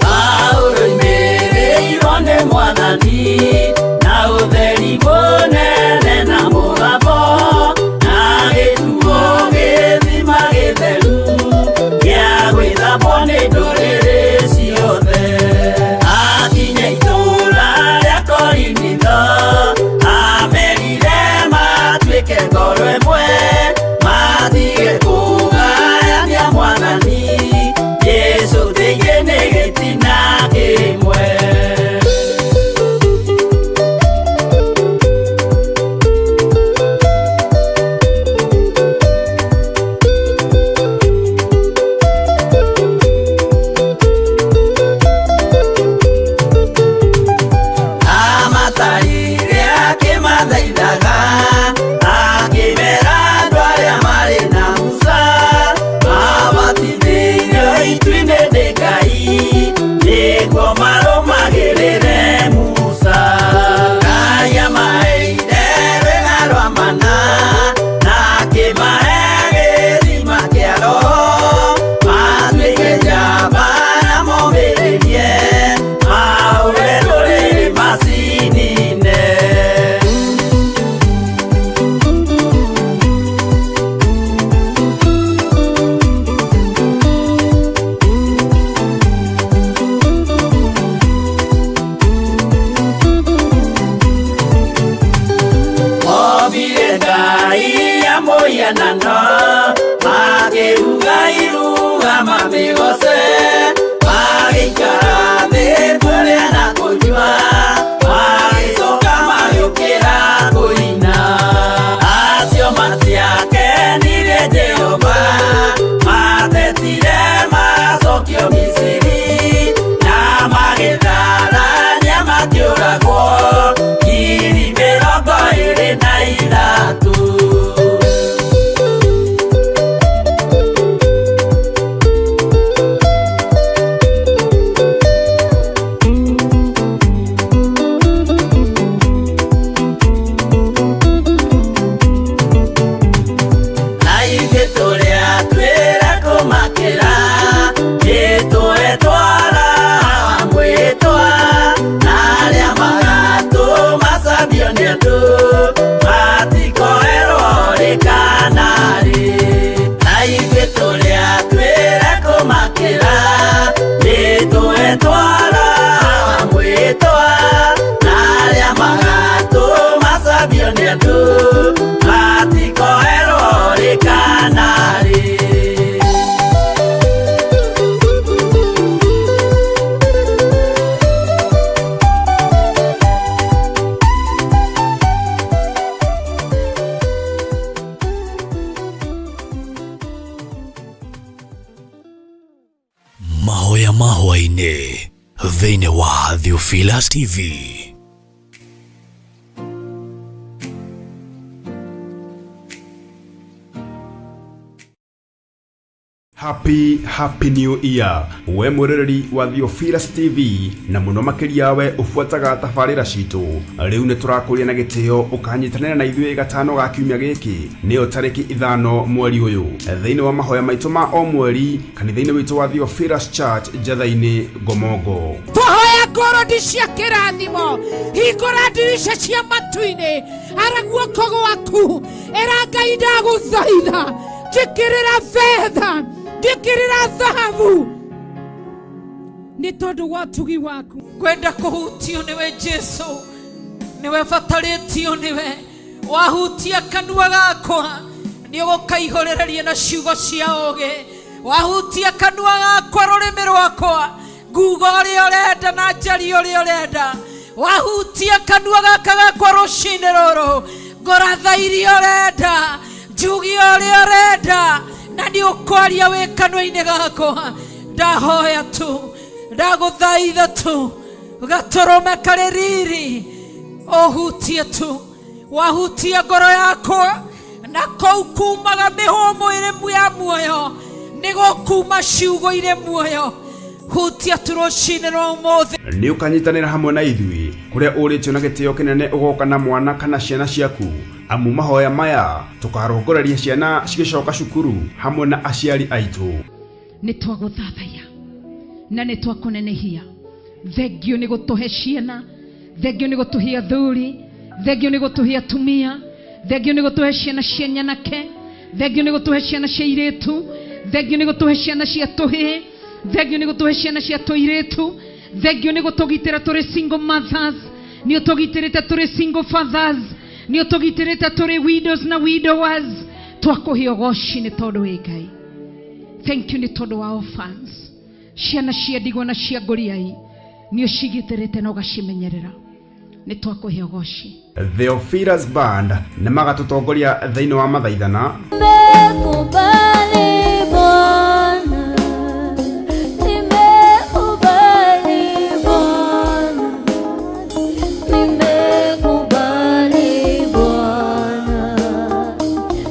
Paulo oimĩrĩirwo nĩ Mwathani na ũtheri mũnene na mũgambo, na gĩtuo gĩthima gĩtheru gĩa gwĩthambwo nĩ ndũrĩrĩ ciothe. Akinya itũũra rĩa Korinitho, amerire matuĩke ngoro ĩmwe, matige kũgayania Mwathani Jesu thĩinĩ nĩ gĩtina kĩmwe. Amatarire akĩmathaithaga, akĩmera andũ arĩa marĩ na Musa, mabatithĩirio itu-inĩ nĩ Ngai, nĩguo marũmagĩrĩre Musa. Ngai amaheire rwĩga rwa mana, na akĩmahe gĩthima kĩa Roho, matuĩke njamba na momĩrĩrie, mahũre ndũrĩrĩ macinine. Mobire Ngai ya mũhianano, makĩruga iruga mamĩgoce, magĩikara thĩ kũrĩa na kũnyua, magĩcoka magĩũkĩra kũina. Acio matiakenirie Jehova, matetire macokio Misiri, na magĩtharania makĩũragwo 23,000. Mahoya ma hwaĩ-inĩ thĩinĩ wa Theophilus TV. Happy Happy New Year we mwĩroreri wa Theophilus TV na mũno makĩria we ũbuataga tabarĩra citũ. Rĩu nĩ tũrakũria na gĩtĩo ũkanyitanĩra na ithuĩ gatano ga kiumia gĩkĩ, nĩyo tarĩki 5 mweri ũyũ, thĩinĩ wa mahoya maitũ ma o mweri kanitha-inĩ witũ wa Theophilus Church Njatha-inĩ Ngomongo. Twahoya ngorodi cia kĩrathimo, hingũra ndirica cia matu-inĩ, ara guoko gwaku, ĩra Ngai ndagũthaitha, njĩkĩrĩra betha, njĩkĩrĩra thahabu, nĩ tondũ wa ũtugi waku. Kwenda kũhutio nĩwe Jesu, nĩwe batarĩtio nĩwe, wahutia kanua gakwa nĩ ũgũkaihũrĩrĩria na ciugo cia ũũgĩ, wahutia kanua gakwa rũrĩmĩ rwakwa nguga ũrĩa ũrenda na njarie ũrĩa ũrenda, wahutia kanua gaka gakwa rũcinĩ rũrũ ngũratha iria ũrenda, njuge ũrĩa ũrenda, na nĩ ũkwaria wĩ kanua-inĩ gakwa. Ndahoya tu, ndagũthaitha tu, gatũrũme karĩ riri ũhutie tu, wahutia ngoro yakwa na kũu kumaga mĩhũmũ ĩrĩ ya muoyo, nĩgũkuma ciugo irĩ muoyo. Hutia tu rũcinĩ rwa ũmũthĩ. Nĩ ũkanyitanĩra hamwe na ithuĩ kũrĩa ũrĩtio na gĩtĩo kĩnene ũgoka na mwana kana ciana ciaku, amu mahoya maya tũkarongoreria ciana cigĩcoka cukuru hamwe na aciari aitũ. Nĩ twagũthathaiya na nĩ twakũnenehia. Thengio nĩ gũtũhe ciana, thengio nĩ gũtũhe athuri, thengio nĩ gũtũhe atumia, thengio nĩ gũtũhe ciana cia nyanake, thengio nĩ gũtũhe ciana cia irĩtu, thengio nĩ gũtũhe ciana cia tũhĩĩ, thengio nĩ gũtũhe ciana cia tũirĩtu, thengio nĩ gũtũgitĩra tũrĩ single mothers, nĩ ũtũgitĩrĩte tũrĩ single fathers, nĩ ũtũgitĩrĩte tũrĩ widows na widowers. Twakũhe ũgoci nĩ tondũ wĩ Ngai. Thank you nĩ tondũ wa orphans, ciana cia ndigwa na cia ngũriai, nĩ ũcigitĩrĩte na ũgacimenyerera. Nĩ twakũhe ũgoci. Theophilus Band nĩ magatũtongoria thĩinĩ wa mathaithana. Nimekubali Bwana, nimekubali Bwana, nimekubali Bwana,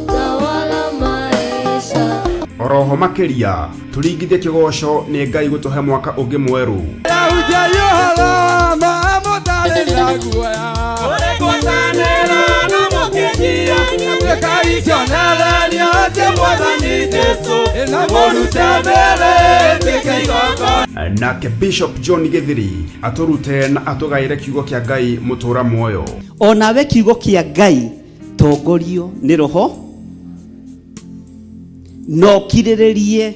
tawala maisha. Oroho makĩria tũringithie kĩgoco nĩ Ngai gũtũhe mwaka ũngĩ mwerũ. Nake Bishop John Githiri atũrute na atũgaĩre kiugo kĩa Ngai mũtũra muoyo. Onawe kiugo kĩa Ngai tongorio nĩ roho na ũkirĩrĩrie,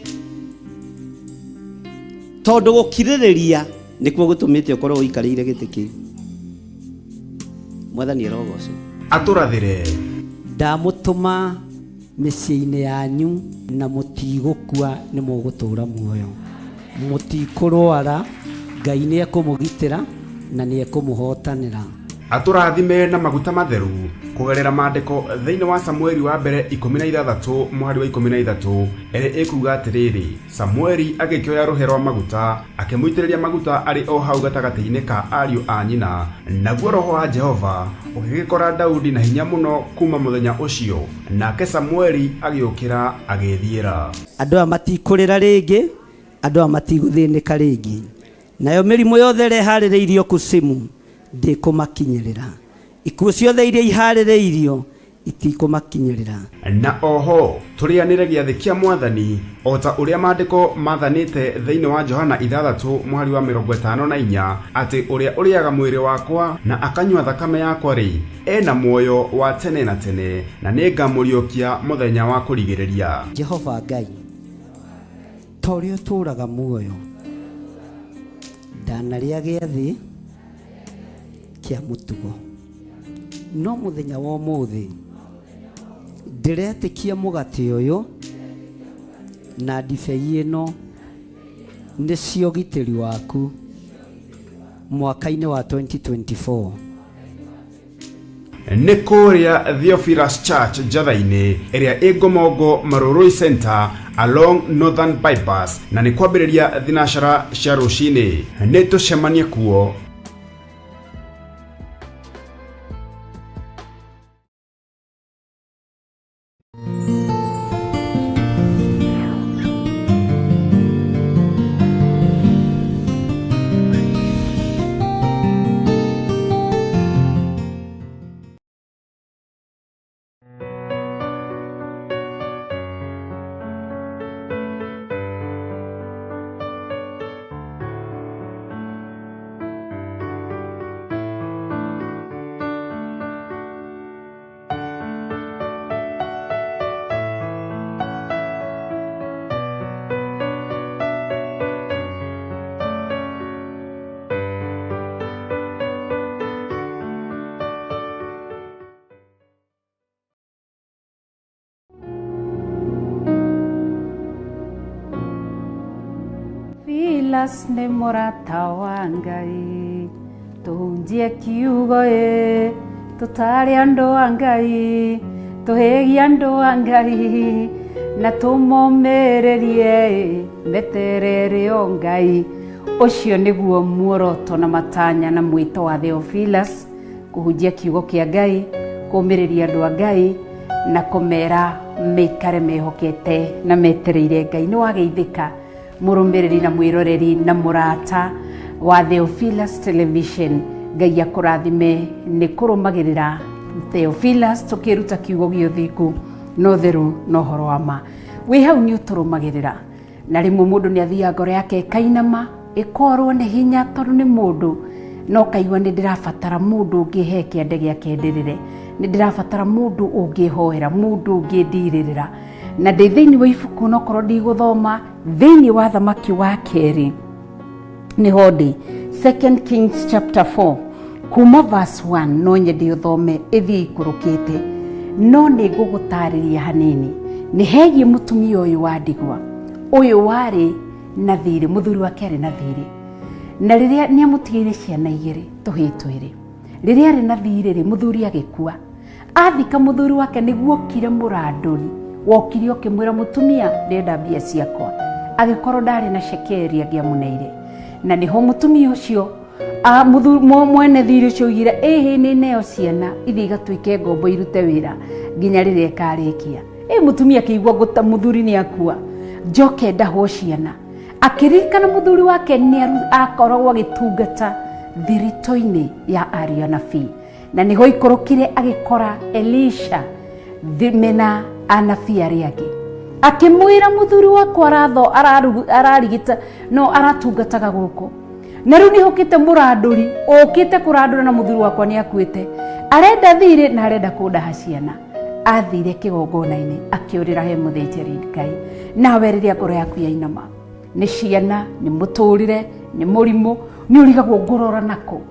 tondũ gũkirĩrĩria nĩkuo gũtũmĩte ũkorwo ũikarĩire gĩtĩ kĩu. Mwathani arogocwo. Atũrathĩre. Ndamũtũma mĩciĩ-inĩ yanyu na mũtigũkua, nĩ mũgũtũũra muoyo, mũtikũrwara, Ngai nĩ ekũmũgitĩra na nĩ ekũmũhotanĩra. Atũrathime na maguta matheru kũgerera maandĩko thĩinĩ wa Samueli wa mbere 16 mũhari wa 13 ĩrĩa ĩkuga atĩrĩrĩ, Samueli agĩkĩoya rũhĩa rwa maguta akĩmũitĩrĩria maguta arĩ o hau gatagatĩ-inĩ ka ariũ a nyina, naguo roho wa Jehova ũgĩgĩkora Daudi na hinya mũno kuma mũthenya ũcio, nake Samueli agĩũkĩra agĩĩthiĩra. Andũ aya matikũrĩra rĩngĩ, andũ aya matigũthĩnĩka rĩngĩ, nayo mĩrimũ yothe ĩrĩa ĩharĩrĩirio kusimu ndĩkũmakinyĩrĩra, ikuũ ciothe iria iharĩrĩirio itikũmakinyĩrĩra. Na oho tũrĩanĩre gĩathĩ kĩa Mwathani o ta ũrĩa maandĩko mathanĩte thĩinĩ wa Johana 6 mũhari wa 54, atĩ ũrĩa ũrĩaga mwĩrĩ wakwa na akanyua thakame yakwa rĩ, ena muoyo wa tene na tene, na nĩngamũriũkia mũthenya wa kũrigĩrĩria. Jehova Ngai, ta ũrĩa ũtũũraga muoyo, ndanarĩa gĩathĩ kĩa mũtugo, no mũthenya wa ũmũthĩ ndĩretĩkia mũgate ũyũ na ndibei ĩno nĩcio ũgitĩri waku mwaka-inĩ wa 2024. Nĩ kũrĩa Theophilus Church Njatha-inĩ ĩrĩa ĩ Ngomongo Marurui Center along Northern Bypass, na nĩ kwambĩrĩria thinacara cia rũcinĩ. Nĩ tũcemanie kuo. Theophilus nĩ mũrata wa Ngai, tũhunjie kiugo ĩ, tũtare andũ a Ngai, tũhĩgie andũ a Ngai, na tũmomĩrĩrie ĩ, meterere o Ngai. Ũcio nĩguo muoroto na matanya na mwĩto wa Theophilus, kũhunjia kiugo kĩa Ngai, kũmĩrĩria andũ a Ngai, na kũmera meikare mehokete na metereire Ngai. Nĩ wageithĩka mũrũmĩrĩri na mwĩroreri na mũrata wa Theophilus Television. Ngai akũrathime nĩ kũrũmagĩrĩra Theophilus tũkĩruta kiugo gĩa ũthingu na ũtheru na ũhoro wa ma. Wĩ hau nĩ ũtũrũmagĩrĩra, na rĩmwe mũndũ nĩ athiaga ngoro yake ĩkainama, ĩkorwo nĩ hinya tondũ nĩ mũndũ, no kaigua nĩ ndĩrabatara mũndũ ũngĩhe kĩande gĩake ndĩrĩre, nĩ ndĩrabatara mũndũ ũngĩhoera, mũndũ ũngĩndirĩrĩra. Na ndĩ thĩinĩ wa ibuku, nokorwo ndigũthoma thĩinĩ wa Thamaki wa Kerĩ, nĩho ndĩ 2 Kings chapter 4 kuma verse 1, no nyende ũthome ĩthiĩ ikũrũkĩte, no nĩ ngũgũtarĩria hanini. Nĩ hegiĩ mũtumia ũyũ wa ndigwa, ũyũ warĩ na thirĩ, mũthuri wake arĩ na thirĩ, na rĩrĩa nĩ amũtigĩire ciana igĩrĩ, tũhĩĩ twĩrĩ. Rĩrĩa arĩ na thirĩ rĩ, mũthuri agĩkua. Athika mũthuri wake, nĩguo okire mũrandũri wokire ũkĩmwĩra, mũtumia, ndĩrenda mbia ciakwa. Agĩkorwo ndarĩ na cekeri angĩamũneire, na nĩho mũtumia ũcio mwene thirĩ ũcio oigire, ĩhĩ, nĩ neo ciana ithiĩ igatuĩke ngombo irute wĩra nginya rĩrĩa ĩkarĩkia. Ĩ mũtumia akĩigua ngũta mũthuri nĩ akua, njoke ndahwo ciana. Akĩririkana mũthuri wake nĩ akoragwo agĩtungata thiritũ-inĩ ya ariũ anabii, na nĩho ikũrũkire agĩkora Elisha mena anabii arĩa angĩ. Akĩmwĩra, mũthuri wakwa aratho ararigita no aratungataga gũkũ, na rĩu nĩ hũkĩte mũrandũri ũkĩte kũrandũra, na mũthuri wakwa nĩ akuĩte, arenda thirĩ na arenda kũndaha ciana. Athire kĩgongona-inĩ akĩũrĩra he mũthĩnjĩri Ngai. Nawe rĩrĩa ngoro yaku yainama nĩ ciana, nĩ mũtũrĩre, nĩ mũrimũ, nĩ ũrigagwo ngũrora nako,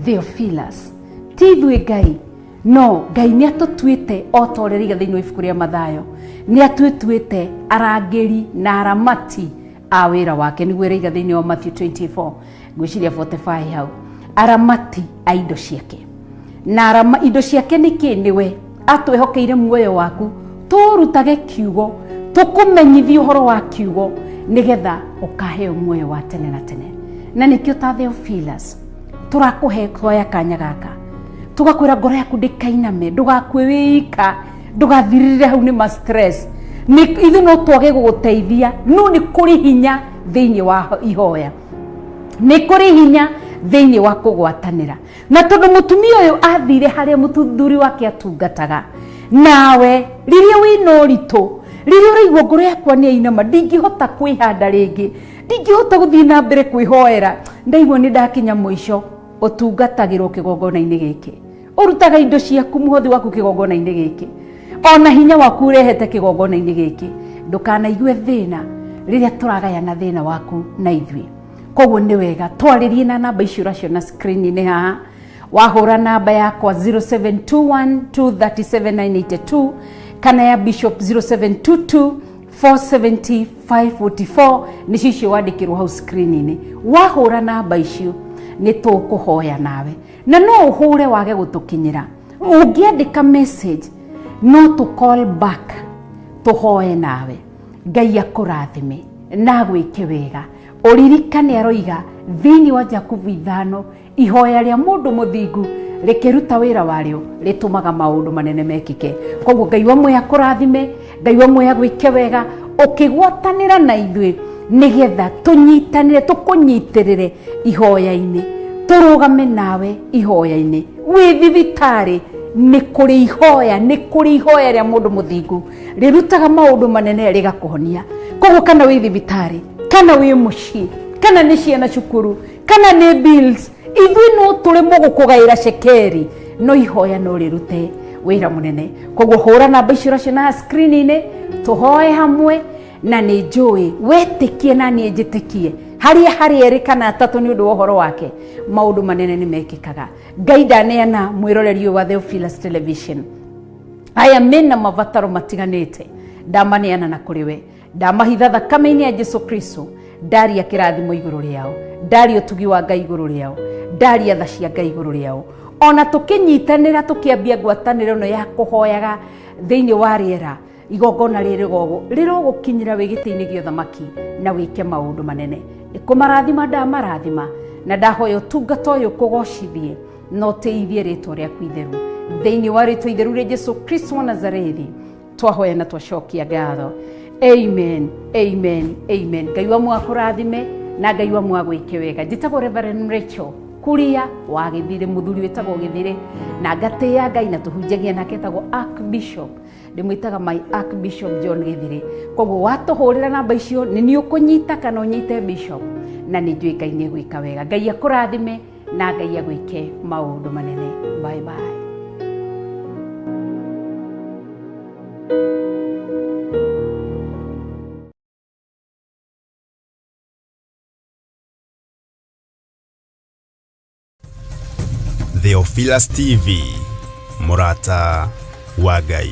Theophilus ti ithuĩ Ngai, no Ngai nĩ atũtuĩte o ta ũrĩa rĩiga thĩinĩ wa ibuku rĩa Mathayo, nĩ atũtuĩte arangĩri na aramati a wĩra wake, nĩguo ĩraiga thĩinĩ wa Matthew 24, ngwĩciria 45 hau, aramati a indo ciake. Na arama indo ciake nĩ kĩ? Nĩwe atwĩhokeire muoyo waku, tũrutage kiugo, tũkũmenyithie ũhoro wa kiugo, nĩgetha ũkaheo muoyo wa tene na tene. Na nĩkĩo ta Theophilus tũrakũhe koya kanya gaka, tũgakwĩra ngoro yaku ndĩkainame, ndũgakue wĩika, ndũgathirĩrĩre hau nĩ ma stress. Nĩ ithuĩ no twage gũgũteithia, no nĩ kũrĩ hinya thĩinĩ wa ihoya, nĩ kũrĩ hinya thĩinĩ wa kũgwatanĩra. Na tondũ mũtumia ũyũ athire harĩa mũthuri wake atungataga, nawe rĩrĩa wĩna ũritũ, rĩrĩa ũraigua ngoro yakwa nĩ yainama, ndingĩhota kwĩhanda rĩngĩ, ndingĩhota gũthiĩ na mbere kwĩhoera, ndaigua nĩ ndakinya mũico, ũtungatagĩrwo kĩgongona-inĩ gĩkĩ, ũrutaga indo ciaku, mũhothi waku kĩgongona-inĩ gĩkĩ, ona hinya waku ũrehete kĩgongona-inĩ gĩkĩ. Ndũkanaigue thĩna rĩrĩa tũragayana thĩna waku na ithuĩ. Koguo nĩ wega twarĩrie na namba icio ũraciona screen-inĩ haha. Wahũra namba yakwa 0721237982 kana ya Bishop 0722 470 544, nĩcio icio wandĩkĩrwo hau screen-inĩ. Wahũra namba icio nĩ tũkũhoya nawe, na no ũhũre wage gũtũkinyĩra. Ũngĩandĩka message no tũ call back tũhoe nawe. Ngai akũrathime na agwĩke wega. Ũririkane aroiga thĩinĩ wa Jakubu 5, ihoya rĩa mũndũ mũthingu rĩkĩruta wĩra warĩo rĩtũmaga maũndũ manene mekĩke. Koguo Ngai wa muoyo akũrathime, Ngai wa muoyo agwĩke wega, ũkĩgwatanĩra na ithuĩ nĩgetha tũnyitanĩre, tũkũnyitĩrĩre ihoya-inĩ, tũrũgame nawe ihoya-inĩ. Wĩ thibitarĩ nĩ kũrĩ ihoya, nĩ kũrĩ ihoya rĩa mũndũ mũthingu rĩrutaga maũndũ manene rĩgakũhonia. Koguo kana wĩ thibitarĩ, kana wĩ mũciĩ, kana nĩ ciana cukuru, kana nĩ bills, ithuĩ no tũremwo gũkũgaĩra cekeri, no ihoya no rĩrute wĩra mũnene. Koguo hũra namba icio ũraciona screen-inĩ, tũhoe hamwe, na nĩ njũĩ wĩtĩkie na niĩ njĩtĩkie harĩa harĩ erĩ kana atatũ nĩ ũndũ wa ũhoro wake maũndũ manene nĩ mekĩkaga. Ngai ndaneana mwĩroreri ũyũ wa Theophilus Television, aya mena mabataro matiganĩte, ndamaneana na kũrĩ we, ndamahitha thakame-inĩ ya Jesu Kristo, ndaria kĩrathimo igũrũ rĩao, ndaria ũtugi wa Ngai igũrũ rĩao, ndaria tha cia Ngai igũrũ rĩao. Ona tũkĩnyitanĩra tũkĩambia ngwatanĩro ĩno ya kũhoyaga thĩinĩ wa rĩera, igongona rĩrĩ rĩrogũkinyĩra wĩ gĩtĩ-inĩ gĩa ũthamaki na wĩke maũndũ manene. Nĩkũmarathima ndamarathima, na ndahoya ũtungata ũyũ kũgocithie na ũtĩithie rĩtwa rĩaku itheru. Thĩinĩ wa rĩtwa itheru rĩa Jesu Kristo wa Nazarethi twahoya na twacokia ngatho. Amen, amen, amen. Ngai wa muoyo akũrathime na Ngai wa muoyo agwĩke wega. Njĩtagwo Reverend Rachel Kuria wa Gĩthirĩ, mũthuri wĩtagwo Gĩthirĩ, na ngatĩĩa Ngai na tũhunjagia nake etagwo Archbishop. Ndĩmwĩtaga my Archbishop John Gĩthirĩ. Koguo watũhũrĩra namba icio nĩ niĩ ũkũnyita kana ũnyite Bishop, na nĩ njũĩ Ngai nĩ egwĩka wega. Ngai akũrathime na Ngai agwĩke maũndũ manene. Bye bye. Theophilus TV, mũrata wa Ngai.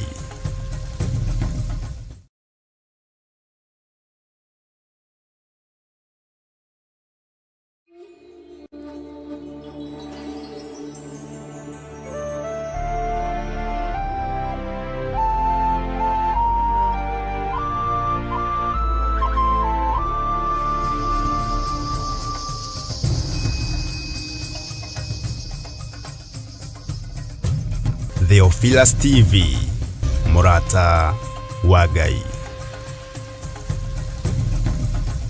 Theophilus TV, mũrata wa Ngai.